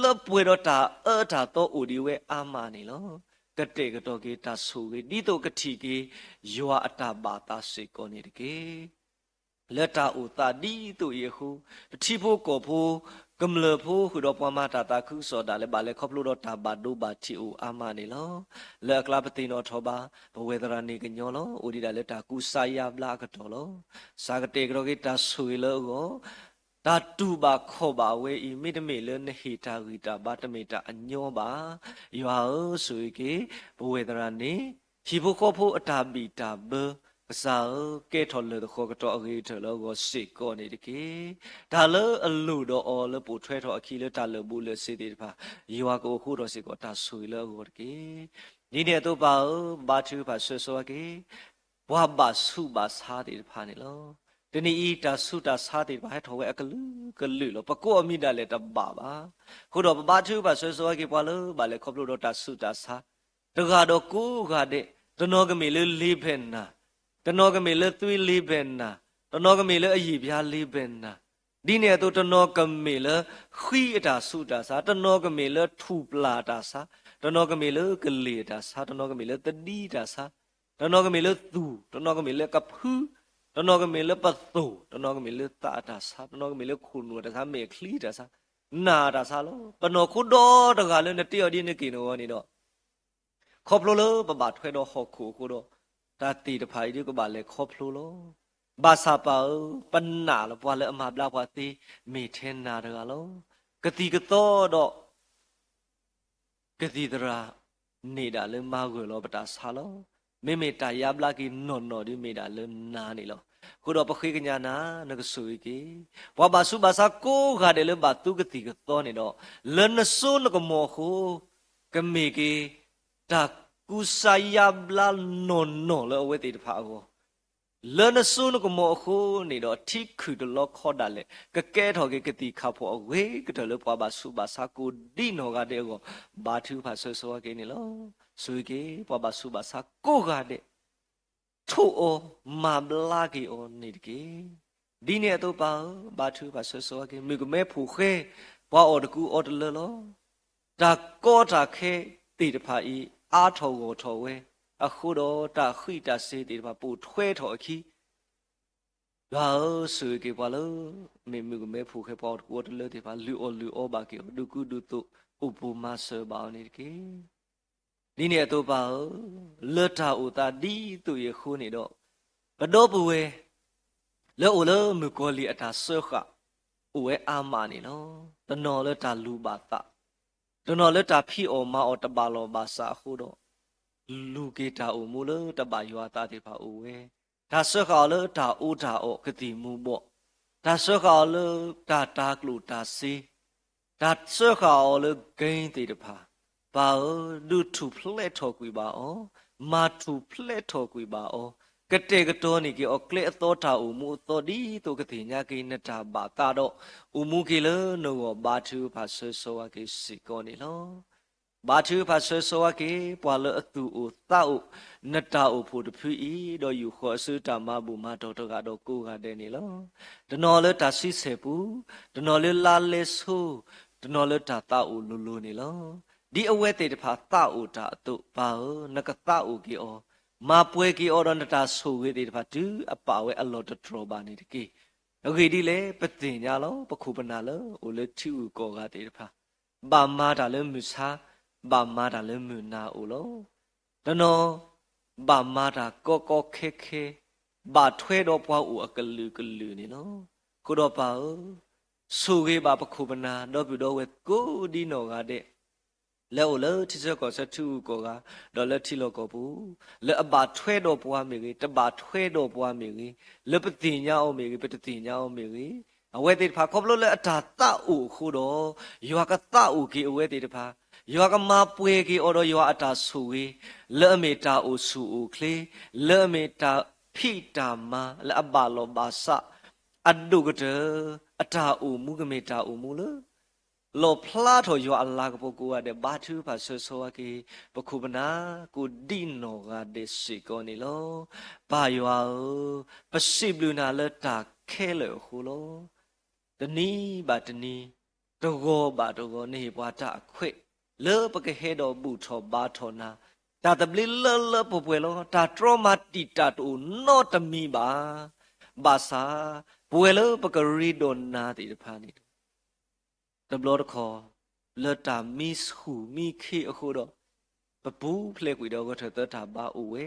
လၢပှဲၤဒီးတၢ်အၢတၢ်သီအိၣ်ဒံးဝဲအါမးန့ၣ်လီၤ. ကတဲာ်ကတီၤက့ၤတၢ်ဆိၣ်ဂ့ၤ ဒ်သိးကထံၣ်က့ၤ ယွၤအတၢ်ဘၣ်သးစ့ၢ်ကီးန့ၣ်တက့ၢ်. လၢတၢ်အိၣ်သးဒ်သိးအံၤအဃိ, ပထံဖိကီၢ်ဖိ, ကမျၢၢ်ဖိ ဃုာ်ဒီးပှၤမၤတၢ်သးခုကစီၣ်ဒၣ်လဲာ် ဘၣ်လဲၤခီဖျိဒီးတၢ်ဘၣ်ဒိဘၣ်ထံးအိၣ်အါမးန့ၣ်လီၤ. လၢအကျါပသ့ၣ်နီၣ်ထီၣ်ဘၣ် ပဝဲၢ်သရၣ်န့ၣ်ကညီလီၤ. အိၣ်ဒံးဒၣ်လၢတၢ်ကူစါယါဘျါအကတီၢ်လီၤ. စးကတဲာ်ကတီၤက့ၤတၢ်ဆိၣ်ဂ့ၤလၢအဂီၢ်, တၢ်တူၢ်ဘၣ်ခီၣ်ဘၣ်အဝဲအံၤ မ့တမ့ၢ်လၢနဟ့ၣ်တၢ်ဂံၢ်တၢ်ဘါ တမ့ၢ်တၢ်အညီဘၣ်. ယွၤဧၢ, ဆိၣ်ဂ့ၤက့ၤ ပဝဲသရၣ်န့ၣ် ဟံၣ်ဖိဃီဖိအတၢ်ဘံၣ်တၢ်ဘၢ, ကစၢ်ဧၢ, ကဲထီၣ်လၢၢ်တဃီၤကတီၢ်အဂ့ၤကတၢၢ်လၢအဂီၢ်စ့ၢ်ကီးန့ၣ်တက့ၢ်. တၢ်လၢအလိၣ်ဒီးအီၤလၢပိာ်ထွဲထီၣ်အခံလၢတၢ်လၢာ်ဘူၣ်လၢာ်စ့ၤသ့ၣ်တဖၣ်, ယွၤကအိၣ်ဃူထီၣ်စ့ၢ်ကီးတၢ်ဆိၣ်ဂ့ၤလၢအဂီၢ်တက့ၢ်. ဒ်န့ၣ်အသိးပၢ်ဧၢ, ဘါထုကဖၣ်ဆၢဂ့ၤက့ၤ ပှၤဘၣ်ဆူးဘၣ်ဆါသ့ၣ်တဖၣ်န့ၣ်လီၤ. တနံၤအံၤ တၢ်ဆူးတၢ်ဆါသ့ၣ်တဖၣ်ဟဲထီၣ်ဝဲအကလုာ်ကလုာ်လီၤ. ပကိးအမံၤဒၣ်လဲာ်တဘၣ်ဘၣ်. အဃိဒီးပဘါထုကဖၣ်ဆၢဂ့ၤက့ၤပှၤလၢဘၣ်လဲၤခီဖျိဒီးတၢ်ဆူးတၢ်ဆါ တဂၤဒီးကိးဂၤဒဲး, တနီၤကမ့ၢ်လၢလ့ဘဲၣ်နၤ, တနီၤကမ့ၢ်လၢသွံလ့ဘဲၣ်နၤ, တနီၤကမ့ၢ်လၢအယံာ်ဘျါလ့ဘဲၣ်နၤ, ဒ်န့ၣ်အသိးတနီၤကမ့ၢ်လၢဃံအတၢ်ဆူးတၢ်ဆါ, တနီၤကမ့ၢ်လၢထူၣ်ပျၢ်အတၢ်ဆါ, တနီၤကမ့ၢ်လၢကလ့ၢ်အတၢ်ဆါ, တနီၤကမ့ၢ်လၢသဒံအတၢ်ဆါ, တနီၤကမ့ၢ်လၢသူၣ်, တနီၤကမ့ၢ်လၢကဖု, တနီၤကမ့ၢ်လၢပသိၣ်, တနီၤကမ့ၢ်လၢသးအတၢ်ဆါ, တနီၤကမ့ၢ်လၢခိၣ်နူာ်အတၢ်ဆါ, မဲာ်ချံအတၢ်ဆါ, နၢ်အတၢ်ဆါလီၤ. ပနီၢ်ခိဒီတဂၤလၢနတ့အီၤဒ်နက့ၢ်နဂီၢ်န့ၣ်ဒီး ခီဖျိလၢပဘၣ်ထွဲဒီးဟီၣ်ခိၣ်အဃိဒီး, တၢ်သ့ၣ်တဖၣ်အံၤဒ်ကဘၣ်လဲၤခီဖျိလီၤ. ဘၣ်ဆၣ်ပၢ်ဧၢ, ပနာ်လၢပှၤလၢအမၤဘျါပှၤသ့ မ့ၢ်ထဲနၤတဂၤလီၤ. ကသံၣ်ကသီဒီး ကသံၣ်သရၣ် န့ၢ်ဒၣ်လၢမၤဂၢၢ်လီၤပတၢ်ဆါလီၤ. မ့မ့ၢ်တၢ်ယါဘျါက့ၤနီၢ်နီၢ်ဒ်မ့ၢ်ဒၣ်လၢနၤန့ၣ်လီၤ. အဃိဒီးပဃ့ကညးနၤ နကဆိၣ်ဂ့ၤက့ၤ ပှၤဘၣ်ဆူးဘၣ်ဆါကိးဂၤဒဲးလၢဘၣ်သူကသံၣ်ကသီန့ၣ်ဒီး, လၢနစိနကမီၤအဃိ, ကမ့ၢ်က့ၤ တၢ်ကူစါယါဘျါနီၢ်နီၢ်လၢအဝဲသ့ၣ်တဖၣ်အဂီၢ် လၢနစိနကမီၤအဃိန့ၣ်ဒီး ထံခုၣ်တလီခီဒၣ်လဲာ် ကကဲထီၣ်က့ၤကသံၣ်ခၣ်ဖှီၣ်အဂ့ၤကတၢၢ်လၢပှၤဘၣ်ဆူးဘၣ်ဆါကိးဒ်နီၢ်ဂၤဒဲးအဂီၢ်, ဘါထုကဖၣ်ဆၢဂ့ၤက့ၤန့ၣ်လီၤ. ဆိၣ်ဂ့ၤက့ၤ ပှၤဘၣ်ဆူးဘၣ်ဆါကိးဂၤဒဲး ထိၣ်အီၤမၤဘျါက့ၤအီၤန့ၣ်တက့ၢ်. ဒ်န့ၣ်အသိးပၢ်ဧၢ, ဘါထုကဖၣ်ဆၢဂ့ၤက့ၤ မုၣ်ကမဲဖိဃဲ ပှၤအီၣ်တကူအီတလၢလီၤ. တၢ်ကီတၢ်ခဲသ့ၣ်တဖၣ်အံၤ အါထီၣ်ဂီၢ်ထီၣ်ဝဲ, အဃိဒီးတၢ်ဃံးတၢ်စ့ၤသ့ၣ်တဖၣ်ပိာ်ထွဲထီၣ်အခံ ယွၤဧၢ, ဆိၣ်ဂ့ၤက့ၤပှၤလၢ မ့ၢ်မုၣ်ကမဲဖိဃဲ ပှၤအီၣ်တကူအီတလၢသ့ၣ်တဖၣ် လုၢ်အီၣ်လုၢ်အီဘၣ်က့ၤအီၤ, ဒုးကူဒုးသိး အိၣ်ပိၢ်မၤစၢၤဘၣ်အီၤန့ၣ်တက့ၢ်. ဒ်န့ၣ်အသိးပၢ်ဧၢ, လၢတၢ်အိၣ်သးဒ်သိးအံၤအဃိန့ၣ်ဒီး, ပဒီပုၢ်ဝဲၢ် လၢအိၣ်လၢမုၣ်ကီၤလံၢ်အတၢ်စၢဃာ် အိၣ်ဝဲအါမးန့ၣ်လီၤ. တနီၤလၢတၢ်လူၤဘၣ်သး, တနီၤလၢတၢ်ဖံးအီၣ်မၤအီၣ်တဘၣ်လီၢ်ဘၣ်စးအဃိဒီး, လူၤက့ၤတၢ်အိၣ်မူလၢတဘၣ်ယွၤအသးသ့ၣ်တဖၣ်အိၣ်ဝဲ, တၢ်စၢဃာ်အီၤလၢတၢ်အီတၢ်အီကသံၣ်မူၤဘှီး, တၢ်စၢဃာ်အီၤလၢတၢ်တၤကျိၣ်တၤစ့, တၢ်စၢဃာ်အီၤလၢ game သ့ၣ်တဖၣ်, ပၢ်ဧၢ, ဒုးထူၣ်ဖျဲးထီၣ်ကွံာ်ဘၣ်အီၤ, မၤထူၣ်ဖျဲးထီၣ်ကွံာ်ဘၣ်အီၤ, ကတဲာ်ကတီၤန့ၢ်က့ၤအီၤ ကျဲအသီတၢ်အိၣ်မူအသီ ဒ်သိးကသ့ၣ်ညါက့ၤနတၢ်ဘၣ်သးဒီး, အိၣ်မူက့ၤလၢနဂီၢ် ဘါထုကဖၣ်ဆၢဂ့ၤက့ၤစ့ၢ်ကီးန့ၣ်လီၤ. ဘါထုကဖၣ်ဆၢဂ့ၤက့ၤ ပှၤလၢအသူၣ်အိၣ်သးအိၣ် နတၢ်အိၣ်ဖှိၣ်တဖုအံၤ ဒီးယူာ်ဃီၤအစုတၢ်မၤဘူၣ်မၤတီၢ်တဂၤဒီးကိးဂၤဒဲးန့ၣ်လီၤ. တနီၤလၢတၢ်ဆံဆဲၣ်ပူၤ, တနီၤလၢလါလဲဆိ, တနီၤလၢတၢ်သးအိၣ်လိၤလိၤန့ၣ်လီၤ. ဒ်အဝဲသ့ၣ်တဖၣ်သးအိၣ်တၢ်အသိး ပၢ်ဧၢ, နကသးအိၣ်က့ၤအီၤ, မၤပှဲၤက့ၤအီၤဒီးနတၢ်ဆိၣ်ဂ့ၤသ့ၣ်တဖၣ် တုၤအပာ်ဝဲအလီၢ်တတြီၢ်ဘၣ်န့ၣ်တက့ၢ်. အဂ့ၢ်ဒ်လဲၣ်, ပသ့ၣ်ညါလီၤ ပခိၣ်ပနၢ်လၢအိၣ်လၢထံဂုၤကီၢ်ဂၤသ့ၣ်တဖၣ် ဘၣ်မၤတၢ်လၢမုၢ်ဆါ, ဘၣ်မၤတၢ်လၢမုၢ်နၤအိၣ်လီၤ. တနီၤ ဘၣ်မၤတၢ်ကီကီခဲခဲ, ဘၣ်ထွဲဒီးပှၤအိၣ်အကလုာ်ကလုာ်န့ၣ်လီၤ. အဃိဒီးပၢ်ဧၢ, ဆိၣ်ဂ့ၤဘၣ်ပခိၣ်ပနၢ် ဒီပုၢ်ဒီဝဲၢ်ကိးဒ်နီၢ်ဂၤဒဲး လၢအအိၣ်လၢထံဆၢကီၢ်ဆၢထံဂုၤကီၢ်ဂၤ, ဒီးလၢထံလီၢ်ကီၢ်ပူၤ, လၢအဘၣ်ထွဲဒီးပှၤမ့ၢ်ဂ့ၤ, တဘၣ်ထွဲဒီးပှၤမ့ၢ်ဂ့ၤ, လၢပသ့ၣ်ညါအီၤမ့ၢ်ဂ့ၤ, ပတသ့ၣ်ညါအီၤမ့ၢ်ဂ့ၤ, အဝဲသ့ၣ်တဖၣ်ခီဖျိလၢအတၢ်သးအိၣ်အဃိဒီး, ယွၤကသးအိၣ်က့ၤအဝဲသ့ၣ်တဖၣ်, ယွၤကမၤပှဲၤက့ၤအီၤဒီးယွၤအတၢ်ဆိၣ်ဂ့ၤ, လၢအမ့ၢ်တၢ်အိၣ်ဆူၣ်အိၣ်ချ့, လၢအမ့ၢ်တၢ်ဖံးတၢ်မၤ လၢအဘၣ်လီၢ်ဘၣ်စး အဒိၣ်ကတၢၢ်, အတၢ်အိၣ်မူကမ့ၢ်တၢ်အိၣ်မူလၢ လီၣ်ဖျါထီၣ်ယွၤအလၤကပီၤကိးဂၤဒဲး ဘါထုကဖၣ်ဆၢဂ့ၤက့ၤ ပခိၣ်ပနၢ် ကိးဒ်နီၢ်ဂၤဒဲးစ့ၢ်ကီးန့ၣ်လီၤ. ပၢ်ယွၤဧၢ, ပစံးဘျုးနၤလၢတၢ်ခဲလၢာ်အဃိလီၤ. တနံၤဘၣ်တနံၤ, တဂီၤဘၣ်တဂီၤ နဟ့ၣ်ပှၤတၢ်အခွဲး လၢပကဟဲဒီးဘူၣ်ထီၣ်ဘါထီၣ်နၤ, တၢ်သဘျ့လၢလၢပှဲၤပှဲၤလီၤ. တၢ်တြီမၤတံာ်တာ်တအိၣ်နီတမံၤဘၣ်. ဘၣ်ဆၣ် ပဝဲလၢပကရ့ဒီးနၤသ့ၣ်တဖၣ်န့ၣ် တဘျီတခီၣ် လၢတၢ်မံဆူၣ်မံခ့အဃိဒီး ပပူၤဖျဲးကွံာ်ဒီးဂဲၤထၢၣ်သၢတၢ်ဘါအိၣ်ဝဲ,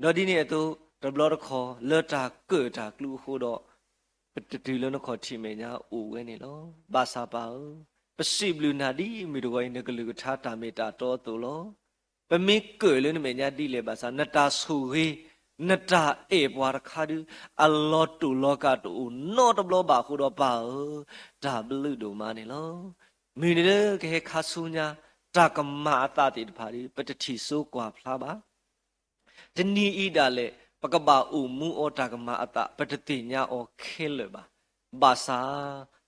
ဒီးဒ်န့ၣ်အသိး တဘျီတခီၣ်လၢတၢ်ကၢၣ်တၢ်ကျူအဃိဒီး ပတတုၤလၢနခီၣ်ထံးမဲာ်ညါအိၣ်ဝဲန့ၣ်လီၤ. ဘၣ်ဆၣ်ပၢ်ဧၢ, ပစံးဘျုးနၤဒ်မုၢ်တဂီၤအံၤ နကလုၢ်ကထါတၢ်မ့ၢ်တၢ်တီအသိးလီၤ. ပမ့ၢ်ကၢၣ်လၢနမဲာ်ညါဒ်လဲၣ်ဘၣ်ဆၣ် နတၢ်ဆိၣ်ဂ့ၤ နတၢ်အဲၣ်ပှၤတခါဒု အလီၤတိာ်လီၤကာ်တအိၣ်နီတဘျီဘၣ်အဃိဒီးပၢ်ဧၢ, တၢ်ဘျုးဒိၣ်မးန့ၣ်လီၤ. မုၢ်နံၤလၢကဟဲခါဆူညါ တၢ်ကမၤအသးသ့ၣ်တဖၣ်ဒု ပတထံၣ်စိကွၢ်ဖျါဘၣ်. တနံၤအံၤဒၣ်လဲာ် ပကဘၣ်အိၣ်မူအီၤတၢ်ကမၤအသး ပတသ့ၣ်ညါအီၤခဲလၢာ်ဘၣ်. ဘၣ်ဆၣ်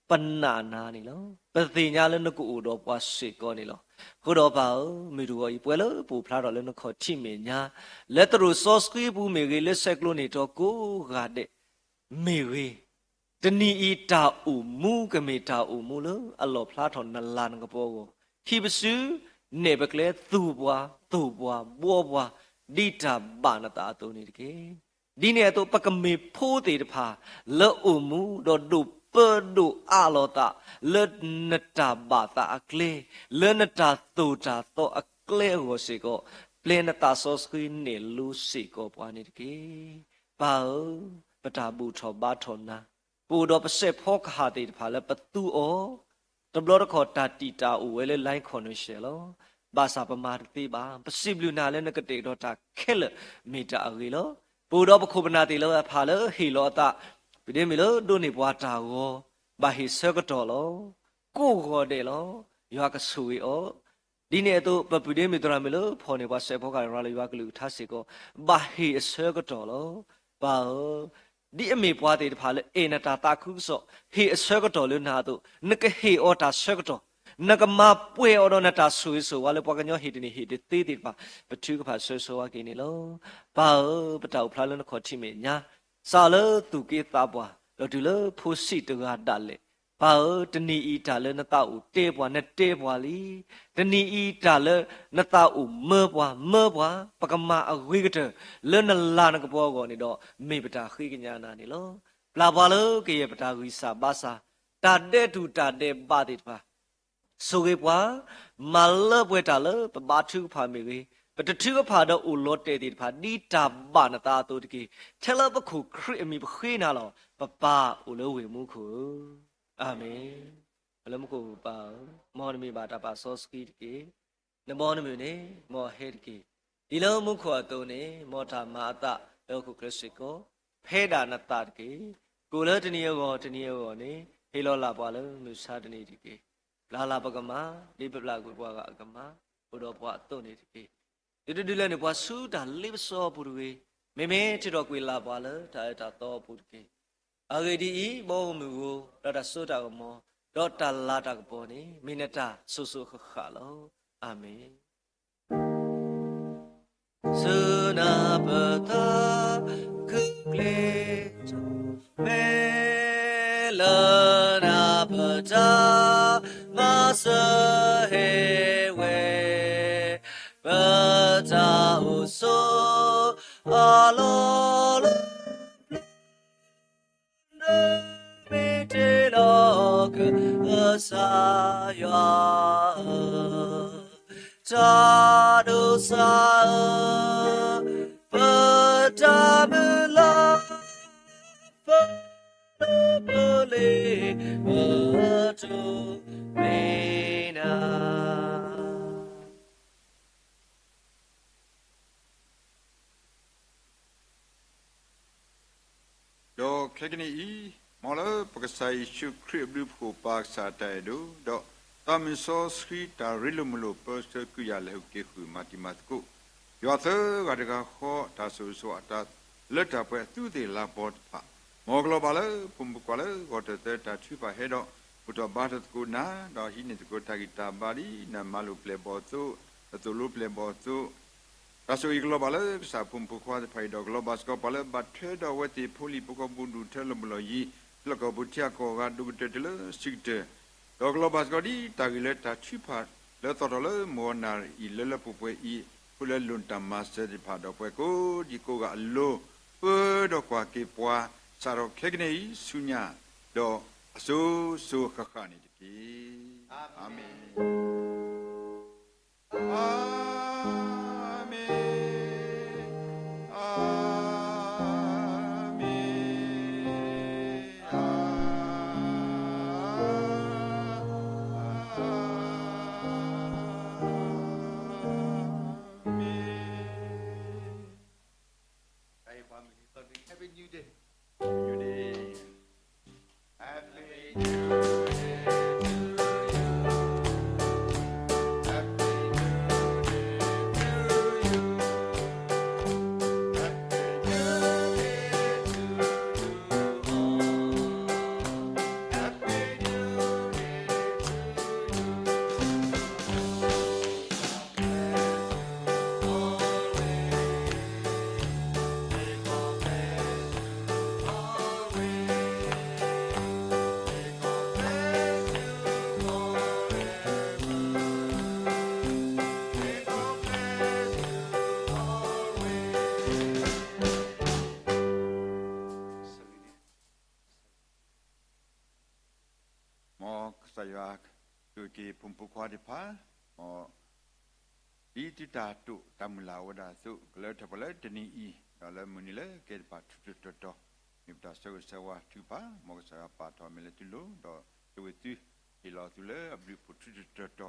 ပနာ်နၤန့ၣ်လီၤ. ပသ့ၣ်ညါလၢနကအိၣ်ဒီးပှၤစ့ၢ်ကီးန့ၣ်လီၤ. အဃိဒီးပၢ်ဧၢ, မုၢ်တဂီၤအံၤ ပှၤလၢပအိၣ်ဖျါထီၣ်လၢနခီၣ်ထံးမဲာ်ညါ လၢသရိာ်စီဆှံအပူၤမ့ၢ်ဂ့ၤ, လၢဆဲးကျိးန့ၣ်ထီၣ်ကိးဂၤဒဲး မ့ၢ်ဂ့ၤ, တနံၤအံၤတၢ်အိၣ်မူကမ့ၢ်တၢ်အိၣ်မူလၢအလီၣ်ဖျါထီၣ်နလၤနကပီၤအဂီၢ်, ဟံးပစု, နဲၣ်ပကျဲ, သူၣ်ပှၤ, သိၣ်ပှၤ, ဘှီပှၤ, ဒ်တၢ်ဘၣ်နသးအသိးန့ၣ်တက့ၢ်. ဒ်န့ၣ်အသိး ပကမ့ၢ်ဖိသ့ၣ်တဖၣ် လၢအိၣ်မူဒီးဒိၣ်ပၢဒိၣ်အးလီၤသး လၢနတၢ်ဘၣ်သးအကျဲ, လၢနတၢ်သိၣ်တၢ်သီအကျဲအဂီၢ်စ့ၢ်ကီး, ပျဲနသးစီဆှံနဲၣ်လိစ့ၢ်ကီးပှၤန့ၣ်တက့ၢ်. ပၢ်ဧၢ, ပတၢ်ဘူၣ်ထီၣ်ဘါထီၣ်နၤ, ပအိၣ်ဒီးပစဲးဖီကဟၣ်သ့ၣ်တဖၣ်လၢပသူအီၤ, တဘျီတခီၣ်တၢ်တံာ်တာ်အိၣ်ဝဲလၢ line connection လီၤ. ဘၣ်ဆၣ်ပမၤတသ့ဘၣ်. ပစံးဘျုးနၤလၢနကတဲာ်ကတီၤတၢ်ခဲလၢာ်မ့ၢ်တၢ်အဂ့ၤလီၤ. ပအိၣ်ဒီးပခိၣ်ပနၢ်သ့ၣ်လၢအဖးလၢဟ့ၣ်လီၤအသး, ပဒ့မုၣ်လၢဒိးန့ၢ်ပှၤတၢ်ဂီၤ, ဘၣ်ဟ့ၣ်ဆၢကတီၢ်လီၤ. ကိးဂီၤဒဲးလီၤ. ယွၤကဆိၣ်ဂ့ၤအီၤ ဒ်န့ၣ်အသိး ပပုၢ်ဒ့မုၣ်သရၣ်မုၣ်လၢဖီၣ်န့ၢ်ပှၤစဲးဖီကဟၣ် ရၤလီၤယွၤကလုၢ်ကထါစ့ၢ်ကီး, ဘၣ်ဟ့ၣ်အဆၢကတီၢ်လီၤ. ပၢ်ဧၢ, ဒ်အမ့ၢ်ပှၤသ့ၣ်တဖၣ်လၢအဲၣ်နတၢ်သးခုကစီၣ် ဟ့ၣ်အဆၢကတီၢ်လၢနၤအသိး, နကဟ့ၣ်အီၤတၢ်ဆၢကတီၢ်, နကမၤပှဲၤအီၤဒီးနတၢ်ဆိၣ်ဂ့ၤဆိၣ်ဝါလၢပှၤကညီဟ့ၣ်တန့ၢ်ဟ့ၣ်တသ့သ့ၣ်တဖၣ်, ပထုကဖၣ်ဆၢဆိဝါက့ၤန့ၣ်လီၤ. ပၢ်ဧၢ, ပတၢ်အိၣ်ဖျါလၢနခီၣ်ထံးမဲာ်ညါ, စးလၢသူၣ်က့သးပှၢ် ဒီးတုၤလၢဖိဆံးတဂၤဒၣ်လဲာ်, ပၢ်ဧၢ, တနံၤအံၤတၢ်လၢနသးအိၣ်တဲပှၤ နတဲပှၤလံ. တနံၤအံၤတၢ်လၢနသးအိၣ်မၢပှၤ မၢပှၤ, ပကမၤအဂ့ၤကတၢၢ် လၢနလၤနကပီၤအဂီၢ်န့ၣ်ဒီး မ့ၢ်ပတၢ်ဃ့ကညးနၤန့ၣ်လီၤ. ပျၢ်ပှၤလၢကယဲၢ်ပတၢ်ဂံၢ်စၢ်ဘါစၢ်, တၢ်ဒဲးတူၢ်တၢ်ဒဲးဘးသ့ၣ်တဖၣ် ဆိၣ်ဂ့ၤပှၤ, မၤလၢပှဲၤတၢ်လၢပဘါထုကဖၣ်မ့ၢ်ဂ့ၤ, ပတထုကဖၣ်ဒီးအိၣ်လီၤတဲာ်သ့ၣ်တဖၣ် ဒ်တၢ်ဘၣ်နသးအသိးတက့ၢ်. ထဲလၢပခိၣ်ခရံာ်အမံၤပဃ့နၤလီၤ. ပပၢ်အိၣ်လၢဝ့ၢ်မူခိၣ်ဧၢ, အၤမ့ၣ်. လၢမူခိၣ်ပၢ်ဧၢ, မ်နမံၤဘၣ်တၢ်ပာ်စီဆှံတက့ၢ်. နဘီနမုၢ်န့ၣ် မ်အဟဲတက့ၢ်. ဒ်လၢမူခိၣ်အသိးန့ၣ် မ်တၢ်မၤအသးလၢဟီၣ်ခိၣ်ချၢစ့ၢ်ကီး ဖဲဒၣ်နသးတက့ၢ်. ကိၣ်လၢတနံၤအဂီၢ်တနံၤအဂီၢ်န့ၣ် ဟ့ၣ်လီၤလၢ်ပှၤလၢမုၢ်ဆါတနံၤတက့ၢ်. ပျၢ်လၢ်ပကမၤ ဒ်ပပျၢ်ကွံာ်ပှၤဂၤအကမၤ အိၣ်ဒီးပှၤအသိးန့ၣ်တက့ၢ်. ဒုးတဒုးလဲန့ၣ် ပှၤဆူတၢ်လ့ပစီအပူၤတဂ့ၤ, မ့မ့ၢ်ထံၣ်ထီၣ်ကွံာ်လၢ်ပှၤလၢတၢ်အၢတၢ်သီအပူၤတက့ၢ်. အဂ့ၢ်ဒ်အံၤ, ဘီမုၢ်ဧိၤ, ဒီးတၢ်စိတၢ်ကမီၤ, ဒီးတၢ်လၤတၢ်ကပီၤန့ၣ် မ့ၢ်နတၢ်စိၤစိၤဃၣ်ဃၣ်လီၤ. အၤမ့ၣ်. ဆူနၤပတၢ်ခုၣ်ကျ့, မ့ၢ်လၢနၤပတၢ်မၤစၢၤဟ့ၣ်ဝဲ, ပတၢ်အိၣ်ဆိးအလီၢ်လၢ နမ့ၢ်တ့လီၤကစၢ်ယွၤဧၢ, တၢ်ဒိးစၢ်ဧၢ, ပတၢ်မုၢ်လၢ် ပလၢပလ့ၤ ပတိၢ်နီၣ်နၤ. ဒီးခဲကနံၣ်အံၤ, မ်လၢပကစၢ်ယ့ၣ်ၡူးခရံာ်အဘျုး ပခိၣ်ပၢ်ကစၢ်အတၢ်အဲၣ်ဒိၣ်, ဒီးသးမုၢ်စီဆှံတၢ်ရ့လိာ်မုာ်လိာ် ပၢဆှၢကုၢ်ယၤလဲၤဟူးက့ၤဃုာ်မၤတံၤမၤသကိး ယွၤသၢဂၤတဂၤဃီ တၢ်ဆိၣ်ဂ့ၤဆိၣ်ဝါတၢ်လၢတၢ်ပှဲၤအသူးသ့ၣ်လၤပီၤတဖၣ်, မ်ကလီၤဘၣ်လၢဖိမုၣ်ဖိခွါလၢဂီၤတၢၢ်သၢတၢ်ထုကဖၣ်ဟဲဒီး ဘူၣ်ထီၣ်ဘါထီၣ်သကိးနၤ, ဒီးဟံးန့ၢ်သကိးတၢ်ဂံၢ်တၢ်ဘါဒ်နမၤလိာ်ပျဲၢ်ဘီၣ်အသိး, နသိၣ်လိပျဲၢ်ဘီၣ်အသိး, တၢ်ဆိၣ်ဂ့ၤကလီၤဘၣ်လၢကစၢ်ဖိမုၣ်ဖိခွါသ့ၣ်တဖၣ်အံၤ ဒီးကလီၤဘၣ်စ့ၢ်ကီးပှၤလၢဘၣ်ထွဲဒီးအဝဲသ့ၣ်ဖိလံၤဖိဃီ ဘူးဒူၣ်ထၢလီၤဘှံးလီၤယံၤ လၢကီၢ်ပူၤထံကီၢ်ဂၤ ဒိၣ်ကတၢၢ်တုၤလၢဆံးကတၢၢ်, ဒီးကလီၤဘၣ်စ့ၢ်ကီးဒ်တၢ်ဂ့ၢ်လၢတၢ်ထုကဖၣ်လၢသီၣ်ထီၣ်လၢမုၢ်ဂီၤနၣ်ရံၣ်အံၤ လၢလၢပှဲၤပှဲၤအံၤ ဃုာ်လၢလိၣ်နတၢ်မၤစၢၤသ့ၣ်တဖၣ် ဒီးပှၤကိးဒံကိးဂၤအလိၤ ပၢဒီးကွၢ်က့ၤပှၤ စးထီၣ်ခဲကနံၣ်အံၤဆူညါ ဒီးအစိၤစိၤဃၣ်ဃၣ်န့ၣ်တက့ၢ်. အၤမ့ၣ်. ပက့ၤဖိမုၣ်ဖိခွါသ့ၣ်တဖၣ်, မ်ဒ်သုတၢ်တိာ်တၢ်မုၢ်လၢ်အိၣ်ဝဲဒၣ်အသိး ကလၢထီၣ်ပှဲၤလၢတနံၤအံၤ ဒီးလၢမုၢ်နံၤလၢကဲတဖၣ်ထူထူတီတီ, မ့ၢ်ပတၢ်ဆၢဂ့ၤဆၢဝါထုကဖၣ်, မ်ကစၢ်ယွၤပာ်ထီၣ်အမဲာ်လၢသုလိၤ, ဒီးဆိၣ်ဂ့ၤသု, ဟ့ၣ်လီၤသုလၢအဘျုးအဖှိၣ်ထူထူတီတီ,